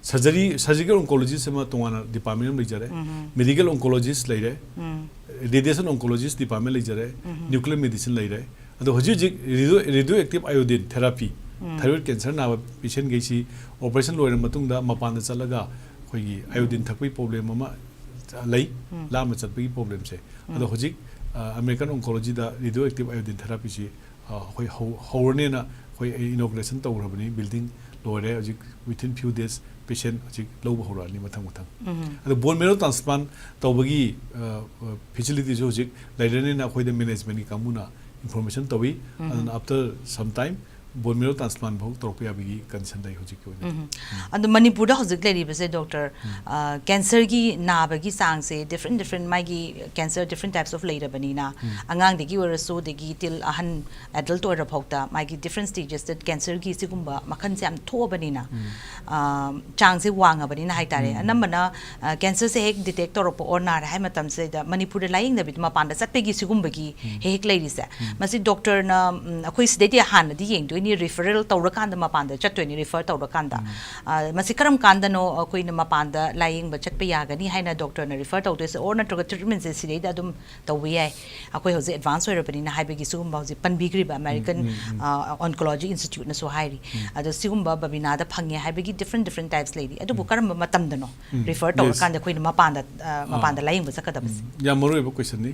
ꯁꯔꯖꯔꯤ, ꯁꯔꯖꯤꯀꯦꯜ ꯑꯣꯟꯀꯣꯂꯣꯖꯤꯁ ꯑꯃ ꯇꯣꯉꯥꯟꯅ ꯗꯤꯄꯥꯔꯠꯃꯦꯟ ꯑꯃ ꯂꯩꯖꯔꯦ, ꯃꯦꯗꯤꯀꯦꯜ ꯑꯣꯟꯀꯣꯂꯣꯖꯤꯁ ꯂꯩꯔꯦ, ꯔꯦꯗꯤꯌꯦꯁꯟ ꯑꯣꯟꯀꯣꯂꯣꯖꯤꯁ ꯗꯤꯄꯥꯔꯠꯃꯦꯟ ꯂꯩꯖꯔꯦ, ꯅ꯭ꯌꯨꯀ꯭ꯂꯤꯌꯔ ꯃꯦꯗꯤꯁꯤꯟ ꯂꯩꯔꯦ꯫ ꯑꯗꯣ ꯍꯧꯖꯤꯛ ꯍꯧꯖꯤꯛ radioactive iodine therapy, thyroid cancer ꯅꯥꯕ ꯄꯦꯁꯦꯟꯈꯩꯁꯤ ꯑꯣꯄꯔꯦꯁꯟ ꯂꯣꯏꯔ ꯃꯇꯨꯡꯗ ꯃꯄꯥꯟꯗ ꯆꯠꯂꯒ ꯑꯩꯈꯣꯏꯒꯤ ꯑꯥꯏꯑꯣꯗꯤꯟ ꯊꯛꯄꯒꯤ ꯄ꯭ꯔꯣꯕ꯭ꯂꯦꯝ ꯑꯃ ꯂꯩ, ꯂꯥꯝꯅ ꯆꯠꯄꯒꯤ ꯄ꯭ꯔꯣꯕ꯭ꯂꯦꯝꯁꯦ꯫ ꯑꯗꯣ ꯍꯧꯖꯤꯛ ꯑꯃꯦꯔꯤꯀꯟ ꯑꯣꯟꯀꯣꯂꯣꯖꯤꯗ ꯔꯦꯗꯤꯑꯣ ꯑꯦꯛꯇꯤꯚ ꯑꯥꯏꯑꯣꯗꯤꯟ ꯊꯦꯔꯥꯄꯤꯁꯤ ꯑꯩꯈꯣꯏ ꯍꯧꯔꯅꯦꯅ ꯑꯩꯈꯣꯏ ꯏꯅꯣꯒ꯭ꯔꯦꯁꯟ ꯇꯧꯈ꯭ꯔꯕꯅꯤ꯫ ꯕꯤꯜꯗꯤꯡ ꯂꯣꯏꯔꯦ꯫ ꯍꯧꯖꯤꯛ within few days patient ꯍꯧꯖꯤꯛ ꯂꯧꯕ ꯍꯧꯔꯛꯑꯅꯤ ꯃꯊꯪ ꯃꯊꯪ꯫ ꯑꯗꯣ ꯕꯣꯟ ꯃꯦꯔꯣ ꯇ꯭ꯔꯥꯟꯁꯄ꯭ꯂꯥꯟ ꯇꯧꯕꯒꯤ ꯐꯦꯁꯤꯂꯤꯇꯤꯁꯨ ꯍꯧꯖꯤꯛ ꯂꯩꯔꯅꯤꯅ ꯑꯩꯈꯣꯏꯗ ꯃꯦꯅꯦꯖꯃꯦꯟꯒꯤ ꯀꯥꯡꯕꯨꯅ ꯏꯟꯐꯣꯔꯃꯦꯁꯟ ꯇꯧꯏ꯫ ꯑꯗꯨꯅ after some time bone marrow transplant ꯐꯥꯎ ꯇꯧꯔꯛꯄ ꯌꯥꯕꯒꯤ ꯀꯟꯗꯤꯁꯟ ꯂꯩ ꯍꯧꯖꯤꯛꯀꯤ ꯑꯣꯏꯅ꯫ ꯑꯗꯣ ꯃꯅꯤꯄꯨꯔꯗ ꯍꯧꯖꯤꯛ ꯂꯩꯔꯤꯕꯁꯦ ꯗꯣꯛꯇꯔ, ꯀꯦꯟꯁꯔꯒꯤ ꯅꯥꯕꯒꯤ ꯆꯥꯡꯁꯦ different different, ꯃꯥꯒꯤ cancer different types of ꯂꯩꯔꯕꯅꯤꯅ, ꯑꯉꯥꯡꯗꯒꯤ ꯑꯣꯏꯔꯁꯨ ꯑꯗꯒꯤ till ꯑꯍꯟ ꯑꯦꯗꯜꯠ ꯑꯣꯏꯔ ꯐꯥꯎꯗ ꯃꯥꯒꯤ different stagesꯇ ꯀꯦꯟꯁꯔꯒꯤ ꯁꯤꯒꯨꯝꯕ ꯃꯈꯜꯁꯦ ꯌꯥꯝ ꯊꯣꯛꯑꯕꯅꯤꯅ, ꯆꯥꯡꯁꯦ ꯋꯥꯡꯉꯕꯅꯤꯅ ꯍꯥꯏꯇꯥꯔꯦ꯫ ꯑꯅꯝꯕꯅ ꯀꯦꯟꯁꯔꯁꯦ ꯍꯦꯛ ꯗꯤꯇꯦꯛ ꯇꯧꯔꯛꯄ ꯑꯣꯔ ꯅꯥꯔꯦ ꯍꯥꯏ ꯃꯇꯝꯁꯤꯗ ꯃꯅꯤꯄꯨꯔꯗ ꯂꯥꯌꯦꯡꯗꯕꯤꯗ ꯃꯄꯥꯟꯗ ꯆꯠꯄꯒꯤ ꯁꯤꯒꯨꯝꯕꯒꯤ ꯍꯦꯛ ꯍꯦꯛ ꯂꯩꯔꯤꯁꯦ, ꯃꯁꯤ ꯗꯣꯛꯇꯔꯅ ꯑꯩꯈꯣꯏ ꯁꯤꯗꯩꯗꯤ ꯍꯥꯟꯅꯗꯤ ꯌꯦꯡꯗꯣꯏꯅꯤ꯫ ꯅꯤ ꯔꯤꯐꯔꯦꯜ ꯇꯧꯔꯀꯥꯟꯗ ꯃꯄꯥꯟꯗ ꯆꯠꯇꯣꯏꯅꯤ, ꯔꯤꯐꯔ ꯇꯧꯔꯀꯥꯟꯗ꯫ ꯑ, ꯃꯁꯤ ꯀꯔꯝ ꯀꯥꯟꯗꯅꯣ ꯑꯩꯈꯣꯏꯅ ꯃꯄꯥꯟꯗ ꯂꯥꯌꯦꯡꯕ ꯆꯠꯄ ꯌꯥꯒꯅꯤ ꯍꯥꯏꯅ ꯗꯣꯛꯇꯔꯅ ꯔꯤꯐꯔ ꯇꯧꯗꯣꯏꯁꯦ, ꯑꯣꯔ ꯅꯠꯇ꯭ꯔꯒ ꯇ꯭ꯔꯤꯠꯃꯦꯟꯁꯦ ꯁꯤꯗꯩꯗ ꯑꯗꯨꯝ ꯇꯧꯕ ꯌꯥꯏ? ꯑꯩꯈꯣꯏ ꯍꯧꯖꯤꯛ ꯑꯦꯗꯚꯥꯟꯁ ꯑꯣꯏꯔꯕꯅꯤꯅ ꯍꯥꯏꯕꯒꯤ ꯁꯤꯒꯨꯝꯕ ꯍꯧꯖꯤꯛ ꯄꯟꯕꯤꯈ꯭ꯔꯤꯕ ꯑꯃꯦꯔꯤꯀꯟ ꯑꯣꯟꯀꯣꯂꯣꯖꯤ ꯏꯟꯁꯇꯤꯇ꯭ꯌꯨꯠꯅꯁꯨ ꯍꯥꯏꯔꯤ꯫ ꯑꯗꯣ ꯁꯤꯒꯨꯝꯕ ꯕꯕꯤꯅꯥꯗ ꯐꯪꯉꯦ ꯍꯥꯏꯕꯒꯤ ꯗꯤꯐ꯭ꯔꯦꯟ ꯗꯤꯐ꯭ꯔꯦꯟ ꯇꯥꯏꯞꯁ ꯂꯩꯔꯤ꯫ ꯑꯗꯨꯕꯨ ꯀꯔꯝꯕ ꯃꯇꯝꯗꯅꯣ ꯔꯤꯐꯔ ꯇꯧꯔꯀꯥꯟꯗ ꯑꯩꯈꯣꯏꯅ ꯃꯄꯥꯟꯗ, ꯑ, ꯃꯄꯥꯟꯗ ꯂꯥꯌꯦꯡꯕ ꯆꯠꯀꯗꯕꯁꯦ? ꯌꯥꯝ ꯃꯔꯨ ꯑꯣꯏꯕ ꯀꯣꯏꯁꯟꯅꯤ꯫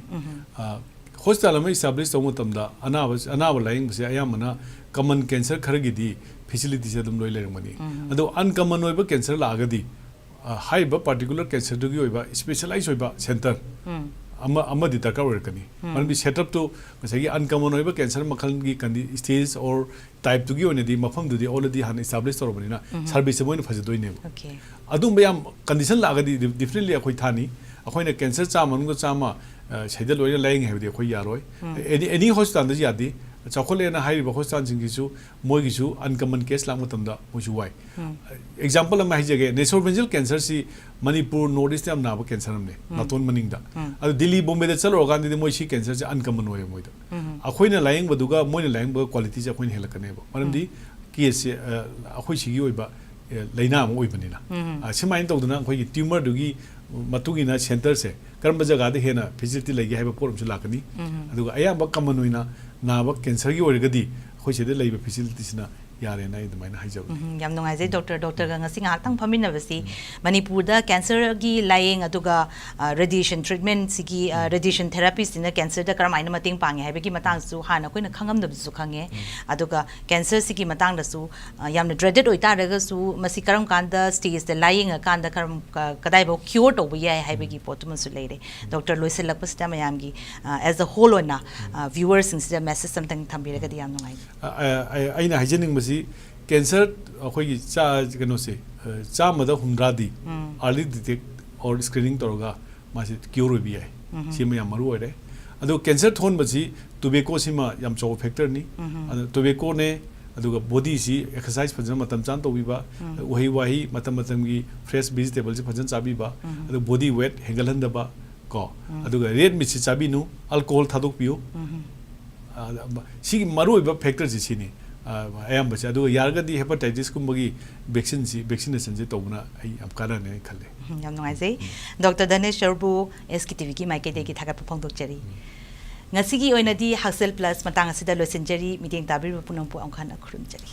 ꯍꯣꯁꯄꯤꯇꯥꯜ ꯑꯃ ꯏꯁꯇꯥꯕ꯭ꯂꯤꯁ ꯇꯧꯕ ꯃꯇꯝꯗ ꯑꯅꯥꯕ ꯑꯅꯥꯕ ꯂꯥꯌꯦꯡꯕꯁꯦ ꯑꯌꯥꯝꯕꯅ ꯀꯃꯟ ꯀꯦꯟꯁꯔ ꯈꯔꯒꯤꯗꯤ ꯐꯦꯁꯤꯂꯤꯇꯤꯁꯦ ꯑꯗꯨꯝ ꯂꯣꯏ ꯂꯩꯔꯝꯒꯅꯤ꯫ ꯑꯗꯣ ꯑꯟꯀꯃꯟ ꯑꯣꯏꯕ ꯀꯦꯟꯁꯔ ꯂꯥꯛꯑꯒꯗꯤ, ꯑ, ꯍꯥꯏꯔꯤꯕ ꯄꯥꯔꯇꯤꯀꯨꯂꯔ ꯀꯦꯟꯁꯔꯗꯨꯒꯤ ꯑꯣꯏꯕ ꯏꯁꯄꯦꯁꯦꯂꯥꯏꯁ ꯑꯣꯏꯕ ꯁꯦꯟꯇꯔ ꯑꯃ ꯑꯃꯗꯤ ꯗꯔꯀꯥꯔ ꯑꯣꯏꯔꯛꯀꯅꯤ꯫ ꯃꯔꯝꯗꯤ ꯁꯦꯠꯑꯞꯇꯨ ꯉꯁꯥꯏꯒꯤ ꯑꯟꯀꯃꯟ ꯑꯣꯏꯕ ꯀꯦꯟꯁꯔ ꯃꯈꯜꯒꯤ ꯀꯟꯗꯤ ꯁ꯭ꯇꯦꯖ ꯑꯣꯔ ꯇꯥꯏꯞꯇꯨꯒꯤ ꯑꯣꯏꯅꯗꯤ ꯃꯐꯝꯗꯨꯗꯤ ꯑꯣꯜꯔꯦꯗꯤ ꯍꯥꯟꯅ ꯏꯁꯇꯥꯕ꯭ꯂꯤꯁ ꯇꯧꯔꯕꯅꯤꯅ ꯁꯥꯔꯚꯤꯁꯁꯦ ꯃꯣꯏꯅ ꯐꯖꯗꯣꯏꯅꯦꯕ꯫ Okay. ꯑꯗꯨꯝꯕ ꯌꯥꯝ ꯀꯟꯗꯤꯁꯟ ꯂꯥꯛꯑꯒꯗꯤ ꯗꯤꯐꯤꯅꯤꯠꯂꯤ ꯑꯩꯈꯣꯏ ꯊꯥꯅꯤ꯫ ꯑꯩꯈꯣꯏꯅ ꯀꯦꯟꯁꯔ ꯆꯥꯝꯃ ꯃꯅꯨꯡꯗ ꯆꯥꯝꯃ, ꯑ, ꯁꯤꯗ ꯂꯣꯏꯅ ꯂꯥꯌꯦꯡꯉꯦ ꯍꯥꯏꯕꯗꯤ ꯑꯩꯈꯣꯏ ꯌꯥꯔꯣꯏ꯫ ꯑꯦꯅꯤ ꯑꯦꯅꯤ ꯍꯣꯁꯄꯤꯇꯥꯜꯗꯁꯨ ꯌꯥꯗꯦ꯫ ꯆꯥꯎꯈꯠꯂꯦꯅ ꯍꯥꯏꯔꯤꯕ ꯍꯣꯁꯄꯤꯇꯥꯜꯁꯤꯡꯒꯤꯁꯨ ꯃꯣꯏꯒꯤꯁꯨ ꯑꯟꯀꯃꯟ ꯀꯦꯁ ꯂꯥꯛꯄ ꯃꯇꯝꯗ ꯃꯣꯏꯁꯨ ꯋꯥꯏ꯫ ꯑꯦꯛꯖꯥꯝꯄꯜ ꯑꯃ ꯍꯥꯏꯖꯒꯦ, ꯅꯦꯁꯣꯐꯦꯟꯖꯤꯌꯦꯜ ꯀꯦꯟꯁꯔꯁꯤ ꯃꯅꯤꯄꯨꯔ ꯅꯣꯔꯠ ꯏꯁꯇ ꯌꯥꯝ ꯅꯥꯕ ꯀꯦꯟꯁꯔ ꯑꯃꯅꯦ, ꯅꯥꯇꯣꯟ ꯃꯅꯤꯡꯗ꯫ ꯑꯗꯨ ꯗꯤꯜꯂꯤ ꯕꯣꯝꯕꯦꯗ ꯆꯠꯂꯨꯔꯀꯥꯟꯗꯗꯤ ꯃꯣꯏ ꯁꯤ ꯀꯦꯟꯁꯔꯁꯦ ꯑꯟꯀꯃꯟ ꯑꯣꯏꯌꯦ ꯃꯣꯏꯗ꯫ ꯑꯩꯈꯣꯏꯅ ꯂꯥꯌꯦꯡꯕꯗꯨꯒ ꯃꯣꯏꯅ ꯂꯥꯌꯦꯡꯕꯒ ꯀ꯭ꯋꯥꯂꯤꯇꯤꯁꯦ ꯑꯩꯈꯣꯏꯅ ꯍꯦꯜꯂꯛꯀꯅꯦꯕ꯫ ꯃꯔꯝꯗꯤ ꯀꯦꯁꯁꯦ, ꯑ, ꯑꯩꯈꯣꯏ ꯁꯤꯒꯤ ꯑꯣꯏꯕ, ꯑ, ꯂꯥꯏꯅꯥ ꯑꯃ ꯑꯣꯏꯕꯅꯤꯅ꯫ ꯑ, ꯁꯨꯃꯥꯏꯅ ꯇꯧꯗꯅ ꯑꯩꯈꯣꯏꯒꯤ ꯇ꯭ꯌꯨꯃꯔꯗꯨꯒꯤ ꯃꯇꯨꯡ ꯏꯟꯅ ꯁꯦꯟꯇꯔꯁꯦ ꯀꯔꯝꯕ ꯖꯒꯥꯗ ꯍꯦꯟꯅ ꯐꯦꯁꯤꯂꯤꯇꯤ ꯂꯩꯒꯦ ꯍꯥꯏꯕ ꯄꯣꯠ ꯑꯃꯁꯨ ꯂꯥꯛꯀꯅꯤ꯫ ꯑꯗꯨꯒ ꯑꯌꯥꯝꯕ ꯀꯃꯟ ꯑꯣꯏꯅ ꯅꯥꯕ ꯀꯦꯟꯁꯔꯒꯤ ꯑꯣꯏꯔꯒꯗꯤ ꯑꯩꯈꯣꯏ ꯁꯤꯗ ꯂꯩꯕ ꯐꯦꯁꯤꯂꯤꯇꯤꯁꯤꯅ ꯌꯥꯔꯦꯅ ꯑꯩ ꯑꯗꯨꯃꯥꯏꯅ ꯍꯥꯏꯖꯕꯅꯤ꯫ ꯎꯝ, ꯌꯥꯝ ꯅꯨꯡꯉꯥꯏꯖꯩ ꯗꯣꯛꯇꯔ꯫ ꯗꯣꯛꯇꯔꯒ ꯉꯁꯤ ꯉꯥꯏꯍꯥꯛꯇꯪ ꯐꯝꯃꯤꯟꯅꯕꯁꯤ ꯃꯅꯤꯄꯨꯔꯗ ꯀꯦꯟꯁꯔꯒꯤ ꯂꯥꯌꯦꯡ ꯑꯗꯨꯒ, ꯑ, ꯔꯦꯗꯤꯌꯦꯁꯟ ꯇ꯭ꯔꯤꯠꯃꯦꯟꯁꯤꯒꯤ, ꯑ, ꯔꯦꯗꯤꯌꯦꯁꯟ ꯊꯦꯔꯥꯄꯤꯁꯤꯅ ꯀꯦꯟꯁꯔꯗ ꯀꯔꯝꯍꯥꯏꯅ ꯃꯇꯦꯡ ꯄꯥꯡꯉꯦ ꯍꯥꯏꯕꯒꯤ ꯃꯇꯥꯡꯁꯨ ꯍꯥꯟꯅ ꯑꯩꯈꯣꯏꯅ ꯈꯪꯉꯝꯗꯕꯁꯨ ꯈꯪꯉꯦ꯫ ꯑꯗꯨꯒ ꯀꯦꯟꯁꯔꯁꯤꯒꯤ ꯃꯇꯥꯡꯗꯁꯨ, ꯑ, ꯌꯥꯝꯅ ꯗ꯭ꯔꯦꯗꯦꯠ ꯑꯣꯏꯇꯥꯔꯒꯁꯨ ꯃꯁꯤ ꯀꯔꯝ ꯀꯥꯟꯗ ꯁ꯭ꯇꯦꯖꯇ ꯂꯥꯌꯦꯡꯉꯀꯥꯟꯗ ꯀꯔꯝ, ꯀ-, ꯀꯗꯥꯏꯐꯥꯎ ꯀ꯭ꯌꯣꯔ ꯇꯧꯕ ꯌꯥꯏ ꯍꯥꯏꯕꯒꯤ ꯄꯣꯠꯇꯨꯃꯁꯨ ꯂꯩꯔꯦ꯫ ꯗꯣꯛꯇꯔ, ꯂꯣꯏꯁꯤꯜꯂꯛꯄꯁꯤꯗ ꯃꯌꯥꯝꯒꯤ, ꯑ, as a whole ꯑꯣꯏꯅ, ꯑ, ꯚ꯭ꯌꯨꯋꯔꯁꯤꯡꯁꯤꯗ ꯃꯦꯁꯦꯖ ꯑꯝꯇꯪ ꯊꯝꯕꯤꯔꯒꯗꯤ ꯌꯥꯝ ꯅꯨꯡꯉꯥꯏꯅꯤ꯫ ꯑ, ꯑ, ꯑ, ꯑꯩꯅ ꯍꯥꯏꯖꯅꯤꯡꯕꯁꯤ ꯀꯦꯟꯁꯔ ꯑꯩꯈꯣꯏꯒꯤ ꯆꯥ-, ꯀꯩꯅꯣꯁꯦ, ꯑ, ꯆꯥꯝꯃꯗ ꯍꯨꯝꯗ꯭ꯔꯥꯗꯤ early detect or screening ꯇꯧꯔꯒ ꯃꯥꯁꯤ ꯀ꯭ꯌꯣꯔ ꯑꯣꯏꯕ ꯌꯥꯏ꯫ ꯁꯤꯃ ꯌꯥꯝ ꯃꯔꯨ ꯑꯣꯏꯔꯦ꯫ ꯑꯗꯣ ꯀꯦꯟꯁꯔ ꯊꯣꯛꯍꯟꯕꯁꯤ ꯇꯣꯕꯦꯀꯣꯁꯤꯃ ꯌꯥꯝ ꯆꯥꯎꯕ ꯐꯦꯛꯇꯔꯅꯤ꯫ ꯑꯗꯣ ꯇꯣꯕꯦꯀꯣꯅꯦ, ꯑꯗꯨꯒ ꯕꯣꯗꯤꯁꯤ ꯑꯦꯛꯁꯔꯁꯥꯏꯁ ꯐꯖꯅ ꯃꯇꯝ ꯆꯥꯅ ꯇꯧꯕꯤꯕ, ꯎꯍꯩ ꯋꯥꯍꯩ ꯃꯇꯝ ꯃꯇꯝꯒꯤ ꯐ꯭ꯔꯦꯁ ꯚꯦꯖꯤꯇꯦꯕꯜꯁꯤ ꯐꯖꯅ ꯆꯥꯕꯤꯕ, ꯑꯗꯨ ꯕꯣꯗꯤ ꯋꯦꯠ ꯍꯦꯟꯒꯠꯍꯟꯗꯕ ꯀꯣ, ꯑꯗꯨꯒ ꯔꯦꯗ ꯃꯤꯠꯁꯤ ꯆꯥꯕꯤꯅꯨ, ꯑꯜꯀꯣꯍꯣꯜ ꯊꯥꯗꯣꯛꯄꯤꯌꯨ꯫ ꯑ, ꯁꯤꯒꯤ ꯃꯔꯨꯑꯣꯏꯕ ꯐꯦꯛꯇꯔꯁꯤ ꯁꯤꯅꯤ꯫ ꯑ, ꯑꯌꯥꯝꯕꯁꯦ꯫ ꯑꯗꯨꯒ ꯌꯥꯔꯒꯗꯤ hepatitis ꯀꯨꯝꯕꯒꯤ vaccine ꯁꯤ, vaccination ꯁꯦ ꯇꯧꯕꯅ ꯑꯩ ꯌꯥꯝ ꯀꯥꯟꯅꯅꯤ ꯍꯥꯏꯅ ꯈꯜꯂꯦ꯫ ꯎꯝ, ꯌꯥꯝ ꯅꯨꯡꯉꯥꯏꯖꯩ꯫ ꯗꯣꯛꯇꯔ ꯙꯅꯦꯁ ꯁꯔꯕꯨ ꯑꯦꯁ ꯀꯦ ꯇꯤ ꯚꯤꯒꯤ ꯃꯥꯏꯀꯩꯗꯒꯤ ꯊꯥꯒꯠꯄ ꯐꯣꯡꯗꯣꯛꯆꯔꯤ꯫ ꯉꯁꯤꯒꯤ ꯑꯣꯏꯅꯗꯤ ꯍꯛꯁꯦꯜ ꯄ꯭ꯂꯁ ꯃꯇꯥꯡ ꯑꯁꯤꯗ ꯂꯣꯏꯁꯤꯟꯖꯔꯤ꯫ ꯃꯤꯠꯌꯦꯡ ꯇꯥꯕꯤꯔꯤꯕ ꯄꯨꯝꯅꯃꯛꯄꯨ ꯑꯃꯨꯛ ꯍꯟꯅ ꯈꯨꯔꯨꯝꯖꯔꯤ꯫